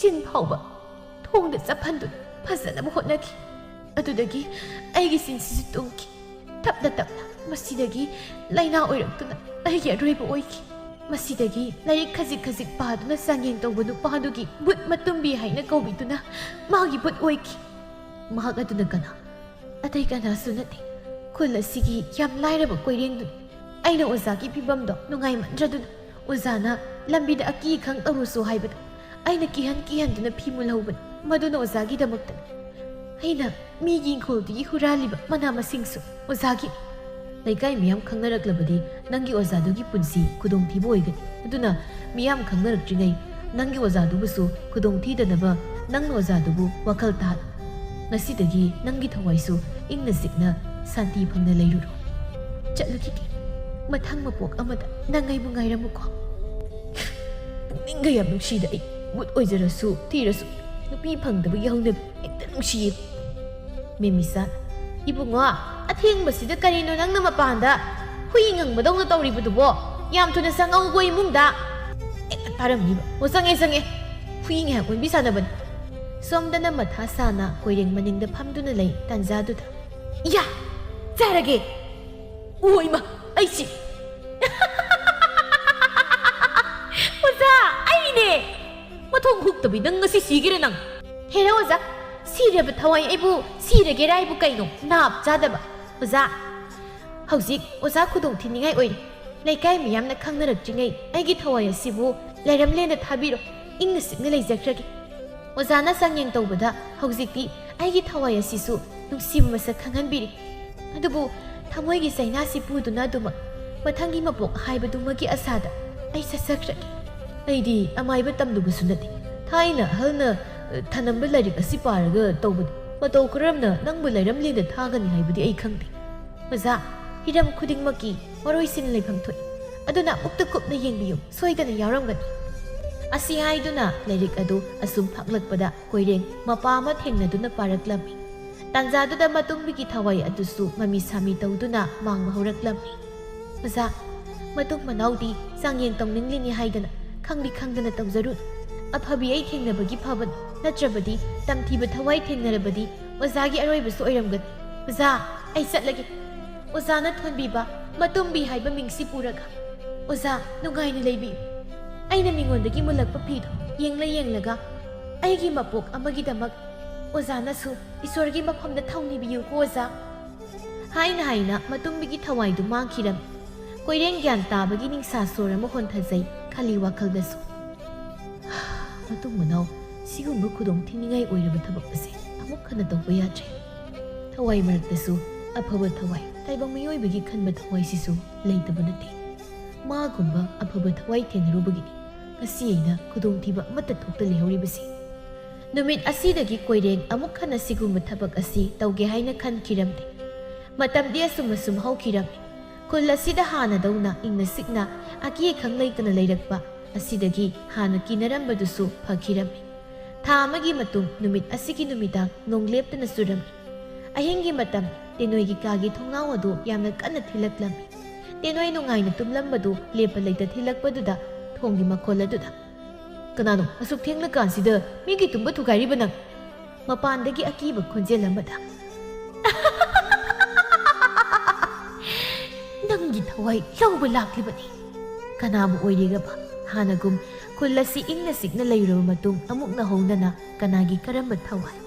ꯆꯤꯟ ꯐꯥꯎꯕ ꯊꯣꯡꯗ ꯆꯞꯍꯟꯗꯨꯅ ꯐꯖꯅꯕ ꯍꯣꯠꯅꯈꯤ꯫ ꯑꯗꯨꯗꯒꯤ ꯑꯩꯒꯤ ꯆꯤꯟꯁꯤꯁꯨ ꯇꯨꯝꯈꯤ꯫ ꯇꯞꯅ ꯇꯞꯅ ꯃꯁꯤꯗꯒꯤ ꯂꯥꯏꯅꯥ ꯑꯣꯏꯔꯛꯇꯨꯅ ꯑꯩꯒꯤ ꯑꯔꯣꯏꯕ ꯑꯣꯏꯈꯤ꯫ ꯃꯁꯤꯗꯒꯤ ꯂꯥꯏꯔꯤꯛ ꯈꯖꯤꯛ ꯈꯖꯤꯛ ꯄꯥꯗꯨꯅ ꯆꯥꯡꯌꯦꯡ ꯇꯧꯕ ꯅꯨꯄꯥꯗꯨꯒꯤ ꯕꯨꯠ ꯃꯇꯨꯝꯕꯤ ꯍꯥꯏꯅ ꯀꯧꯕꯤꯗꯨꯅ ꯃꯥꯒꯤ ꯕꯨꯠ ꯑꯣꯏꯈꯤ꯫ ꯃꯍꯥꯛ ꯑꯗꯨꯅ ꯀꯅꯥ? ꯑꯇꯩ ꯀꯅꯥꯁꯨ ꯅꯠꯇꯦ, ꯈꯨꯜ ꯑꯁꯤꯒꯤ ꯌꯥꯝ ꯂꯥꯏꯔꯕ ꯀꯣꯏꯔꯦꯡꯗꯨꯅꯤ꯫ ꯑꯩꯅ ꯑꯣꯖꯥꯒꯤ ꯐꯤꯕꯝꯗꯣ ꯅꯨꯡꯉꯥꯏꯃꯟꯗ꯭ꯔꯗꯨꯅ ꯑꯣꯖꯥꯅ ꯂꯝꯕꯤꯗ ꯑꯀꯤ ꯑꯈꯪ ꯇꯧꯔꯨꯁꯨ ꯍꯥꯏꯕꯗ ꯑꯩꯅ ꯀꯤꯍꯟ ꯀꯤꯍꯟꯗꯨꯅ ꯐꯤ ꯃꯨꯜꯍꯧꯕꯅꯤ꯫ ꯃꯗꯨꯅ ꯑꯣꯖꯥꯒꯤꯗꯃꯛꯇꯅꯤ꯫ ꯑꯩꯅ ꯃꯤꯒꯤ ꯏꯪꯈꯣꯜꯗꯒꯤ ꯍꯨꯔꯥꯜꯂꯤꯕ ꯃꯅꯥ ꯃꯁꯤꯡꯁꯨ ꯑꯣꯖꯥꯒꯤ꯫ ꯂꯩꯀꯥꯏ ꯃꯤꯌꯥꯝ ꯈꯪꯅꯔꯛꯂꯕꯗꯤ ꯅꯪꯒꯤ ꯑꯣꯖꯥꯗꯨꯒꯤ ꯄꯨꯟꯁꯤ ꯈꯨꯗꯣꯡꯊꯤꯕ ꯑꯣꯏꯒꯅꯤ꯫ ꯑꯗꯨꯅ ꯃꯤꯌꯥꯝ ꯈꯪꯅꯔꯛꯇ꯭ꯔꯤꯉꯩ ꯅꯪꯒꯤ ꯑꯣꯖꯥꯗꯨꯕꯨꯁꯨ ꯈꯨꯗꯣꯡ ꯊꯤꯗꯅꯕ ꯅꯪꯅ ꯑꯣꯖꯥꯗꯨꯕꯨ ꯋꯥꯈꯜ ꯇꯥꯍꯜꯂꯨ꯫ ꯉꯁꯤꯗꯒꯤ ꯅꯪꯒꯤ ꯊꯋꯥꯏꯁꯨ ꯏꯪꯅ ꯆꯤꯛꯅ ꯁꯥꯟꯇꯤ ꯐꯪꯅ ꯂꯩꯔꯨꯔꯣ꯫ ꯆꯠꯂꯨꯈꯤꯒꯦ꯫ ꯃꯊꯪ ꯃꯄꯣꯛ ꯑꯃꯗ ꯅꯪ ꯑꯩꯕꯨ ꯉꯥꯏꯔꯝꯃꯨꯀꯣ꯫ ꯄꯨꯛꯅꯤꯡꯒ ꯌꯥꯝ ꯅꯨꯡꯁꯤꯗ ꯑꯩ꯫ ꯚꯨꯠ ꯑꯣꯏꯖꯔꯁꯨ ꯊꯤꯔꯁꯨ ꯅꯨꯄꯤ ꯐꯪꯗꯕꯒꯤ ꯍꯧꯅꯕꯤ ꯍꯦꯛꯇ ꯅꯨꯡꯁꯤꯌꯦ꯫ ꯃꯦꯃꯤꯁꯥ, ꯏꯕꯨꯡꯉꯣ, ꯑꯊꯦꯡꯕꯁꯤꯗ ꯀꯔꯤꯅꯣ ꯅꯪꯅ ꯃꯄꯥꯟꯗ ꯍꯨꯏ ꯉꯪꯕꯗꯧꯅ ꯇꯧꯔꯤꯕꯗꯨꯕꯣ? ꯌꯥꯝ ꯊꯨꯅ ꯆꯪꯉꯧꯀꯣ ꯏꯃꯨꯡꯗ꯫ ꯍꯦꯛꯇ ꯇꯥꯔꯝꯅꯤꯕ꯫ ꯑꯣ, ꯆꯪꯉꯦ, ꯆꯪꯉꯦ꯫ ꯍꯨꯏ ꯉꯥꯏꯍꯥꯛ ꯑꯣꯟꯕꯤ ꯁꯥꯟꯅꯕꯅꯤ꯫ ꯁꯣꯝꯗꯅ ꯃꯊꯥ ꯁꯥꯅ ꯀꯣꯏꯔꯦꯡ ꯃꯅꯤꯡꯗ ꯐꯝꯗꯨꯅ ꯂꯩ ꯇꯥꯟꯖꯥꯗꯨꯗ꯫ ꯏꯌꯥ! ꯆꯥꯔꯒꯦ! ꯑꯣ ꯏꯃꯥ! ꯑꯩ ꯁꯤ! ꯑꯣꯖꯥ! ꯑꯩꯅꯦ! ꯃꯊꯣꯡ ꯍꯨꯛꯇꯕꯤ ꯅꯪ ꯉꯁꯤ ꯁꯤꯒꯦꯔ ꯅꯪ? ꯍꯦꯔꯥ ꯑꯣꯖꯥ! ꯁꯤꯔꯕ ꯊꯋꯥꯏ ꯑꯩꯕꯨ ꯁꯤꯔꯒꯦꯔꯥ ꯑꯩꯕꯨ ꯀꯩꯅꯣ? ꯅꯥꯞ ꯆꯥꯗꯕ! ꯑꯣꯖꯥ! ꯍꯧꯖꯤꯛ ꯑꯣꯖꯥ ꯈꯨꯗꯣꯡ ꯊꯤꯅꯤꯡꯉꯥꯏ ꯑꯣꯏꯔꯦ꯫ ꯂꯩꯀꯥꯏ ꯃꯤꯌꯥꯝꯅ ꯈꯪꯅꯔꯛꯇ꯭ꯔꯤꯉꯩ ꯑꯩꯒꯤ ꯊꯋꯥꯏ ꯑꯁꯤꯕꯨ ꯂꯩꯔꯝꯂꯦꯟꯗ ꯊꯥꯕꯤꯔꯣ꯫ ꯏꯪꯅ ꯆꯤꯛꯅ ꯂꯩꯖꯈ꯭ꯔꯒꯦ꯫ ꯑꯣꯖꯥꯅ ꯆꯥꯡꯌꯦꯡ ꯇꯧꯕꯗ ꯍꯧꯖꯤꯛꯇꯤ ꯑꯩꯒꯤ ꯊꯋꯥꯏ ꯑꯁꯤꯁꯨ ꯅꯨꯡꯁꯤꯕ ꯃꯁꯛ ꯈꯪꯍꯟꯕꯤꯔꯤ꯫ ꯑꯗꯨꯕꯨ ꯊꯃꯣꯏꯒꯤ ꯆꯩꯅꯥꯁꯤ ꯄꯨꯗꯨꯅ ꯑꯗꯨꯃꯛ ꯃꯊꯪꯒꯤ ꯃꯄꯣꯛ ꯍꯥꯏꯕꯗꯨꯃꯒꯤ ꯑꯁꯥꯗ ꯑꯩ ꯆꯠꯆꯈ꯭ꯔꯒꯦ꯫ ꯑꯩꯗꯤ ꯑꯃꯥꯏꯕ ꯇꯝꯂꯨꯕꯁꯨ ꯅꯠꯇꯦ꯫ ꯊꯥꯏꯅ ꯑꯍꯜꯅ, ꯑ, ꯊꯅꯝꯕ ꯂꯥꯏꯔꯤꯛ ꯑꯁꯤ ꯄꯥꯔꯒ ꯇꯧꯕꯅꯤ꯫ ꯃꯇꯧ ꯀꯔꯝꯅ ꯅꯪꯕꯨ ꯂꯩꯔꯝꯂꯦꯟꯗ ꯊꯥꯒꯅꯤ ꯍꯥꯏꯕꯗꯤ ꯑꯩ ꯈꯪꯗꯦ꯫ ꯑꯣꯖꯥ, ꯍꯤꯔꯝ ꯈꯨꯗꯤꯡꯃꯛꯀꯤ ꯃꯔꯣꯏꯁꯤꯅ ꯂꯩꯐꯝ ꯊꯣꯛꯏ꯫ ꯑꯗꯨꯅ ꯑꯃꯨꯛꯇ ꯀꯨꯞꯅ ꯌꯦꯡꯕꯤꯌꯨ, ꯁꯣꯏꯗꯅ ꯌꯥꯎꯔꯝꯒꯅꯤ꯫ ꯑꯁꯤ ꯍꯥꯏꯗꯨꯅ ꯂꯥꯏꯔꯤꯛ ꯑꯗꯨ ꯑꯁꯨꯝ ꯐꯥꯛꯂꯛꯄꯗ ꯀꯣꯏꯔꯦꯡ ꯃꯄꯥ ꯑꯃ ꯊꯦꯡꯅꯗꯨꯅ ꯄꯥꯔꯛꯂꯝꯃꯤ꯫ ꯇꯥꯟꯖꯥꯗꯨꯗ ꯃꯇꯨꯝꯕꯤꯒꯤ ꯊꯋꯥꯏ ꯑꯗꯨꯁꯨ ꯃꯃꯤ ꯁꯥꯃꯤ ꯇꯧꯗꯨꯅ ꯃꯥꯡꯕ ꯍꯧꯔꯛꯂꯝꯃꯤ꯫ ꯑꯣꯖꯥ, ꯃꯇꯨꯡ ꯃꯅꯥꯎꯗꯤ ꯆꯥꯡꯌꯦꯡ ꯇꯧꯅꯤꯡꯂꯤꯅꯤ ꯍꯥꯏꯗꯅ ꯈꯪꯗꯤ ꯈꯪꯗꯅ ꯇꯧꯖꯔꯨꯅꯨ꯫ ꯑꯐꯕꯤ ꯑꯩ ꯊꯦꯡꯅꯕꯒꯤ ꯐꯕꯅꯤ, ꯅꯠꯇ꯭ꯔꯕꯗꯤ ꯇꯝꯊꯤꯕ ꯊꯋꯥꯏ ꯊꯦꯡꯅꯔꯕꯗꯤ ꯑꯣꯖꯥꯒꯤ ꯑꯔꯣꯏꯕꯁꯨ ꯑꯣꯏꯔꯝꯒꯅꯤ꯫ ꯑꯣꯖꯥ, ꯑꯩ ꯆꯠꯂꯒꯦ꯫ ꯑꯣꯖꯥꯅ ꯊꯣꯟꯕꯤꯕ ꯃꯇꯨꯝꯕꯤ ꯍꯥꯏꯕ ꯃꯤꯡꯁꯤ ꯄꯨꯔꯒ꯫ ꯑꯣꯖꯥ, ꯅꯨꯡꯉꯥꯏꯅ ꯂꯩꯕꯤꯌꯨ꯫ ꯑꯩꯅ ꯃꯤꯉꯣꯟꯗꯒꯤ ꯃꯨꯜꯂꯛꯄ ꯐꯤꯗꯨ ꯌꯦꯡꯂ ꯌꯦꯡꯂꯒ ꯑꯩꯒꯤ ꯃꯄꯣꯛ ꯑꯃꯒꯤꯗꯃꯛ ꯑꯣꯖꯥꯅꯁꯨ ꯏꯁꯣꯔꯒꯤ ꯃꯐꯝꯗ ꯊꯧꯅꯤꯕꯤꯌꯨꯀꯣ ꯑꯣꯖꯥ꯫ ꯍꯥꯏꯅ ꯍꯥꯏꯅ ꯃꯇꯨꯝꯕꯤꯒꯤ ꯊꯋꯥꯏꯗꯨ ꯃꯥꯡꯈꯤꯔꯝꯃꯤ꯫ ꯀꯣꯏꯔꯦꯡ ꯒ꯭ꯌꯥꯟ ꯇꯥꯕꯒꯤ ꯅꯤꯡꯁꯥ ꯁꯣꯔ ꯑꯃ ꯍꯣꯟꯊꯖꯩ ꯈꯜꯂꯤ ꯋꯥꯈꯜꯗꯁꯨ꯫ ꯃꯇꯨꯡ ꯃꯅꯥꯎ ꯁꯤꯒꯨꯝꯕ ꯈꯨꯗꯣꯡ ꯊꯤꯅꯤꯡꯉꯥꯏ ꯑꯣꯏꯔꯕ ꯊꯕꯛ ꯑꯁꯤ ꯑꯃꯨꯛ ꯍꯟꯅ ꯇꯧꯕ ꯌꯥꯗ꯭ꯔꯦ꯫ ꯊꯋꯥꯏ ꯃꯔꯛꯇꯁꯨ ꯑꯐꯕ ꯊꯋꯥꯏ, ꯇꯥꯏꯕꯪ ꯃꯤꯑꯣꯏꯕꯒꯤ ꯈꯟꯕ ꯊꯋꯥꯏꯁꯤꯁꯨ ꯂꯩꯇꯕ ꯅꯠꯇꯦ꯫ ꯃꯥꯒꯨꯝꯕ ꯑꯐꯕ ꯊꯋꯥꯏ ꯊꯦꯡꯅꯔꯨꯕꯒꯤꯅꯤ ꯉꯁꯤ ꯑꯩꯅ ꯈꯨꯗꯣꯡꯊꯤꯕ ꯑꯃꯠꯇ ꯊꯣꯛꯇ ꯂꯩꯍꯧꯔꯤꯕꯁꯤ꯫ ꯅꯨꯃꯤꯠ ꯑꯁꯤꯗꯒꯤ ꯀꯣꯏꯔꯦꯡ ꯑꯃꯨꯛ ꯍꯟꯅ ꯁꯤꯒꯨꯝꯕ ꯊꯕꯛ ꯑꯁꯤ ꯇꯧꯒꯦ ꯍꯥꯏꯅ ꯈꯟꯈꯤꯔꯝꯗꯦ꯫ ꯃꯇꯝꯗꯤ ꯑꯁꯨꯝ ꯑꯁꯨꯝ ꯍꯧꯈꯤꯔꯝꯃꯤ꯫ ꯈꯨꯜ ꯑꯁꯤꯗ ꯍꯥꯟꯅꯗꯧꯅ ꯏꯪꯅ ꯆꯤꯛꯅ ꯑꯀꯤ ꯑꯈꯪ ꯂꯩꯇꯅ ꯂꯩꯔꯛꯄ ꯑꯁꯤꯗꯒꯤ ꯍꯥꯟꯅ ꯀꯤꯅꯔꯝꯕꯗꯨꯁꯨ ꯐꯈꯤꯔꯝꯃꯤ꯫ ꯊꯥ ꯑꯃꯒꯤ ꯃꯇꯨꯡ ꯅꯨꯃꯤꯠ ꯑꯁꯤꯒꯤ ꯅꯨꯃꯤꯗꯥꯡ ꯅꯣꯡ ꯂꯦꯞꯇꯅ ꯆꯨꯔꯝꯃꯤ꯫ ꯑꯍꯤꯡꯒꯤ ꯃꯇꯝ ꯇꯦꯅꯣꯏꯒꯤ ꯀꯥꯒꯤ ꯊꯣꯡꯅꯥꯎ ꯑꯗꯨ ꯌꯥꯝꯅ ꯀꯟꯅ ꯊꯤꯜꯂꯛꯂꯝꯃꯤ꯫ ꯇꯦꯅꯣꯏ ꯅꯨꯡꯉꯥꯏꯅ ꯇꯨꯝꯂꯝꯕꯗꯨ ꯂꯦꯞꯄ ꯂꯩꯇ ꯊꯤꯜꯂꯛꯄꯗꯨꯗ ꯊꯣꯡꯒꯤ ꯃꯈꯣꯜ ꯑꯗꯨꯗ, "ꯀꯅꯥꯅꯣ ꯑꯁꯨꯛ ꯊꯦꯡꯂꯀꯥꯟꯁꯤꯗ ꯃꯤꯒꯤ ꯇꯨꯝꯕ ꯊꯨꯒꯥꯏꯔꯤꯕ ꯅꯪ?" ꯃꯄꯥꯟꯗꯒꯤ ꯑꯀꯤꯕ ꯈꯣꯟꯖꯦꯜ ꯑꯃꯗ, "ꯅꯪꯒꯤ ꯊꯋꯥꯏ ꯂꯧꯕ ꯂꯥꯛꯂꯤꯕꯅꯤ꯫ ꯀꯅꯥꯕꯨ ꯑꯣꯏꯔꯤꯒꯕ? ꯍꯥꯟꯅꯒꯨꯝ ꯈꯨꯜ ꯑꯁꯤ ꯏꯪꯅ ꯆꯤꯛꯅ ꯂꯩꯔꯕ ꯃꯇꯨꯡ ꯑꯃꯨꯛ ꯅꯧꯍꯧꯅꯅ ꯀꯅꯥꯒꯤ ꯀꯔꯝꯕ ꯊꯋꯥꯏ?"